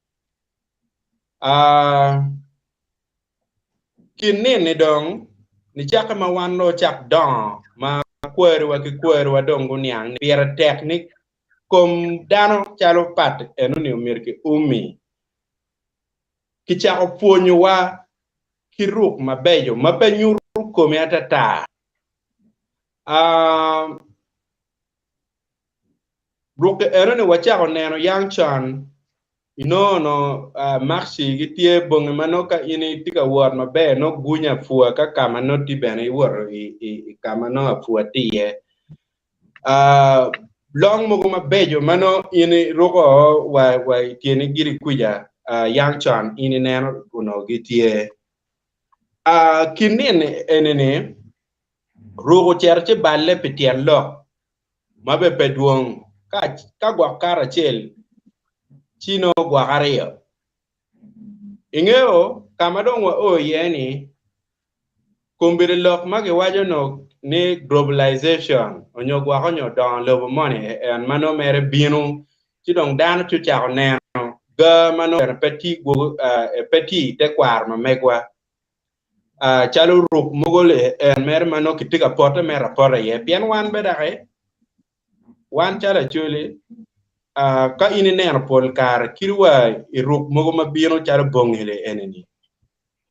Kin nini dong, nicakke ma wan dong ocak dongo ma kwariwa ki kwariwa dong guniang ni pire tek ni kom dano calo pat enoni omyero ki umi, kicako pwonyowa ki ruk mabeco ma pe nyuto komi atata. Rukke enoni wacako neno yang con, inongo onongo maxi gitye bongi ma nongo ka in itye ka wot maber nongo gunyo apua ka ka ma nongo tye bene iwoto i ka ma nongo apua tye iye. Long mogo mabeco ma nongo in iruko wa i tyeni giri kwica yang con in ineno onongo gitye. Kin nino eni-ni ruk ocito ci balle pi tyen lok ma bene pe dwong, ka gwok kato acel ci nongo gwok aryo. Ingeyo ka ma dong wao iye-ni, kombeddi lok ma giwaco ni globalization onyo gwoko nyo dongo lobo moni en ma nongo mere bino ci dong dano ci ocako neno ga ma nongo bene pe tye i tekwaro ma megwa. Calo ruk mogo en mere ma nongo kitye ka pote mere apota iye pien wan bene doki wan calo Acholi ka in ineno pol kare kadi wa i ruk mogo ma bino calo bongi eni-ni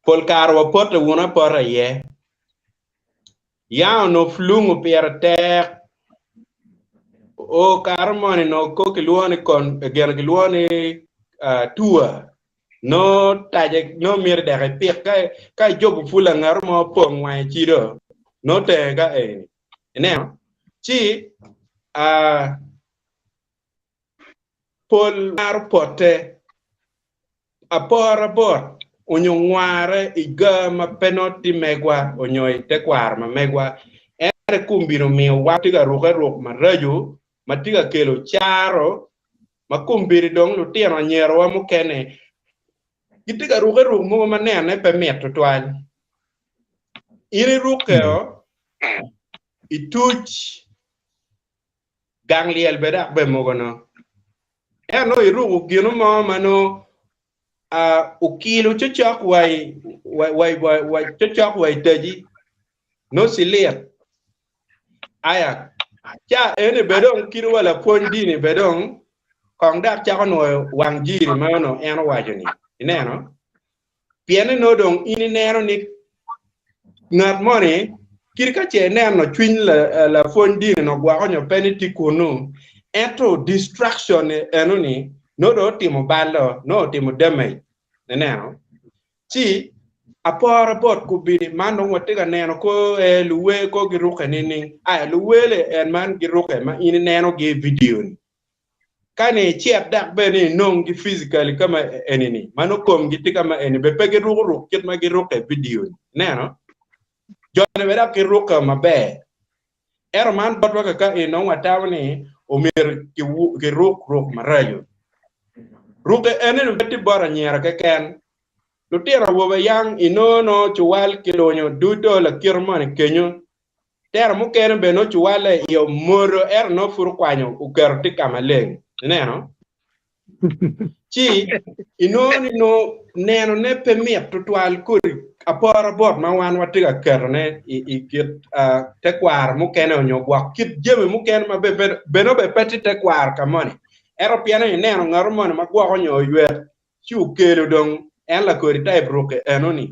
pol kare wapote wunu apota iye Yam onongo pulungu pire tek o kare moni onongo ko kilwongo ni kon gin kilwongo ni tua nongo tace nongo myero dek ipik ka ka ijobo pul angato mo opong wange cido nongo tenge ka eni ineno ci Pol maro pote apora bot onyo ngware i ga ma pe nongo tye megwa onyo i tekwaro ma megwa. Ento i kombeddi omiyo wan tye ka ruke ruk maraco ma tye ka kelo caro ma kombeddi dong lutino anyirawa mukene gitye ka ruke ruk mogo ma nene pe mit tutwal. In irukkeo ituc Gang lyel bene dok bene mogo no. Ento nongo iruko gino mo ma nongo okilo cocok wa i wa cocok wa i taji nongo cilit aya ca eni bene dong kit wa lapwony dini bene dong kong dok cako nwoyo wang jiri ma onongo en owaco ni ineno. Pienne nongo dong in ineno ni ngat moni kit ka ce ineno cwiny lapwony dini ni ogwoko nyo pe ni tye kunu, ento distraction eno-ni nongo dong otimo bal-lo, nongo otimo damage, ineno? Ci apora bot kubidi man dong watye ka neno ko ee luwer ko girukke nining? Aya luwer-li en man girukke ma in inenogi i video-ni. Ka ni icit dok bene ni inong gi physically ka ma eni ni, ma nongo komgi tye ka ma eni bene pe giruko ruk kit ma girukke i video ni. Ineno? Jo ni bene dok girukke maber. Ento man botwa kaka eni nongo watamo ni omyero kiruk ruk maraco. Rukke eni ni pe tye bot anyira keken. Lutino awobe yang inongo nongo cuwal kilunyo duto lakite moni kenyo Tero mukene bene nongo cuwalle i omodo ento nongo pud okwanyo oketo tye ka maleng. Ineno? Ci inongo ni nongo nenone pe mit tutwal kodi apora bot ma wan watye ka ketone i, i kit uh, tekwaro mukene onyo gwok kit jami mukene ma be, bene be pe tye tekwaro ka moni. Ento pien ni ineno ngato moni ma gwoko nyo oywek ci okelo dong en lakodi type rukke enoni.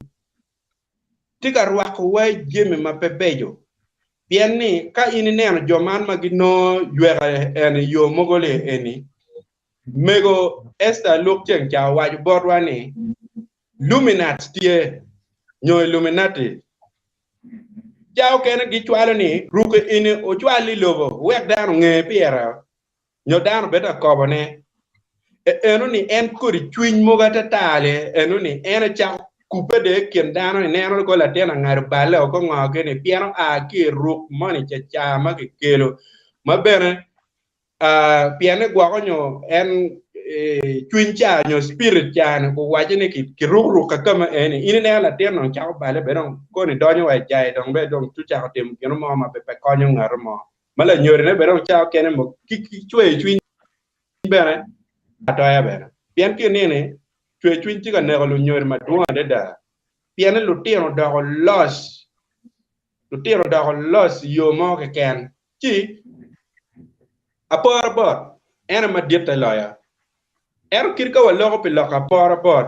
Tye ka rwako wa i jami ma pe beco. Pien ni ka in ineno jo man ma ginongo yweka en i yo mogo li eni, mego Esther Aluk ceng ca owaco botwa ni Luminats tye nyo Illuminati. Ca okene gicwalo ni ruki eni ocwal i lobo wek dano onge pire nyo dano obed ka kobone. Eno-ni en kodi cwiny mogo atata-li, eno-ni en aye cako kubbe dong i kin dano, ineno ko latin angado balle o ko ngo keni pien oa ki i ruk moni caca ma kikelo ma bene pienne gwoko nyo en cwiny ca nyo spirit ca-ni owaco ni kiruk ruk ka kama eni, in ineno latin dong cako balle bene dong koni donyo wa i jai dong bene dong ci ocako timo gin mo ma pe konyo ngat mo ma lanyodine bene dong cawa kene ki cwer cwiny bene atoya bene pien ki inini cwer cwiny tye ka neko lunyodo madwong adada pien ni lutino odoko loc lutino odoko loc i yo mo keken ci apora bot en aye maditte loyo ento kit ka waloko pi lok apora bot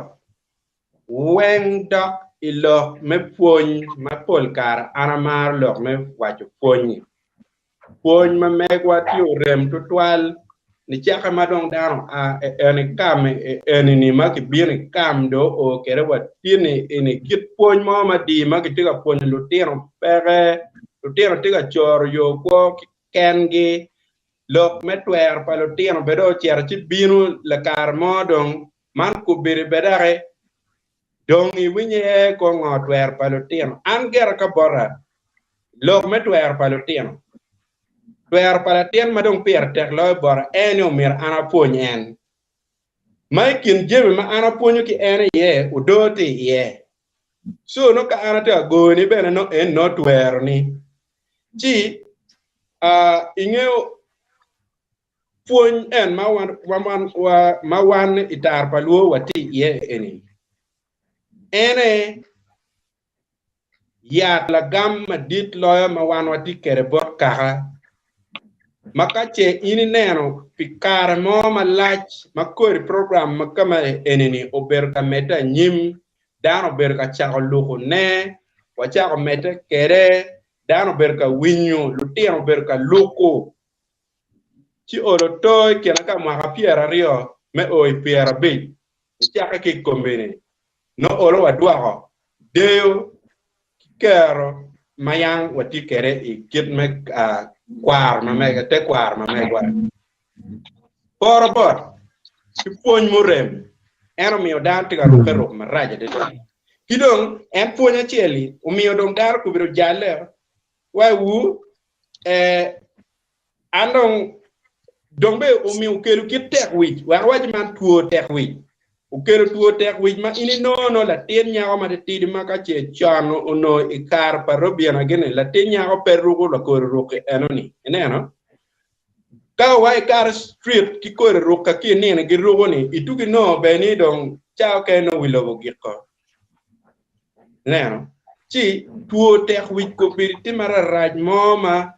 weng dok i lok me pwony ma pol kare an amaro lok me waco pwony-nyi. Pwony ma megwa tye orem tutwal nicake ma dong dano oa en i kam eni-ni ma kibino i kam dong oo kwede wa tin-ni eni kit pwony mo madii ma kitye ka pwonyo lutino peke, lutino tye ka coro yo kwo kengi, lok me twero pa lutino bene dong ocito ci bino lakare mo dong Man kobedo bed daki dong iwinyo iye ko ngo twero pa lutino. An gera ka bota lok me twero pa lutino. Twero pa latin ma dong pire tek loyo bota en ni omyero an apwony en. Ma i kin jami ma an apwonyo ki en iye odoo tye iye. So nongo ka an atye ka goyo ni bene nongo en nongo twero ni. Ci ingeyo Pwony en ma wan i tar pa lwo watye iye eni, en aye yat lagam madit loyo ma wan watye kwede bot kaka, ma ka ce in ineno pi kare mo malac ma kodi program ma kama eni-ni obedo ka medde anyim, dano obedo ka cako lukone, wacako medde kwede, dano obedo ka winyo, lutino obedo ka luko. ci olo to i kine ka mwaka 20 me o i 50 nicakke ki i kombeddi, nongo olo wadwoko deyo ki kero ma yam watye kwede i kit me kwaro ma mege, tekwaro ma megwa. Poro bot ki pwony murem en omiyo dano tye ka rukke ruk marac adada. Ki dong en pwony acel-li omiyo dong dano kobedo jalle wa i wu An dong, dong be omiyo okelo kit tek wic, wek awac ni man two tek wic. Okelo two tek wic ma in inongo nongo latin nyako ma titidi ma ka ce con onongo i kare pa Robina gini, latin nyako pe ruko lakodi rukki enoni. Ineno? Ka owa i kare street ki kodi rukka ki inino giruko ni, itugi nongo be ni dong ca okene nongo wi lobo ogiko. Ineno? Ci two tek wic kobedo tye mararac mo ma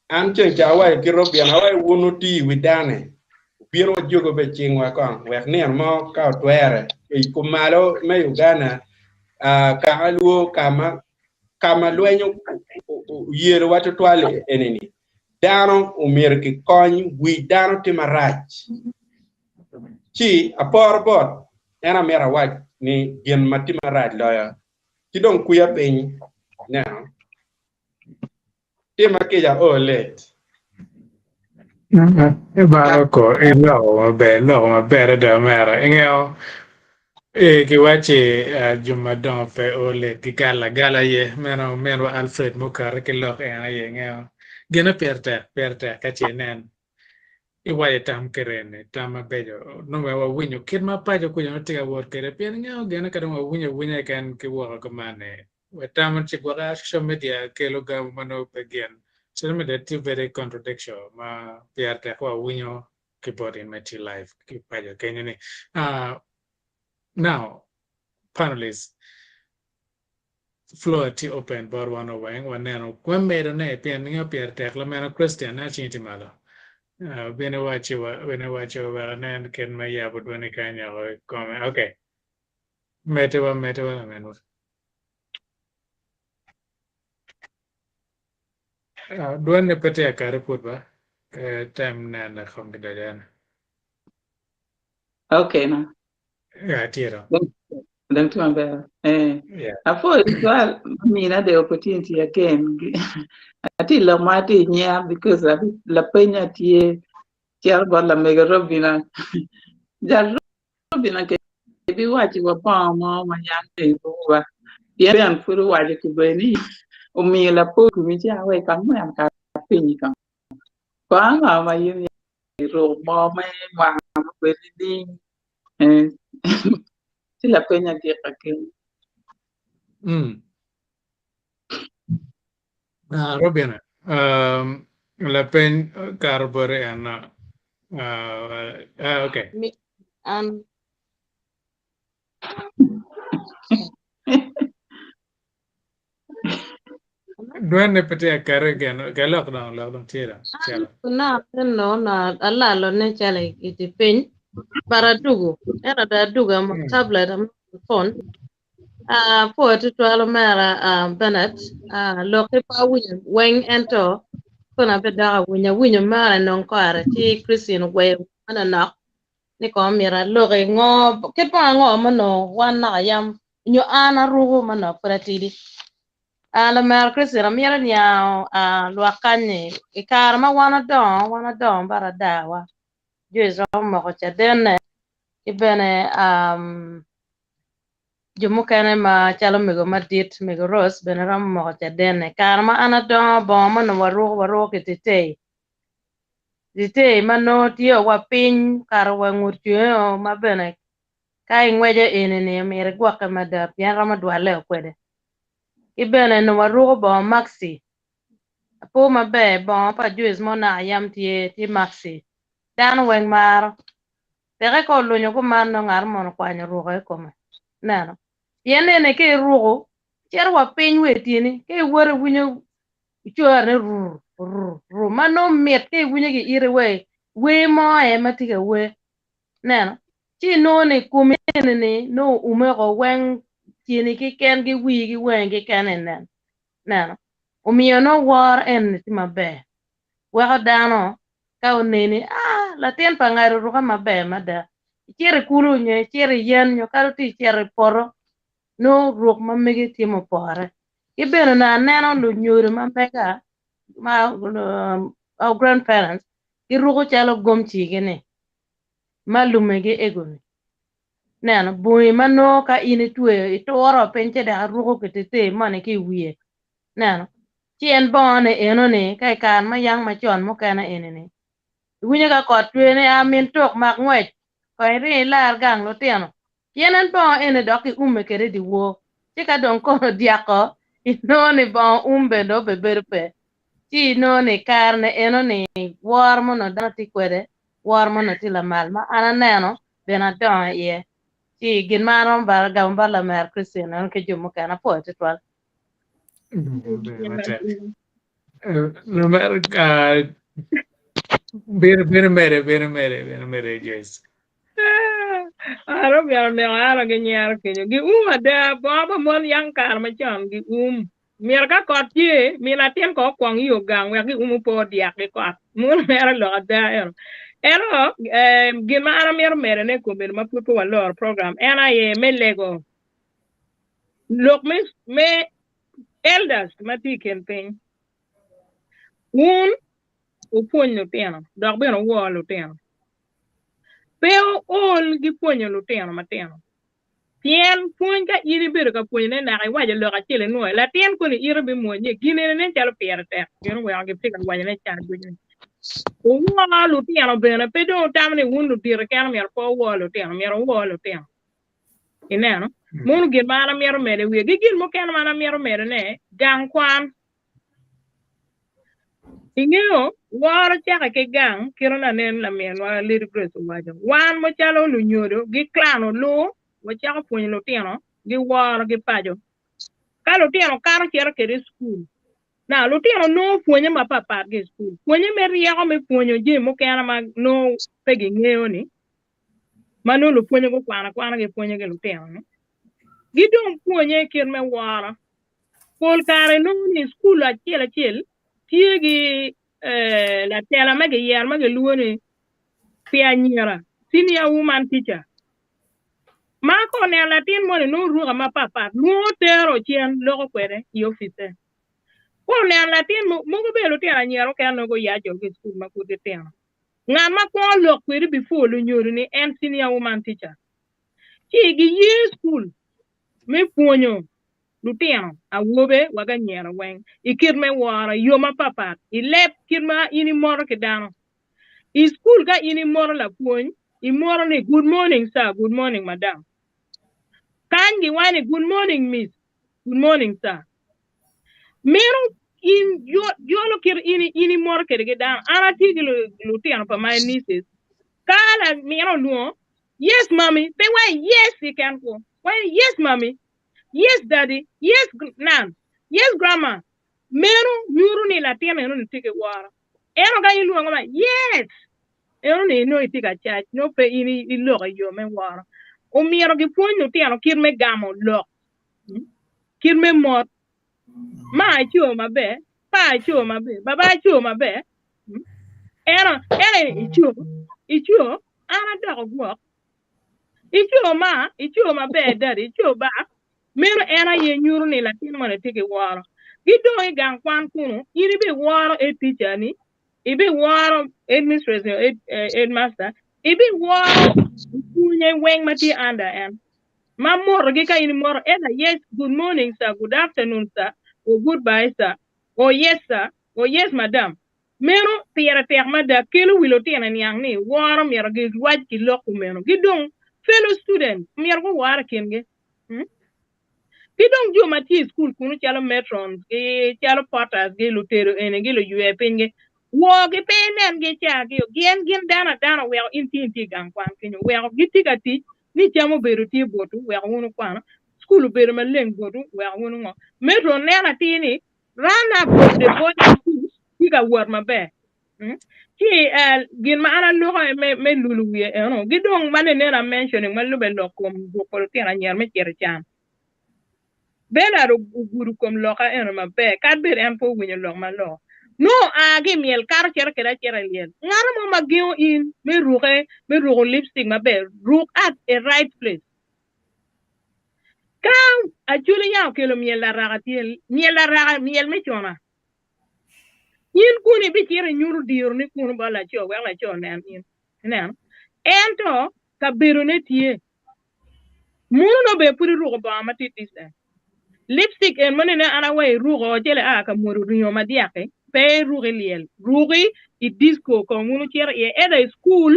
An ceng ca awaco ki Robin, awaco wun wuti i wi dane, wubino wajogo be cingwa kong, wek nino mo ka otwere, i kumalo me Uganda, kaka lwo ka ma lweny oyelowa tutwal eni-ni, dano omyero kikony, wi dano tye marac. Ci aporo bot en amito awac ni gin ma tye marac loyo, ki dong kwiya piny, ineno. Tima kica o let. Ibaro ko iloko maber, iloko maber adada omera. Ingeyo eh, kiwacci eh, jo madongo pe o let gigalo agala aye. Meno ominwa Alfred mukato ki lok en aye ingeyo. Gine pire tek, pire tek ka ce inen iwaco tam kireni, tam mabeco. Nongo wek wawinyo kit ma paco kwija nongo tye ka wot kwede pien ingeyo gine ka dong wawinyo awinya keken ki woko kuman-ni Watamo ci gwokke social media kelo gamo ma nongo pe gin. Social media tye very contradiction ma pire tek wa winyo ki bot in ma itye live ki paco kenyo ni. Now panelists floor tye open bot wan weng waneno wamedo ne pien ngeyo pire tek lameno Christian neno cingi tye malo. Bino waco bino waco wek anen kit me yabo dwoni kany woko ikome. Okay. Medde wa medde wa lamenwa. Ah, dwonne pe tye akati pud ba. Ke tem nene kong kidoco ene. Okay na. Yeah, tye dong. Dong dong tye maber. Eh. Yeah. Apwoyo tutwal mina the opportunity again. Atye i lok ma atye i nyiya because abi- lapenya tye cito bot lamego Robina. Jal Robina ke ibiwaco wa bongo mo ma yam tye i buba. Pien en pud owaco kibedi ni omiyo lapor komi ci awek angwen ka apenyi kong. Bongo ango ma in iruko mo me mwaka ma obedo nining? Eh, ci lapeny agika keny. Mm. Ah, Robina, um, lapeny kato bote en uh, uh, okay. Mi an Dwene pe tye akati again. Okay, lok dong, lok dong tye dong. Calo. na no na alalo ne calo iti piny but adugu en ada adugu am Mm. tablet am phone ah pwoyo tutwal omera ah, Bernard ah loki pe awinyo weng ento kono abidok awinyo awinyo mere nong kore ci Christine ogweyo manonok ni kono myero aloki ngo kit bongo ango ma onongo wan naka yam nyo an aruko ma onongo pud atidi. Ah, lamera Christine amito niango ah, lwak kany-ni i kare ma wan odongo, wan odongo bot adawa Joyce romo moko cadenne ki bene um, jo mukene ma calo mego madit mego Rose bene romo moko cadenne. Kare ma an adongo bongo ma onongo waruko waruko ki tetei tetei ma nongo tye wa piny okato wa ngut cwingo ma bene Ka ingweco eni-ni omyero igwokke mada pien romo dwaleo kwede. Ki bene nongo waruko bongo maxi. Apo maber bongo pa Joyce mo naka yam tye tye maxi. Dano weng maro. Teke ka olunyo kuman nongo ngat mono okwanyo oruko i kome. Ineno? Pien eni ka iruko cito wa piny wa ityeni ka iwoto iwinyo icwero ni rur rur rur ma nongo mit ka iwinyo ki iti wai wer mo aye ma tye ka wer. Ineno? Ci inongo ni komi eni-ni nongo oume oko weng tyeni keken ki wii ki wangi keken inen. Ineno? Omiyo nongo woro eni tye maber. Weko dano ka oneni, ah, latin pa ngat oruke maber mada. Icito i kulu nyo icito i yen nyo kadi tye icito i poto, nongo ruk ma megi tye mupore. Ki bene onongo aneno lunyodo ma mega, ma our grandparents, giruko calo gomcigi-ni. ma lumegi ego-ni. Neno, bongi ma nongo ka in itweyo ituro piny ci dok iruko kiteteyi moni ki i wiye. Neno, ci en bongone eno-ni ka i kare ma yang macon mukene eni-ni, iwinyo ka kot cwer ni, A min tuk, mak ngwec, kong iring ilar gang lutino. Pien en bongo eni dok kiume kwede i dyewor, ci ka dong kono odyako, inongo ni bongo um bene dong obebedo pe. Ci inongo ni kare-ni eno-ni woro ma onongo dano tye kwede, woro ma onongo tye lamal ma an aneno bene adongo iye. Ci gin ma an aromo bene gamo bot lamera Christine eno ki jo mukene apwoyo tutwal. Matek. Lamera, bino bino mere bino mere bino mere Joyce. Aro myero oneko ano ginyero kenyo. Gium ada, bongo pa mon yang kare macon gium. Myero ka kot tye, mi latin ko okwong yo gang wek gium opo dyak ki kot. Muno mere lok ada eno. Ento eh, gin ma an amito medone i kom bedo ma pud pe waloro program en aye me lego lok me, me elders ma tye i kin piny. Wun wupwony lutino dok bene wuwor lutino. Pe wuol ki pwonyo lutino matino, pien pwony ka in ibedo ka pwonyone naka iwaco lok acel inwoyo, latin koni ite bimwonye, gin eni nen calo pire tek, gin oweko gitye ka wacone ca ducu. Wuwor lutino bene, pe dong wutamo ni wun ludito keken myero pe wuwor lutino, myero wuwor lutino. Ineno? Mono gin ma an amito medo i wiye. Ki gin mukene ma an amito medone, gang kwan. Ingeyo, woro cake ki gang, kit ma lanen laminwa Lady Grace owaco. Wan macalo lunyodo gi klan olur, wacako pwonyo lutino gi woro gi paco. Ka lutino kato cito kwede i cukul, now lutino nongo pwonye mapapat ki i cukul. Pwonye me ryeko me pwonyo jami mukene ma nongo pe gingeyo ni, ma nongo lupwonye gukwano akwana gipwonyo ki lutino-ni, gidong pwonye kit me woro. Pol kare inongo ni i cukul acel acel. tye ki latela ma giyero ma gilwongo ni pi anyira, senior woman teacher. Ma ka oneno latin moni nongo ruka mapatpat lwongo tero cen loko kwede i opice. Ka oneno latin mogo bene lutino anyira mukene nongo guyaco ki i cukul ma pud gitino. Ngat ma kwongo lok kwedi before lunyodo ni en senior woman teacher. Ci giye cukul me pwonyo lutino awobe wa ki anyira weng i kit me woro i yo mapatpat i leb kit ma in imoto ki dano. I cukul ka in imoto lapwony, imoto ni good morning sir, good morning madam. Kany giwaco ni good morning miss, good morning sir. Meno in jolo kit in in imoto kwede ki dano. An atye ki lutino pa my nieces. Ka lamino olwongo, yes mommy, pe waco yes keken kwo. Waco yes mommy, yes daddy, yes nan, yes grandma. Meno nyuto ni latin eno-ni tye ki woro. Ento ka ilwongo ma yes, eno ni nongo itye ka cac, nongo pe in iloko i yo me woro. Omyero gipwony lutino kit me gamo lok, kit me mot. Ma aco maber, pa aco maber, baba aco maber. Ento eno ico, ico, an adoko gwok. Ico ma, ico maber daddy, ico ba. Meno en aye nyuto ni latin moni tye ki woro. Gidong i gang kwan kunu, in ibiworo head teacher ni, ibiworo headmistress nyo headmaster, ibiworo lupwonye weng ma tye under en. Ma motogi ka in imoto either yes, good morning sir, good afternoon sir, or goodbye sir, or yes sir, or yes madam. Meno pire tek mada, kelo wi lutino i niang ni woro myero giwac ki lok kumeno. Gidong fellow student myero guwor i kingi. Ki dong jo ma tye i cukul kunu calo matrons ki calo porters gi lutedo eni gi luywe piny gi wor gi pe inen gi ca gi gin gin dano adana oweko in tye itye i gang kwan kenyo oweko gitye ka tic ni cam obedo tye botwu weko wun wukwano cukul obedo maleng botwu weko wun wungo matron neno atir ni run up of the boarding school tye ka wot maber Ci gin ma an aloko aye me lulo wiye eno, ki dong ma nenen a mentioning ma lube lok kom gwoko lutino anyira me cito i can. Bernard ogudo kom loka eno maber kadi bed en pe owinyo lok ma aloko. Nongo oa ki i myel kato cito kwede acita i lyel. Ngato mo ma gengo in me ruke me ruko lipstick maber, ruk at a right place. Ka Acholi yam okelo myel araka tye, myel araka myel me cona. In kunu ibicito inyuto dironi kunu bot laco wek laco onen in. Ineno? Ento kabedone tye. Muno nongo bene pud iruko bongo ma tye decent. Lipstick en ma nene an aweyo iruko calo ia ka mwodo ringo ma dyaki, pe iruko i lyel. Ruki i disco kong wun wucito iye either i school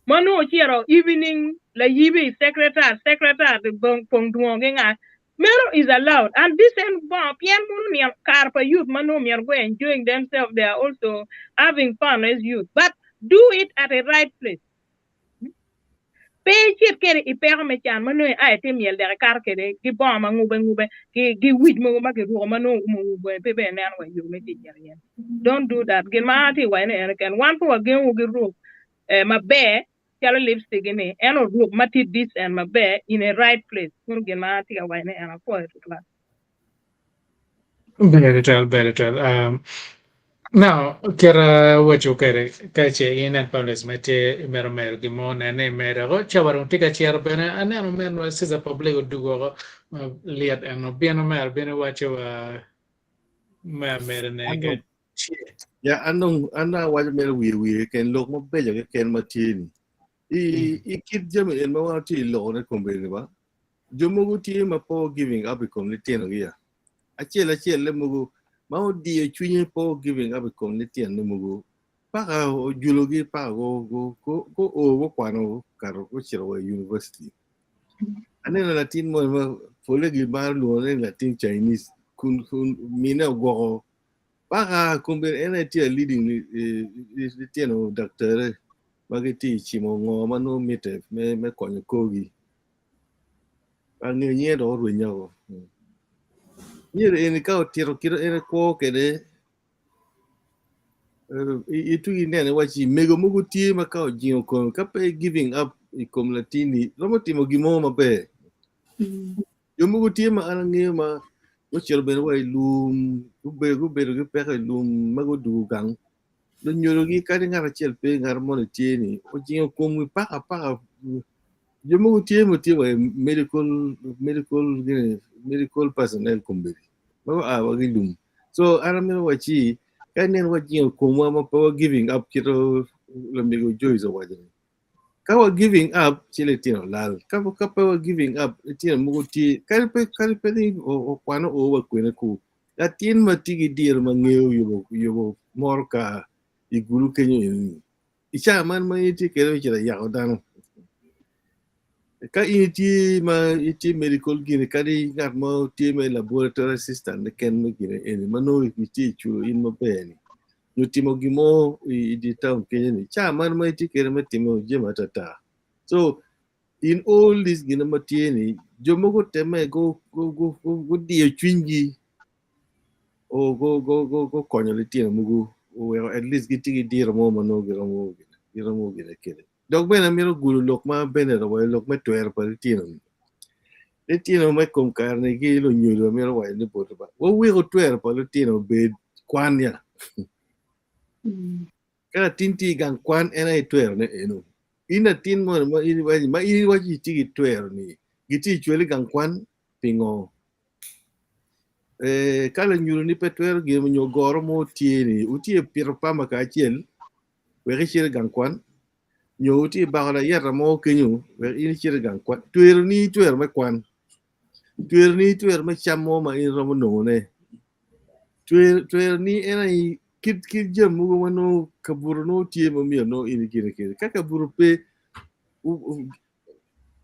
ma nongo ocito evening layibi i secretary secretary pong dwongo ki nga meno is allowed and decent bongo pien mono nino kare pa youth ma nongo myero go enjoying themselves they are also having fun as youth but do it at a right place pe icit kede i peko me can ma nongo ia iti myel dek ikato kede ki bongo ma ngube ngube ki ki wic mogo ma kiruko ma nongo oumo wi bwome pe bene neno wa yo me tic iye. Don't do that. Gin ma an atye ka waco ni ene ken wan pe wagengo ki ruk eh, maber calo lipstick ni en oruk ma tye decent maber in a right place. Meno gin ma an atye ka waco ni en apwoyo tutwal. Ber tutwal, ber tutwal. Um, now, kit waco kwede, ka ce in en public ma tye imito medo gin mo, nen ni imedo oko. Cawa dong tye ka cito bene, aneno omenwa Caesar Public odugo oko ma lyet en obino mere bino waco wa me amedone An ka dong, tye. ya, an dong, an dong awaco mere wiye wiye keken lok mabeco keken ma tye ni. I, i kit jami en ma wan watye i lokone kombeddi ba, jo mogo tye ma pe giving up i kom litinogi ya. Acel acel-le mogo ma odiyo cwinye pe giving up i kom litinone mogo paka ojulogi paka go go go go o gukwano kato gucito wa i university. Aneno latin mo ma pole gimaro lwongo ni latin Chinese kun kun mine ogwoko paka kombeddi en aye tye a leading litino daktere ma gitye i cimo ngo ma nongo mitte me me konyo korgi. Angeyo nyinge dok orwenya woko. Myero eni ka otito kite en ekwo kwede itugi inene waci mego mogo tye ma ka ojingo kome ka pe giving up i kom latinni romo timo gin mo maber. Jo mogo tye ma an angeyo ma Gucito bene wa i lum, gubedo gubedo ki peko i lum ma gudwogo gang. Lunyodogi kadi ngat acel pe ngat moni tye ni ojingo komgi paka paka jo mogo tye ma tye wa i medical medical gini medical personnel kombeddi ma gua wa ki i lum. So an amito wacci ka inen wajingo komwa ma pe wa giving up kit lamego Joyce owaco ni Ka wa giving up ci litino lal. Ka ka pe wa giving up litino mogo tye kadi pe kadi pe ni okwano o wa kwene ku latin ma tye ki diro ma ngeyo yubo yubo motoka i gulu kenyo eni i caa man ma in itye kwede me cito yako dano. Ka in itye ma itye medical gini kadi ngat mo tye me laboratory assistant keken me gine eni ma nongo itye iculo in maber ni nyo timo gin mo i dye town kenyo ni ca man ma itye kwede me timo jami atata. So in all this gin ma tye ni jo mogo temme go go go gudiyo cwinygi o go go go gukonyo litino mogo oweko at least gitye ki diro mo ma nongo giromo giromo gine kwede. Dok bene amito gudo lok ma Bernard owaco lok me twero pa litino ni. Litino me kom kare ni ki lunyodo amito waco ni bot ba waweko twero pa litino obed kwan ya. Ka latin tye i gang kwan en aye twero ne eno. In latin moni ma in iwaco ma in iwaco itye ki twero ni gitye i cwali i gang kwan pingo? Eh, ka lanyodo ni pe twero gin nyo goro mo tye ni wutye pito pamba kacel wek icit i gang kwan, nyo wutye i bako layeta mo kenyo wek in icit i gang kwan. Tweroni twero me kwan. Tweroni twero me cam mo ma in iromo nongone. Tweroni en aye kit kit jami mogo ma nongo kabuto nongo tye ma myero nongo in igine kwede. Ka kabuto pe,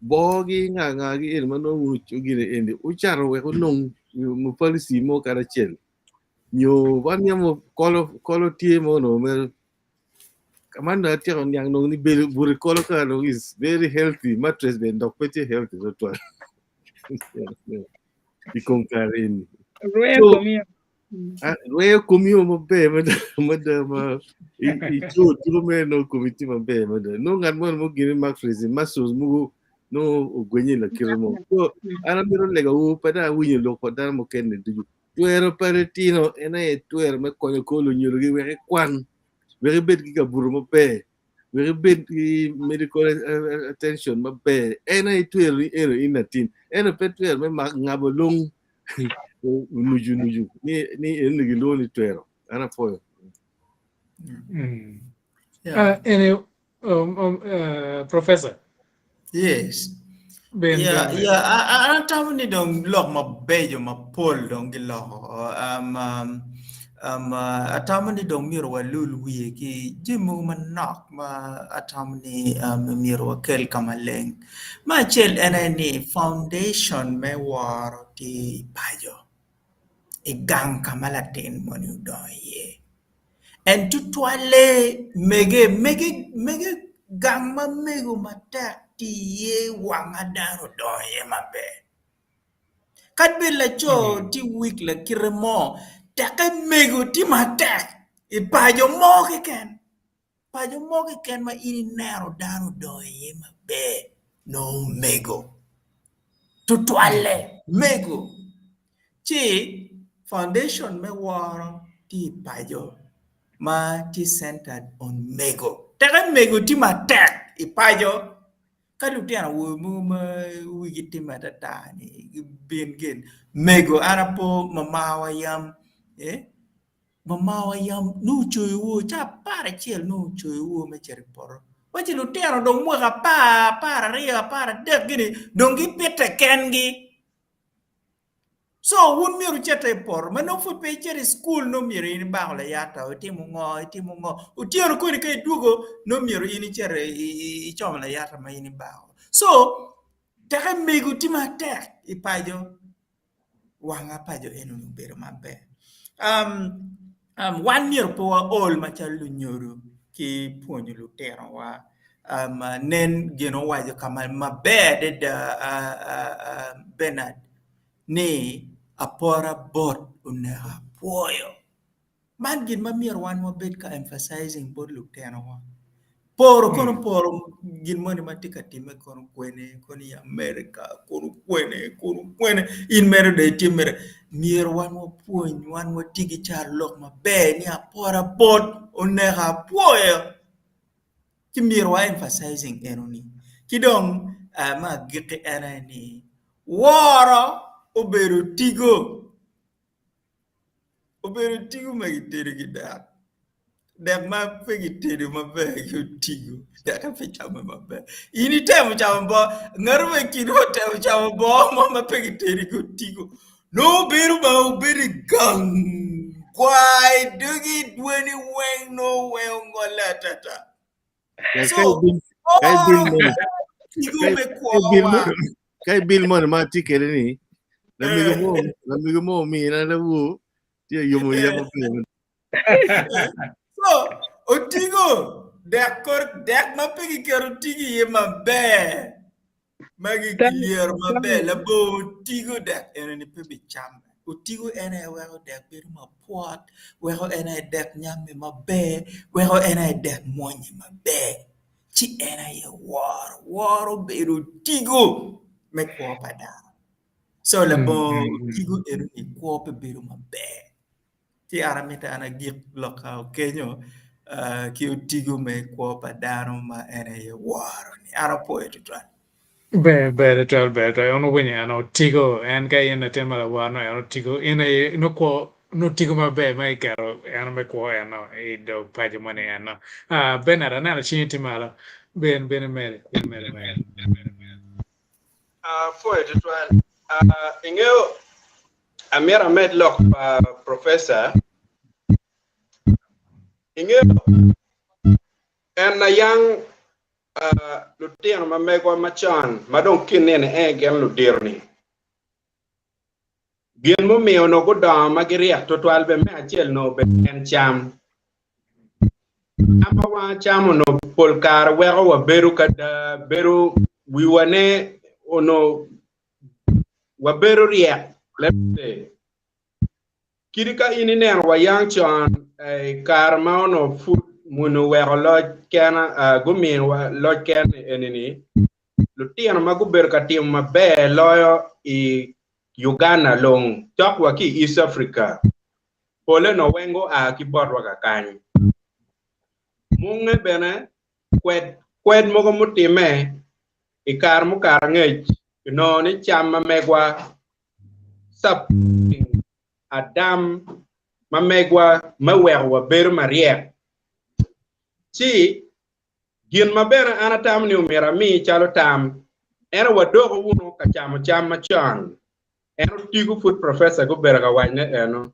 boogi nga ngagi eni ma nongo wun gine eni wucato wek wunong mufalici mo kadi acel. Nyo wan yam kolo kolo tye mo onongo mere man dong atyeko niang dong ni bedo buto i kolo kara dong is very healthy mattress bene dok pe tye healthy tutwal i kom kare eni. Rweyo So, komio. ah, rweyo komio maber mada mada ma i i co tuko mere nongo komi tye maber mada. Nongo ngat mo mo gini mattress muscles mogo nongo ogwenye lakite mo. So an amito legawu pe dong awinyo lok pa dano mukene ducu. Twero pa litino en aye twero me konyo kor lunyodogi wek ikwan, wek ibed ki kabuto maber, wek ibed ki medical attention maber. En aye twero ni eno in latin. Ento pe twero me ngabo long nucu nucu ni ni eno gilwongo ni twero. An apwoyo. Mm. Yeah. Uh, anyway, um, um, uh, Professor. Yes. Ben, Yeah, ben, yeah. An atamo ni dong lok mabeco mapol dong giloko. Um, um, um, uh, atamo ni dong myero walul wiye ki jami mogo manok ma atamo ni um, myero wakel ka maleng. Me acel en aye ni foundation me woro tye i paco, i gang ka ma latin moni odongo iye. En tutwalle mege, mege, mege gang ma mego matek tye iye wanga dano odongo iye maber. Kadi bed laco tye weak lakite mo, tekke mego tye matek i paco mo keken. Paco mo keken ma in ineno dano odongo iye maber nongo mego tutwalle mego ci foundation me woro tye i paco ma tye centered on mego teke mego tye matek i paco ka lutino awobe mogo ma wigi timme atata ni gibin gin mego an apo mamawa yam Mamawa yam nongo ocoyo woo ca 11 nongo ocoyo woo me cito i poto. Waci lutino dong mwaka apar, 12, 13 gini dong gipite kengi. So wun myero wucit i poto ma nongo pud pe icito i cukul nongo myero in ibako layata itimo ngo itimo ngo otyeno koni ka idwogo nongo myero in icit icomo layata ma in ibako. So teke mego tye matek i paco. wanga paco eni obedo maber. Um, um, wan myero pe waol macalo lunyodo ki pwonyo lutinowa. Um, nen gin owaco ka maber adada uh, uh, uh, Bernard ni apora bot oneko apwoyo. Man gin ma myero wan wabed ka emphasizing bot lutinowa. Poro kono poro gin moni ma tye ka timme kono kwene, kono i America, kono kwene, kono kwene, in mere dong itye mere. Myero wan wapwony, wan wati ki carolok maber ni apora bot oneko apwoyo. Ci myero wa emphasizing enoni. Ki dong me agikki en aye ni woro obedo tigo. Obedo tigo ma kitedo ki dek, dek ma pe kitedo maber ki otigo deke pe camme maber. In itemo camo boo, ngat mo i kinwu otemo camo boo mo ma pe kitedo ki otigo nongo bedo ma wubedo i gang kwai dogi dweni weng nongo weng ongolle atata. So, oro tigo me kwowa. Ka ibil moni ma atye kwede ni, lamego mo, lamego mo omina lawu tye yomo iya maber. So, otigo dek kor dek ma pe kiketo otigo iye maber ma gilyero maber labongo otigo dek enoni pe bicamme. Otigo en aye weko dek bedo mapwot, weko en aye dek nyamme maber, weko en aye dek mwonye maber. Ci en aye woro. Woro obedo otigo me kwo pa dano. Co labongo otigo enoni kwo pe bedo maber. Ci an amito an agik lokka okenyo ki otigo me kwo pa dano ma en aye woro-ni. An apwoyo tutwal. Ber, ber tutwal, ber tutwal. En owinyo en otigo, en ka in latin ma lawor nongo en otigo, in aye nongo kwo, nongo otigo maber ma iketo en me kwo eno i dog paco moni eno. Ah, Bernard, aneno cingi tye malo. Ben, ben imede, ben imede mere. Apwoyo tutwal. Ah, ingeyo Amito amed lok pa professor. Ingeyo en na yang lutino ma megwa macon ma dong kin nino en gin ludito-ni, gin mumiyo onongo gudongo ma giryek tutwal bene me acel onongo obedo en cam. Cam ma wan wacamo onongo pol kare weko wabedo ka da bedo wiwa ne onongo wabedo ryek let me say kadi ka in ineno wa yang con i kare ma onongo pud muni oweko loc kena gumiyowa loc kene eni-ni lutino ma gubedo ka timo maber loyo i Uganda long cok wa ki i East Africa pole onongo weng gua ki botwa kakany munge bene kwed kwed mogo mutimme I kare mukato angec, kinongo ni cam ma megwa, supporting adam ma megwa me weko wabedo maryek. Ci, gin ma bene an atamo ni omyero ami calo tam, en aye wadoko wunu ka camo cam macon. En otigo pud professor gubedo ka wacne eno.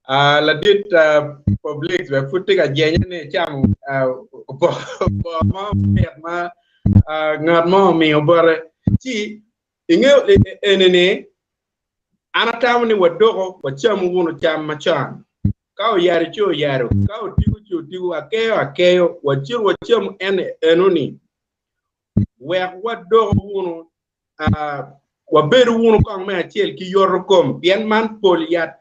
Uh, ladit uh, Publix bene pud tye ka jenye ni ecamo uh, oboo mo mit ma uh, ngat mo omiyo bote. Ci ingeyo eni ni an atamo ni wadoko wacamu wunu cam macon. Ka oyado ci oyado, ka otigo ci otigo, akeyo akeyo, wacit wacamu en enoni wek wadoko wunu Wabedo wunu kong me acel ki yoto kom, pien man pol yat.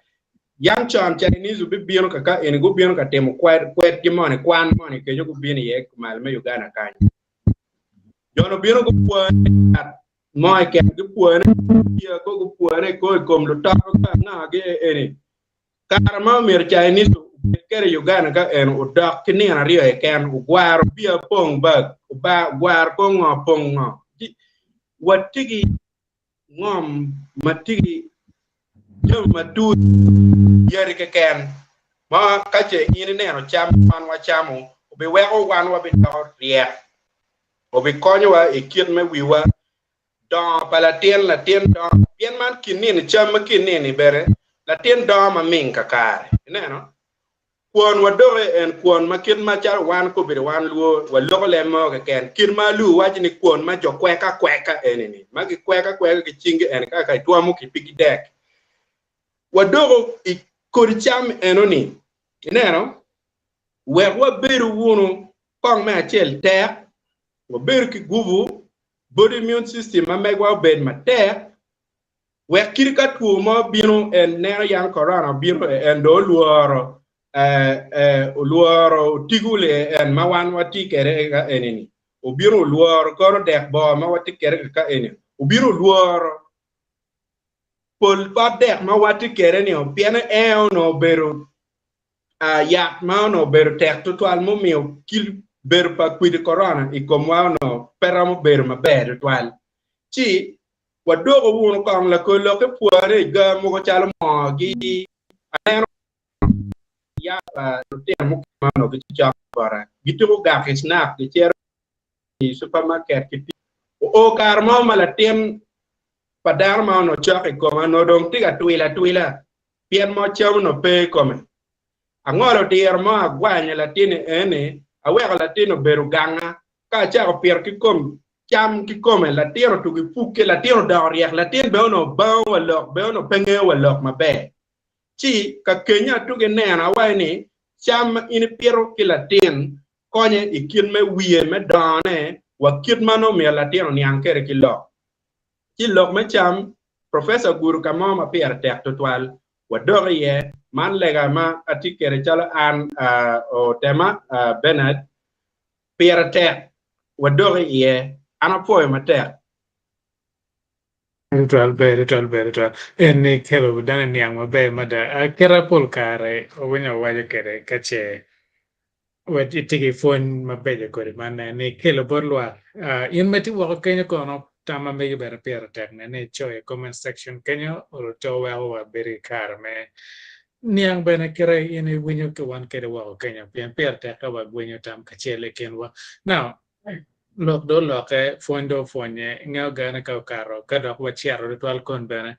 Yam con Chinese obibino ka ka eni gubino ka timo kwedgi moni, kwan moni kenyo gubino iye malo me Uganda kany. Jon obino gupwone yat mo keken, gipwone biya ko gupwone ko i kom lutoro ka anga gi eni. Kare ma omyero Chinese obed kwede i Uganda ka eno odok ki nino aryo keken, ogwaro biya pong bag, ogwaro kor ngo pong ngo. Watye ki ngom ma tye ki jami ma tut yadi keken ma ka ce in ineno cam ma wan wacamo obiweko wan wabidoko ryek, obikonyowa i kit me wiwa Dongo pa latin, Latin dongo pien man kin nino cam ma kin nini bene latin dongo ma ming kakare. Ineno? Kwon wa doki en kwon ma kit macalo wan kobedo wan lwo waloko leb mo keken kit ma aluu waco ni kwon ma jo kweka kweka eni ni ma gikweka kweka ki cingi eni ka ka itwomo ki pigi dek wadoko i kodi cam eno ni ineno wek wabedo wunu kong me acel tek wabedo ki gubu body immune system ma megwa obed matek wek kadi ka two mo bino en neno yang corona obino en dong olworo. Olworo otigo en ma wan watye kwede ka eni-ni, obino olworo kono dek boo ma watye kwede ka eni, obino olworo pol pot dek ma watye kwede-ni pien en onongo obedo yat ma onongo obedo tek tutwal mumiyo kit bedo pa kwidi korona i komwa onongo pe romo bedo maber tutwal. Ci wadoko wunu kong lakol lok-ki pwone i ga mogo calo moogi aneno ya pa lutino mukene ma onongo gitye cok bota gituko gak i snack gicito i supermarket ki oo kare mo ma latin pa dano ma onongo cok i koma onongo dong tye ka twilo atwila pien mo cam onongo pe i kome. Angolo diro mo agwanyo latin-ni eni aweko latin obedo ganga ka acako pito ki kom cam kikome latin otugo i pukke latin odoko ryek latin bene onongo bango wa lok bene onongo pe ngeyo wa lok maber. Ci ka kenyo atugi neno awaco ni cam ma in ipito ki latin konye i kit me wiye me dongone wa kit ma nongo myero latin oniang kwede ki lok. Ci lok me cam Professor ogudo ka mo ma pire tek tutwal wadok iye man lega ma atye kwede calo an otema Bernard pire tek wadok iye an apwoyo matek. Tutwal ber tutwal ber tutwal. Eni kelo dano niang maber mada. Kite pol kare wawinyo wawaco kwede ka ce wek itye ki pwony mabeco kodi man nen ni ikelo bot lwak. In ma itye woko kenyo kono tam ma megi bene pire tek nen ni icoyo i comment section kenyo oluto weko wabedo ki kare me niang bene kite in iwinyo ki wan kwede woko kenyo pien pire tek ka wagwenyo tam kacel i kinwa. Now, Lok dong olokke, pwony dong opwonye, ingeyo gene ka okato, ka dok wacito tutwal koni bene,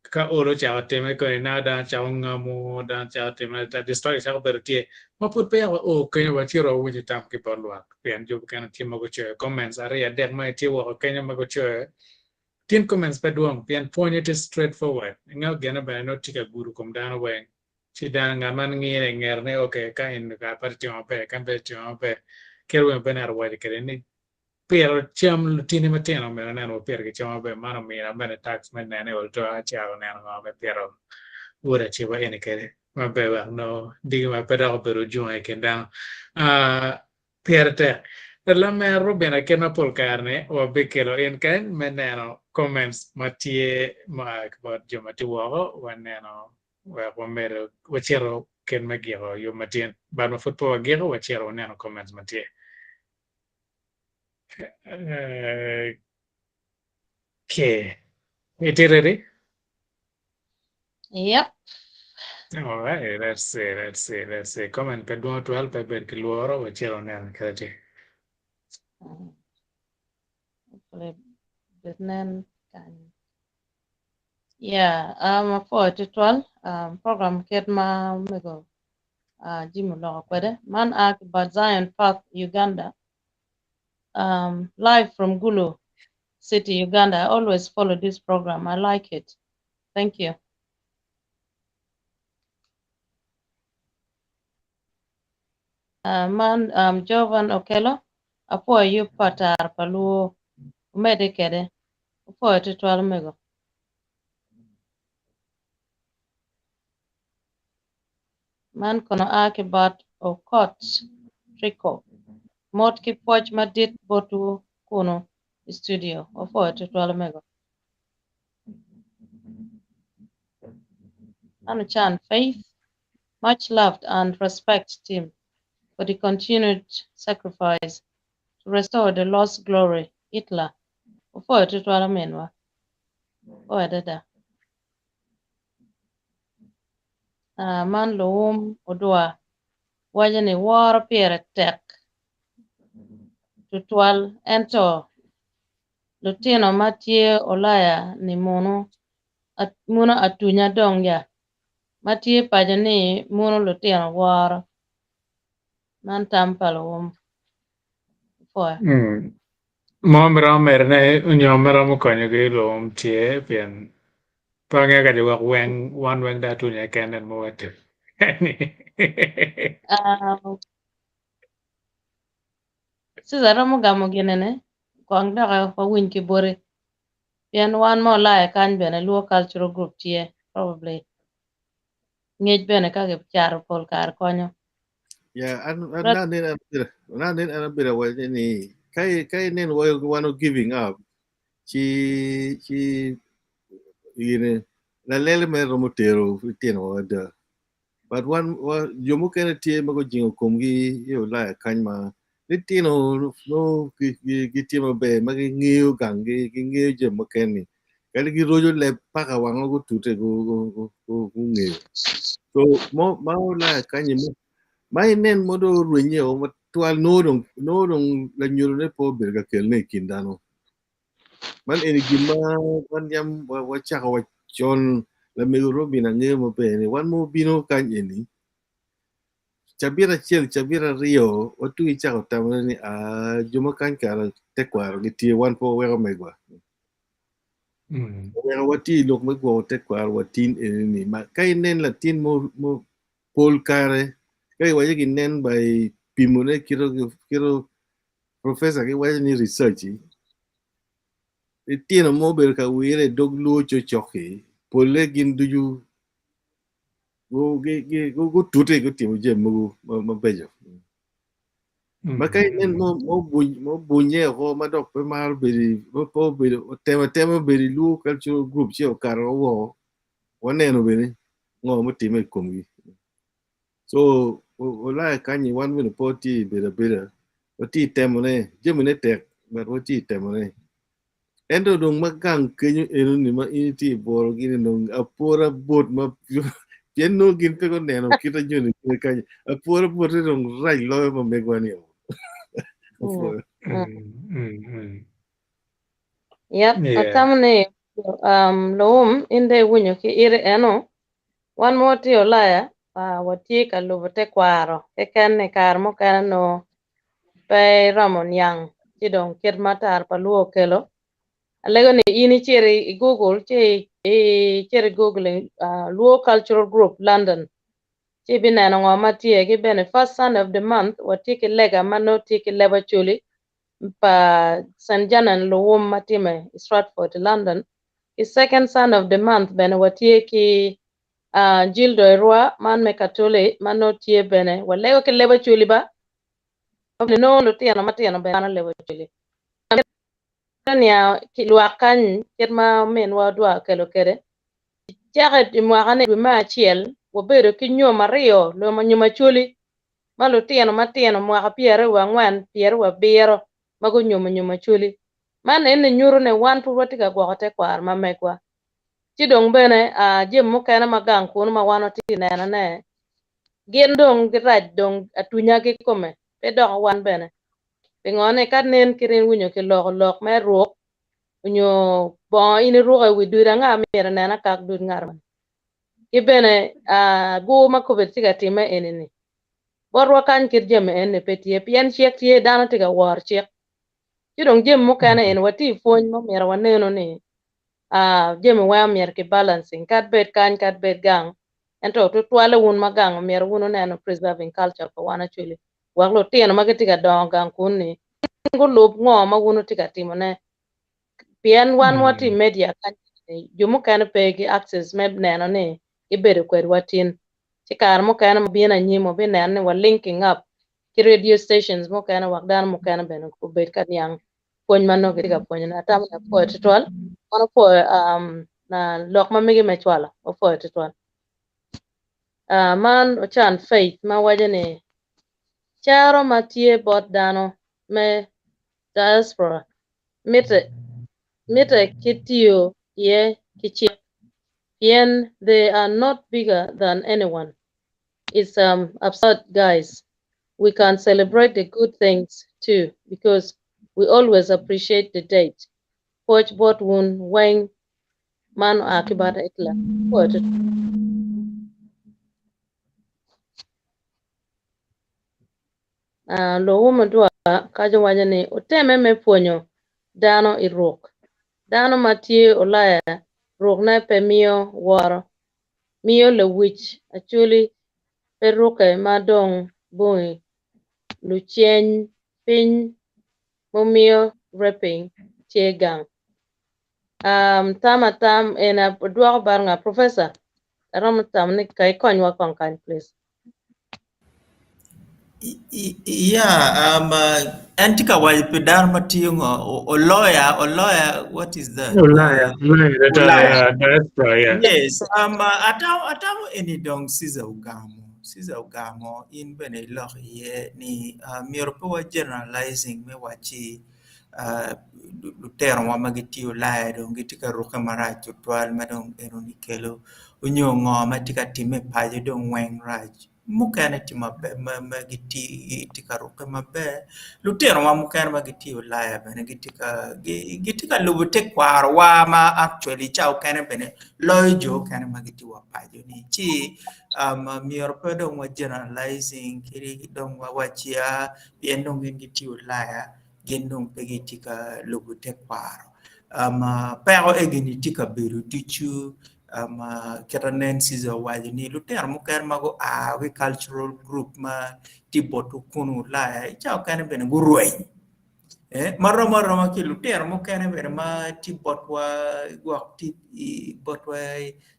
ka olo ocako time koni naka dano cako ngamo, dano cako time, distraction cako bedo tye, ma pud peya wa o kenyo wacito wawinyo tam ki bot lwak, pien jo mukene tye ma gucoyo comments aryo adek ma gitye woko kenyo ma gucoyo, tin comments pe dwong pien pwonye tye straight forward, ingeyo gene bene nongo tye ka gudo kom dano weng. Ci dano ngat ma ngine i ngete ni ok ka en kare pe tye maber ka en pe tye maber kit weng Bernard owaco kwede ni pito cam lutini matino myero nen wapito ki cam maber man omina bene tax me nene i ot acako neno ngo me pito wod aciba eni kwede maber wek nongo diki ma pe dok obedo ojunga i kin dano pire tek lamer Rubina kit ma pol kare ni wabikelo in kany me neno comments ma tye ma ki bot jo ma tye woko waneno Wek wamedo wacito kit me giko yub matin. But ma pud pe wagiko, wacito waneno comments ma tye. Okay. Itye ready? Yep. All right, let's see, let's see, let's see. Comment pe dwong twal pe bed ki lworo, wacito waneno kit tye. Hopefully, bit nen kany. Yeah, um, apwoyo tutwal um, program kit ma omego uh, Jim oloko kwede. Man a ki bot Zion Park, Uganda. Um, live from Gulu City, Uganda. I always follow this program. I like it. Thank you. Uh, man um, Jovan Okello, apwoyo yub pa Tara pa Luo. Wumedde kwede. Wupwoyo tutwal omego. Man kono a ki bot Okot Triko. Mot ki pwoc madit botwu kunu i studio. Wapwoyo tutwal omego. Anuchan Faith, much loved and respect team for the continued sacrifice to restore the lost glory. Itla. Wapwoyo tutwal ominwa. Wapwoyo adada. Ah, man luwum odwa waco ni woro pire tek tutwal ento lutino ma tye olaya ni munu muno atunya dong ya ma tye paco ni muno lutino woro man tam pa luwum pwoyo. Mo ma romo medone nyo ma romo konyogi luwum tye pien pe angeyo ka ce wek weng wan weng dong atunya keken en mo wek Cesar romo gamo ginene kong dok wawiny ki boti pien wan ma olaya kany bene Luo Cultural Group tye probably. Ngec bene ka kicato pol kare konyo. Yeah, an an nanen an abedo nanen an abedo awaco ni ka ka inen wan giving up ci ci gine lalele mere romo tero litino wa ada. But wan wa jo mukene tye ma gujingo komgi i Ulaya kany ma litino nongo gitye maber ma gingeyo ganggi gingeyo jami mukene kadi giroco leb paka wang ma gutute gungeyo. So mo ma Ulaya kany ma inen mo dong orwenye o matwal nongo dong nongo dong lanyodone pe obedo ka kelone i kin dano. Man eni gin ma wan yam wacako wa con lamego Robin angeyo maber ni wan ma obino kany eni cabit acel cabit aryo watugi cako tamone ni aa jo ma kany kara tekwaro gitye wan pe waweko megwa. Oweko watye i lok me gwoko tekwaro wa tin eni ni ma ka inen latin mo mo pol kare ka iwaco ginen by pimone kito kito professor giwaco ni research litino mo obedo ka wire i dog luo cocok-ki polle gin ducu gutute gutimo jami mogo mabeco. Ma ka inen mo obunye oko ma dok pe maro bedo pe obedo otemo atema bedo i luo cultural group ci okato woko waneno bene ngo mutimme i komgi. So Ulaya kanyi wan bene pe watye i bedo abeda watye i temone jamine tek but watye i temone. Ento dong ma gang kenyo enoni ma in itye i boro gini dong apora bot ma pien nongo gin pe guneno kit anyoni kene kany apora bote dong rac loyo ma megwa ni o. Apwoyo. Yep, atamo ni um, luum in dong iwinyo ki iti eno wan ma watye i Ulaya uh, watye ka lubo tekwaro keken i kare mukene nongo pe iromo niang ci dong kit ma tar pa luo okelo. Alego ni in icit i Google ci icit i Google uh, Luo Cultural Group London ci ibineno ngo ma tye ki bene first Sunday of the month watye ki lega ma nongo tye ki leb Acholi pa St. Janan Luwum ma time i Stratford i London. Ki second Sunday of the month bene watye ki uh, Gildo Irwa man me Katoli ma nongo tye bene walego ki leb Acholi ba bene nongo lutino matino bene kwano leb Acholi. Amito niang ki lwak kany kit ma ominwa Odwa okelo kwede. Cake i mwaka ni dwe me acel wabedo ki nyom aryo nyom Acholi ma lutino matino mwaka pyeraryo wiye angwen pyeraryo wiye abiro ma gunyomo nyom Acholi. Man eni nyuto ni wan pud watye ka gwoko tekwaro ma megwa. Ci dong bene jami mukene ma gang kunu ma wan watye ka nenone gin dong girac dong atunya kikome pe doko wan bene. Pingo ni ka nen kit in winyo kiloko lok me ruk onyo bongo in iruko i wi dud anga myero inen akak dud ngat moni. Ki bene gur ma kobedi tye ka timme eni ni botwa kany kit jami eni pe tye pien cik tye dano tye ka woro cik. Ci dong jami mukene eni watye i pwony ma omyero wanenu ni jami weng omyero ki balancing kad bed kany kad bed gang ento tutwalle wun ma gang omyero wun wuneno preserving culture pa wan actually wek lutino ma gitye ka dongo gang kun ni gin gulub ngo ma wun wutye ka timone pien wan ma watye i media kany jo mukene pe ki access me neno ni gibedo kwedwa tin ci kare mukene ma bino anyim wabineno ni wa linking up ki radio stations mukene wek dano mukene bene obed ka niang pwony ma nongo kitye ka pwonyone. Atamo ni apwoyo tutwal. Wan opwoyo um, na lok ma megi me cwalo. Opwoyo tutwal. Uh, man ocan Faith ma waco ni caro ma tye bot dano me diaspora mitte mitte ki tiyo iye ki cik pien they are not bigger than anyone. It's um, absurd guys. We can celebrate the good things too because we always appreciate the date. Pwoc bot wun weng man oa ki bot Hitler. Pwoyo tutwal. Uh, Luwu mudwa kaco waco ni oteme me pwonyo dano i ruk. Dano ma tye Ulaya ruk ne pe miyo woro. Miyo lewic Acholi pe ruke ma dong bongi luceny piny mumiyo raping tye gang. Um, tam atam en adwoko bar nga professor. Aromo tamo ni ka ikonywa kong kany please. Yeah, en tye ka waco pi dano ma tiyo ngo? Oloya, oloya, what is that? Ulaya, Ulaya, that, Ulaya. diaspora, yeah. Yes, atamo, atamo eni dong Caesar ogamo. Caesar ogamo, in bene iloko iye ni myero pe wa generalizing me wacci lutinowa ma gitye Ulaya dong gitye ka rukke marac tutwal ma dong enoni kelo onyo ngo ma tye ka timme i paco dong weng rac. Mukene tye maber ma gitye ka rukke maber lutinowa mukene ma gitye i Ulaya bene gitye ka gitye ka lubo tekwarowa ma actually ca okene bene loyo jo okene ma gitye wa paco-ni ci myero pe dong wa generalizing kadi dong wawacci pien dong gin gitye i Ulaya gin dong pe gitye ka lubo tekwaro. Peko egi-ni tye ka bedo ducu kit ma nen Caesar owaco ni lutino mukene ma gua ki i cultural group ma tye botwu kunu Ulaya i cawa mukene bene gurweny ma rom aroma ki lutino mukene bene ma tye botwa gwok tye botwa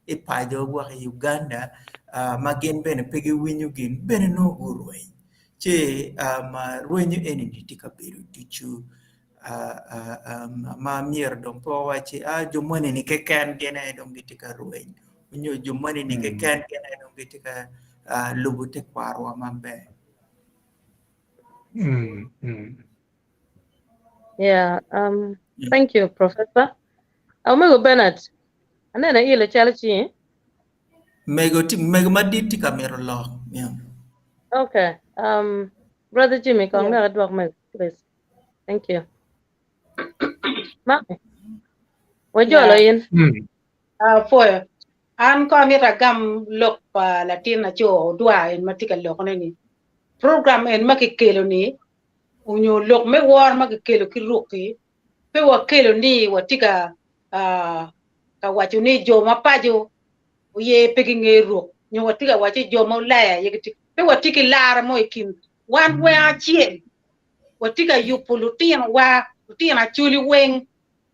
i paco gwok i Uganda ma gin bene pe giwinyo gin bene nongo gurweny. Ci rwenyo eni tye ka bedo ducu ma myero dong pe wawacci jo moni-ni keken gin aye dong gitye ka rweny nyo jo moni-ni keken gin aye dong gitye ka lubo tekwarowa maber. Yeah, thank you, Professor. Omego Bernard, aneno ilo calo cingi. Mego ti mego madit tye ka mito lok. Yeah. Okay. Brother Jimmy, kong dok idwok mego, please. Thank you. Mami, wajolo Yeah. in. Apwoyo. An ko amito agam lok pa latin aco odwa en ma tye ka lokone ni program en ma kikelo ni onyo lok me woro ma kikelo ki rukki pe wakelo ni watye ka ka waco ni jo ma paco oye pe ginge ruk nyo watye ka waco jo ma Ulaya aye gitye pe watye ki lara mo i kin wan weng acel watye ka yubo lutinowa lutino Acholi weng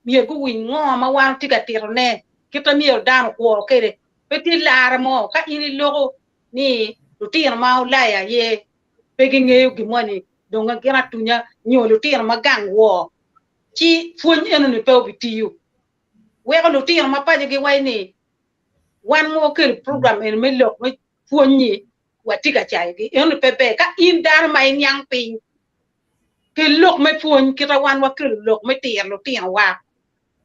myero guwiny ngo ma wan watye ka titone kit ma myero dano okwo kwede pe tye lara mo ka in iloko ni lutino ma Ulaya aye pe gingeyo gin moni dong gin atunya nyo lutino ma gang wor ci pwony enoni pe obitiyo weko lutino ma paco giwaco ni wan ma wakelo program eni me lok me pwony-nyi watye ka cayogi enoni pe ber ka in dano ma iniang piny kel lok me pwony kita wan wakelo lok me tiro lutinowa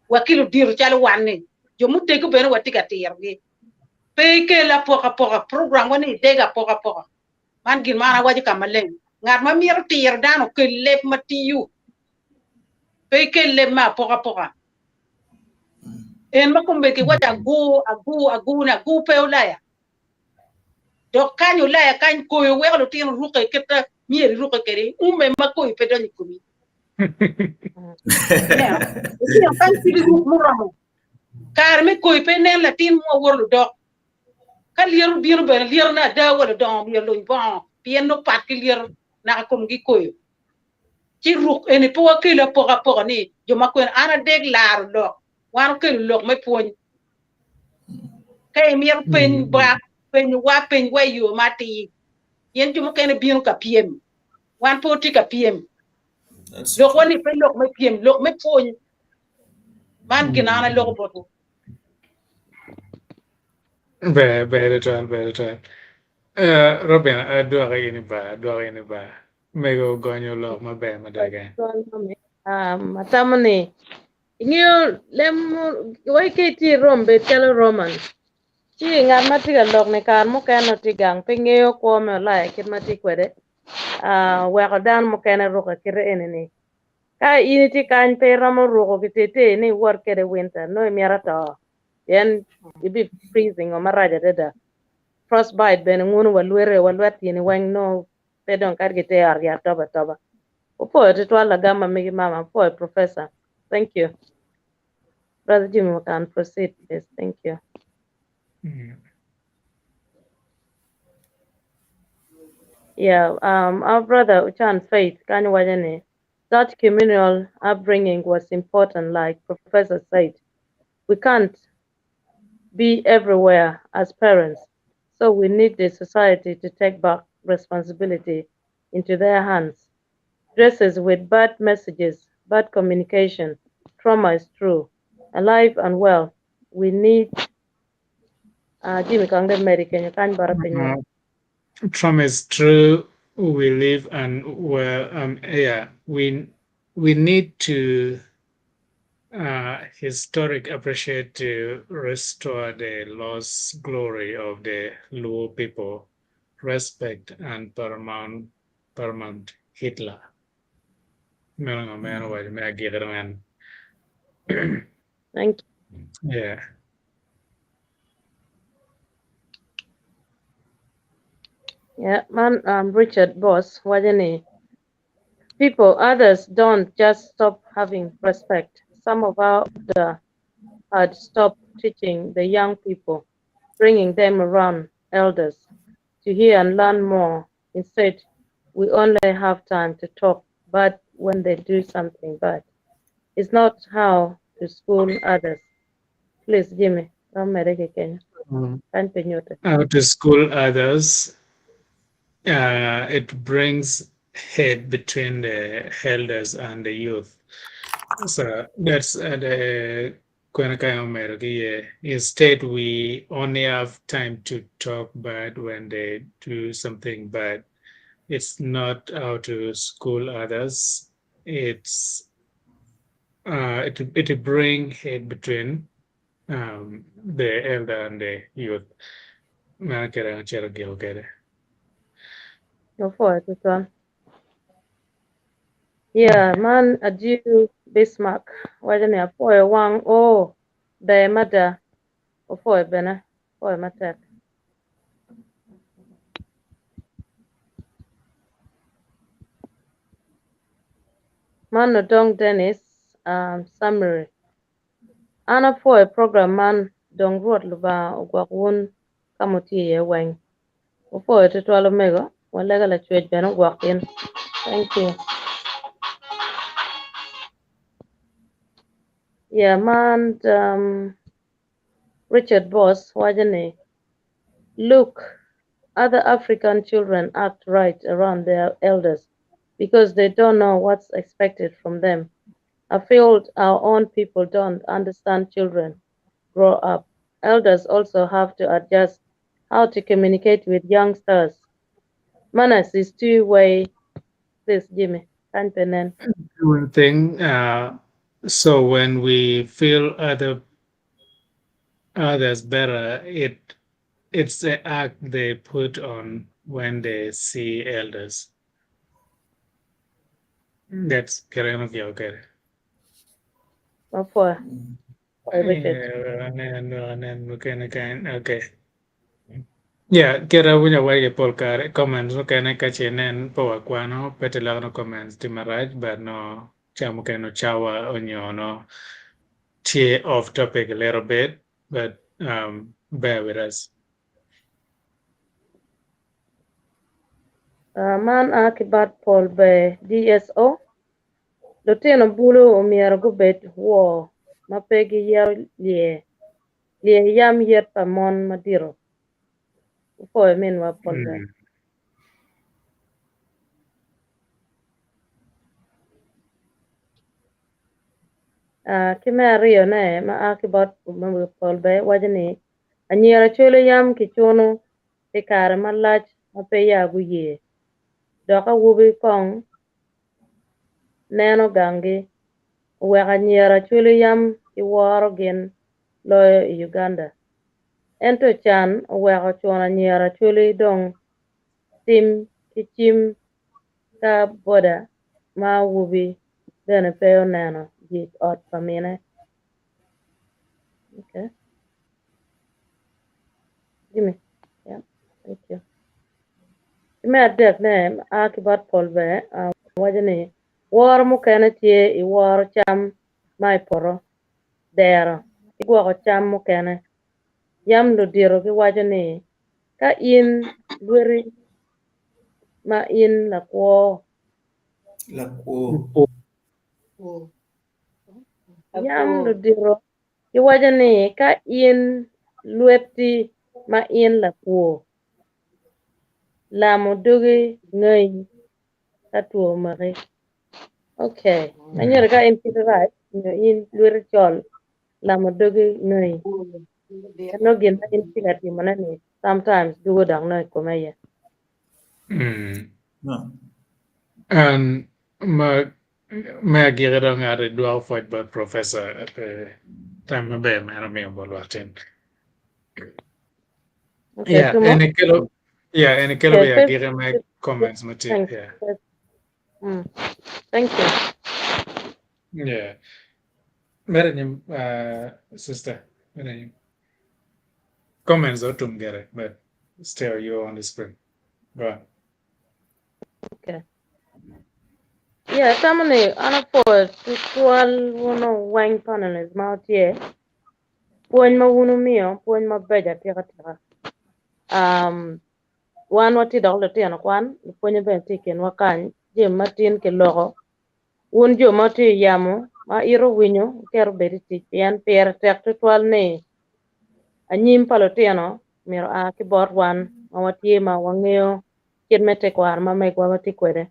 wa ki ludito calo wan-ni jo muteggo bene watye ka tirogi pe ikel apokapoka program wa ni idego apokapoka man gin ma an awaco ka maleng ngat ma mito tiro dano okel leb ma tiyo pe ikel leb me apokapoka en ma kombeddi kiwaco agur agur agur ni agur pe Ulaya dok kany Ulaya kany koyo weko lutino rukke kit ma myero irukke kwede ume ma koyo pe donyo i komi ineno lutino kany pe giruk muromo kare me koyo pe inen latin mo woto ludok ka lyeto bino bene lyetone ada wa ludongo myero oluny bongo pien nongo pat ki lyeto naka komgi koyo ci ruk eni pe wakelo apokapoka ni jo ma kwene an adek laro lok wan okelo lok me pwony ka imito peny ba penyo wa peny wa i yo ma atir pien jo mukene bino ka pyem wan pe watye ka pyem lokwa ni pe lok me pyem lok me pwony man gin an aloko botwu. Ber, ber tutwal, ber tutwal. Robin, adwoki in i bar, adwoki in i bar. Mego ogonyo lok maber mada kany. Um, atamo ni ingeyo lem wai ka itye i Rome bed calo Roman. Ci ngat ma tye ka lok ni kare mukene tye gang pe ngeyo kwo me Ulaya kit ma tye kwede. Uh, weko dano mukene ruko kite eni-ni. Ka in itye kany pe iromo ruko gitete ni iwot kwede winter nongo imito to pien ibi freezing o marac adada. Frostbite bene nguno wa lwete wa lwet tyeni weng nongo pe dong kadi gitye i ot yat tobo atoba. Wapwoyo tutwal lagam ma megi mama, apwoyo professor. Thank you. Brother Jimmy we can proceed please. Thank you. Yeah, our brother Uchan Faith kany waco ni that communal upbringing was important like professor said. We can't be everywhere as parents, so we need the society to take back responsibility into their hands. Dresses with bad messages, bad communication, trauma is true. Alive and well, we need uh, Jimmy Kangde Mary Kenya Kan Barapinyo. Uh, trauma is true. We live and well, yeah, we we need to uh, historic appreciate to restore the lost glory of the Luo people, respect and paramount paramount Hitler. Meno ngo meno waco me agikki man. Thank Yeah. Yeah, man, Richard Boss, Wajani. People, others don't just stop having respect. Some of our older had stopped teaching the young people, bringing them around elders to hear and learn more. Instead, we only have time to talk bad when they do something bad. It's not how to school others. Please, Jimmy, don't make it Kenya. Kan penyote. How to school others. It brings hate between the elders and the youth. So that's the kwena ka omero ki iye. Instead, we only have time to talk bad when they do something bad. It's not how to school others. It's it it bring hate between the elder and the youth. Meno kede ocito giko kede. Go for it, this one. Yeah, man, adieu, Bismarck. Wajani apoyo wang oh, ber mada. Opwoyo bene, opwoyo matek. Man odong Dennis, um, summary. An apwoyo program man dong Rwot Lubanga ogwok wun ka ma wutye iye weng. Wupwoyo tutwal omego, walega Lacwec bene ogwok in. Thank you. Yeah, man, um, Richard Boss waco ni, Look, other African children act right around their elders because they don't know what's expected from them. I feel our own people don't understand children grow up. Elders also have to adjust how to communicate with youngsters. Manners is two-way. Please, Jimmy, kan pe nen. One thing, so when we feel other others better, it's the act they put on when they see elders. That's kere no okay. Mapwoyo. Pwoyo Richard. Okay. Yeah, kit awinyo wai pol kare comments mukene ka ce inen pe wakwano pe tye loko ni comments tye marac but no ca mukene no cawa onyo no tye off topic a little bit but bear with us. Uh, man a ki bat pol ber DSO. Lutino bulu omyero gubed wor ma pe giyero lye lye yam yet pa mon madito. Opwoyo minwa pol ber. Uh, ki me aryone ma a ki bot pol ber waco ni anyira cwelo yam kicuno pi kare malac ma pe ya guye. Dok awobi kong neno gangi oweko anyira cwelo yam giworo gin loyo i Uganda. Ento can oweko cuno anyira cwelo dong tim ki cim ka boda ma awobi bene pe oneno jik ot pa mine. Okay. Jimmy. Yeah, thank you. Ki me adek ne a ki bot pol ber uh, waco ni woro mukene tye i woro cam ma i poto, dero, ki gwoko cam mukene. Yam ludito giwaco ni ka in lweti ma in lakwo Lakwo. Yam ludito giwaco ni ka in lweti ma in lakwor, lamo dogi ngeyi ka two omaki. Okay, anyira ka in kiti rac nyo in lweti col, lamo dogi ngeyi. Nongo gin ma in itye ka timone ni sometimes dugo dok nongo i kome aye. And ma me agikki dong ngato idwoko pwoc bot professor pi tam maber ma en omiyo bot lwak tin. Okay, Yeah, Tumo. en ikelo yeah, en ikelo Okay, be thank agikki me comments ma tye. Thanks. Yeah. Thank you. Yeah. Mere nyim sister. Mere nyim. Comments otum gere, but still you're on the screen. Go on. Okay. Yeah, atamo ni an apwoyo tutwal wun weng panelists ma wutye. Pwony ma wun wumiyo, pwony mabeco atika tika. Um, wan watye dok lutino kwan, lupwonye bene tye i kinwa kany, jami matin kiloko. Wun jo ma wutye i yamo ma ito winyo wuketo bed i tic pien pire tek tutwal ni anyim pa lutino myero oa ki bot wan ma watye ma wangeyo kit me tekwaro ma megwa watye kwede.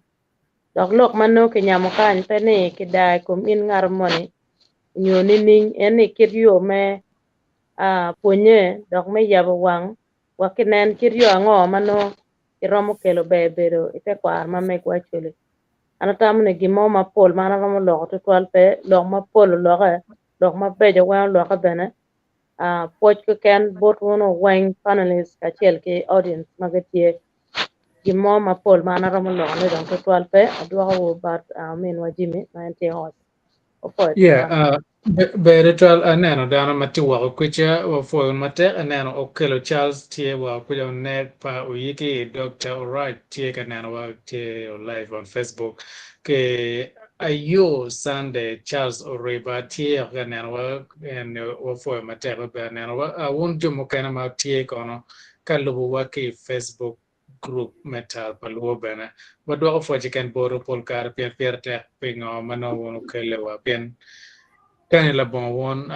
Dok lok ma nongo kinyamo kany pe ni kidaa i kom in ngat moni nyo nining en ni kit yo me pwonye dok me yabo wang wa kinen kit yo ango ma nongo kiromo kelo ber bedo i tekwaro ma megwa actually. An atamo ni gin mo mapol ma an aromo loko tutwal pe, lok mapol oloke, lok mabeco weng oloke bene. Pwoc keken bot wun weng panelists kacel ki audience ma gitye. Gin mo mapol ma an aromo loko ne dong tutwal pe, adwoko wu bot ominwa Jimmy ma en tye host. Opwoyo Yeah, tutwal. ber tutwal aneno dano ma tye woko kwica wapwoyo matek aneno Okello Charles tye woko kwica onek pa Oyiki Dr. Orac tye ka nenowa tye live on Facebook ki Ayo Sunday Charles Oriba tye ka nenowa en wapwoyo matek me nenowa wun jo mukene ma tye kono ka lubowa ki i Facebook Gurup me Tal pa Luo bene wadwoko pwoc keken botwu pol kare pien pire tek pingo ma nongo wun wukelle wa pien kani labongo wun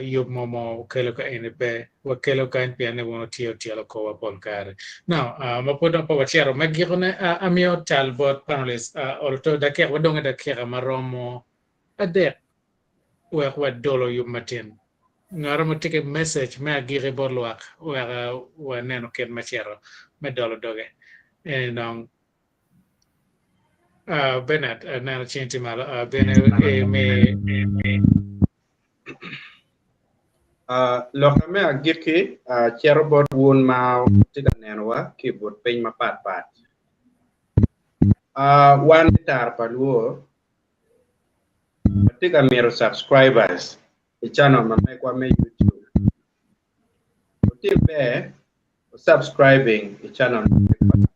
yub mo ma wukelo ka eni pe wakelo kany pien ni wun wutye wutyelo korwa pol kare. Now ma pud dong pe wacito me gikone amiyo tal bot panelist olo dakika wadong ki dakika maromo adek wek wadolo yub matin. Ngat mo tye ki message me agiki bot lwak wek waneno kit me cito me dolo doge. Eni dong Bernard aneno cingi tye malo bene imi Loka me agikki cito bot wun ma wutye ka nenowa ki i but piny mapat pat. Wan me Tara pa Luo watye ka mito subscribers i channel ma megwa me YouTube. Wutim ber wu subscribing i channel ma megwa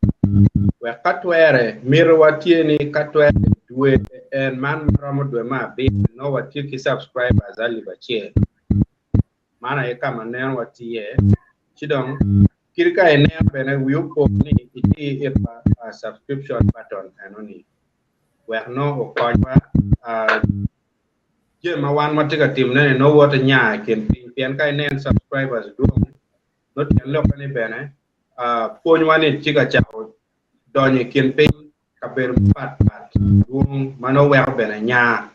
wek ka twere mitiwa tye ni ka twere dwe en man maromo dwe me abiro nongo watye ki subscribers alip acel. Man aye ka ma neno watye iye. Ci dong kit ka ineno bene wi opo ni itye ito subscription button enoni wek nongo okonywa jami ma wan watye ka timone ni nongo woto nya i kin piny pien ka inen subscribers dwong nongo tyen lokke ni bene pwonywa ni tye ka cako donyo i kin piny kabedo mapat pat dwong ma nongo weko bene nya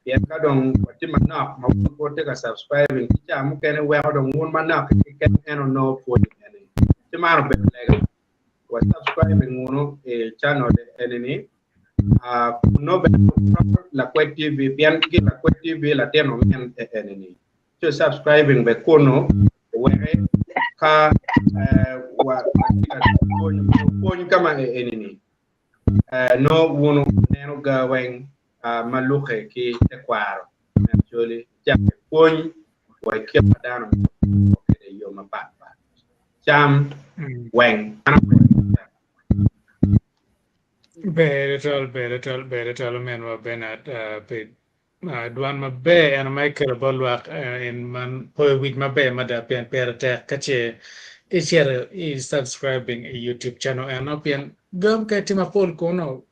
pien ka dong watye manok ma wun pe wutye ka subscribing ci ca mukene weko dong wun manok keken ento nongo pwonyo eni ci man obedo lega wa subscribing wunu i channel eni ni kun nongo bene wutoro Lakwed TV pien ki Lakwed TV latin omin eni ni ci subscribing be kunu oweke ka wa watye ka pwony pwony ka ma eni ni nongo wun wuneno ga weng ma lukke ki tekwaro me Acholi cake pwony wa i kit ma dano myero kwede i yo mapat pat cam weng. Ber tutwal, ber tutwal, ber tutwal ominwa Bernard pi dwan maber eno ma ikelo bot lwak en man poyo wic maber mada pien pire tek ka ce icito i subscribing i YouTube channel eno pien gam ka itye mapol kunu.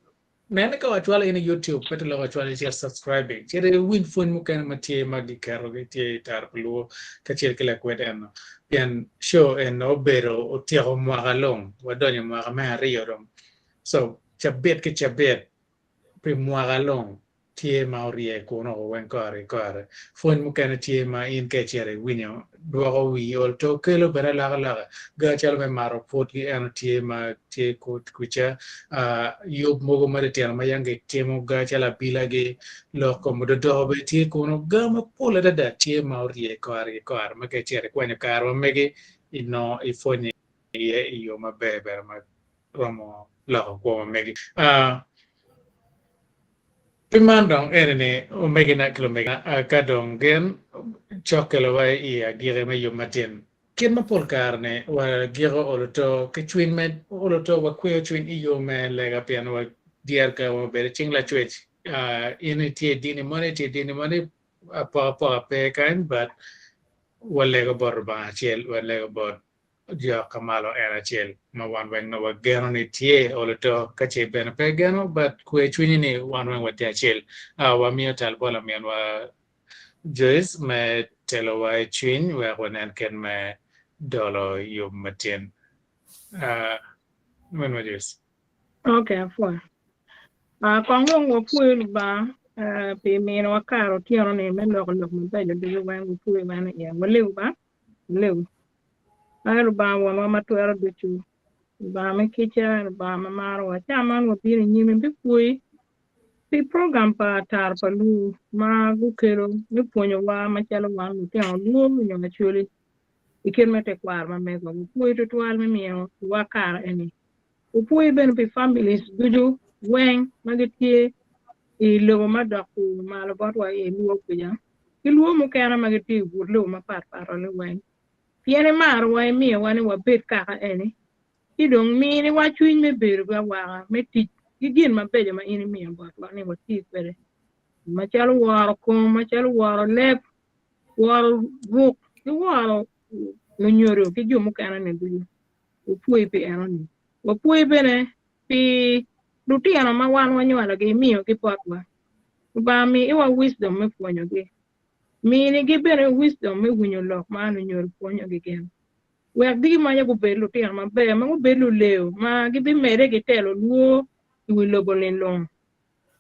Nen ni ka wacwalo in i YouTube, pe te lok acwala icit subscribing. Cit iwiny pwony mukene ma tye ma giketo gitye i Tara pa Luo kacel ki lakwed eno. Pien show eno obedo otyeko mwaka long, wadonyo i mwaka me aryo dong. So cabit ki cabit pi mwaka long tye ma orye kunu weng kore ki kore. Pwony mukene tye ma in ka icito iwinyo dwoko wii ol to kelo bene alokaloka. Ga calo me mato pwod gi eno tye ma tye kwica, yub mogo ma litino ma yang gitimo ga calo abila gi lok kom ododo bene tye kunu. Ga mapol adada tye ma orye kore ki kore ma ka icito ikwanyo kare ma megi inongo ipwonyo iye i yo maber bene ma romo loko kwo ma megi. Pi man dong eni-ni, omegina ki lumegina, ka dong gin cok kelowa i agikki me yub matin, kit ma pol kare-ni wagiko olo to ki cwiny me olo to, wakweyo cwiny i yo me lega pien wadyer gawa obedo i cing Lacwec. In itye i dini moni, itye i dini moni, apokapoka pe kany, but walego bot Lubanga acel, walego bot Jok ka malo en acel ma wan weng nongo wageno ni tye olo to ka ce bene pe geno but kwe cwinyi ni wan weng watye acel. Wamiyo tal bot laminwa Joyce me telowa i cwiny wek wanen kit me dolo yub matin. Laminwa Joyce. Ok, apwoyo. Uh, kong dong wapwoyo Lubanga uh, pi minowa kare otyeno-ni me loko lok mabeco ducu weng wapwoyo en iye. Waliw ba? Waliw. Ai Lubanga Wonwa ma twero ducu, Lubanga me kica, Lubanga ma marowa, ca man wabino i nyimi me pwoyi pi program pa Taro pa Luo ma gukelo me pwonyowa macalo wan lutino Luo nyo Acholi i kit me tekwaro ma megwa. Wapwoyi tutwal me miyowa kare eni. Wapwoyi bene pi families ducu weng ma gitye i lobo ma dok malo botwa i Luo kuca ki Luo mukene ma gitye i but lobo mapat pat liweng. Pien imarowa imiyowa ni wabed kaka eni, ci dong miniwa cwiny me bedo ki awaka me tic ki gin mabeco ma in imiyo botwa ni wati kwede, macalo woro kom, macalo woro leb, woro ruk, ki woro lunyodo ki jo mukene-ni ducu. Wapwoyi pi enoni. Wapwoyi bene pi lutino ma wan wanywalogi imiyogi botwa. Lubanga mi iwa wisdom me pwonyogi. Minigi bene wisdom me winyo lok ma lunyodo pwonyogi gin. Wek gimaca gubed lutino maber ma gubed luleo ma gibimedde ki telo lwor i wi lobo-ni lung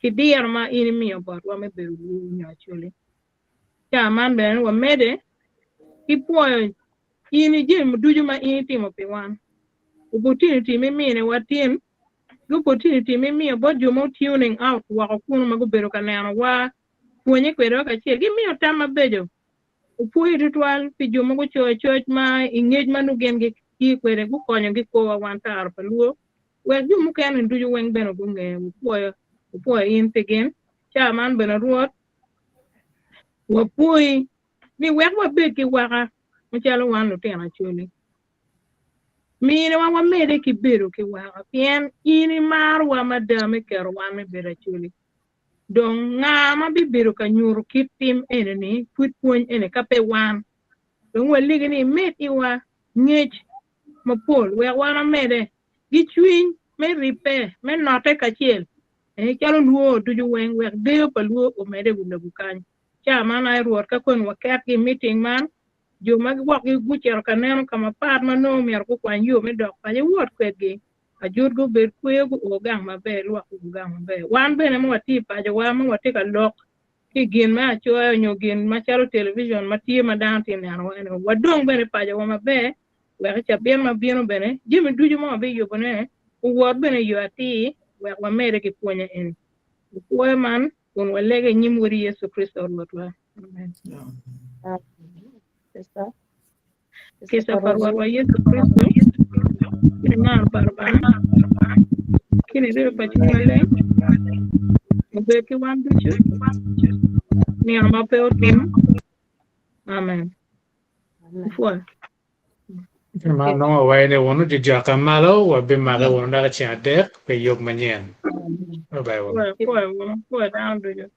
ki diro ma in imiyo botwa me bedo lwor nyo acholi. Ca man bene wamedde ki pwoyo in i jami ducu ma in itimo pi wan. Opportunity me miniwa tin ki opportunity me miyo bot jo ma tuning out woko kunu ma gubedo ka nenowa pwonye kwedwa kacel gimiyo tam mabeco. Opwoyo tutwal pi jo ma gucoyo coc ma i ngec ma nongo gin gitye kwede gukonyo gikowa wan taro pa luo wek jo mukene ducu weng bene gunge. Wapwoyo, wapwoyo in pi gin. Ca man bene Rwot, wapwoyi ni wek wabed ki waka macalo wan lutino Acholi. Miniwa wamede ki bedo ki waka pien in imarowa mada me keto wan me bedo Acholi. Dong nga ma bibedo ka nyuto kit tim eni-ni, pud pwony eni, ka pe wan? Dong walegi ni imed iwa ngec mapol wek wan wamedde ki cwiny me ribbe, me notte kacel calo lwor ducu weng wek deyo pa lwor omedde i wi lobo kany. Ca man, ai Rwot, ka koni waketgi i miting man, jo ma gwok gucito ka neno ka mapat ma nongo myero gukwany yo me dok paco, iwot kwedgi. Ajut gubed kweyo guo gang maber, lwak guo gang maber. Wan bene ma watye i pacowa ma watye ka lok ki i gin me acoya nyo gin macalo television ma tye ma dano tye ka nenowa eni, wadong bene i pacowa maber wek i cabit ma bino bene jami ducu ma wabiyubone owot bene i yo atir wek wamedde ki pwonye eni. Wapwoyo man kun walego i nyim Wodi Yecu Kricito Rwotwa. Amen. Kica pa Rwotwa Yecu Kricito, ki mar pa Lubanga, ki nireo pa Cwiny Maleng obed ki wan ducu nino ma pe otum. Amen. Ipwoyo. Ma nongo wawaco ni wunu jojok a malo wabimake wunu dok i ceng adek pi yub manyen. Bye bye wunu. Pwoyo, pwoyo wunu, pwoyo dano ducu.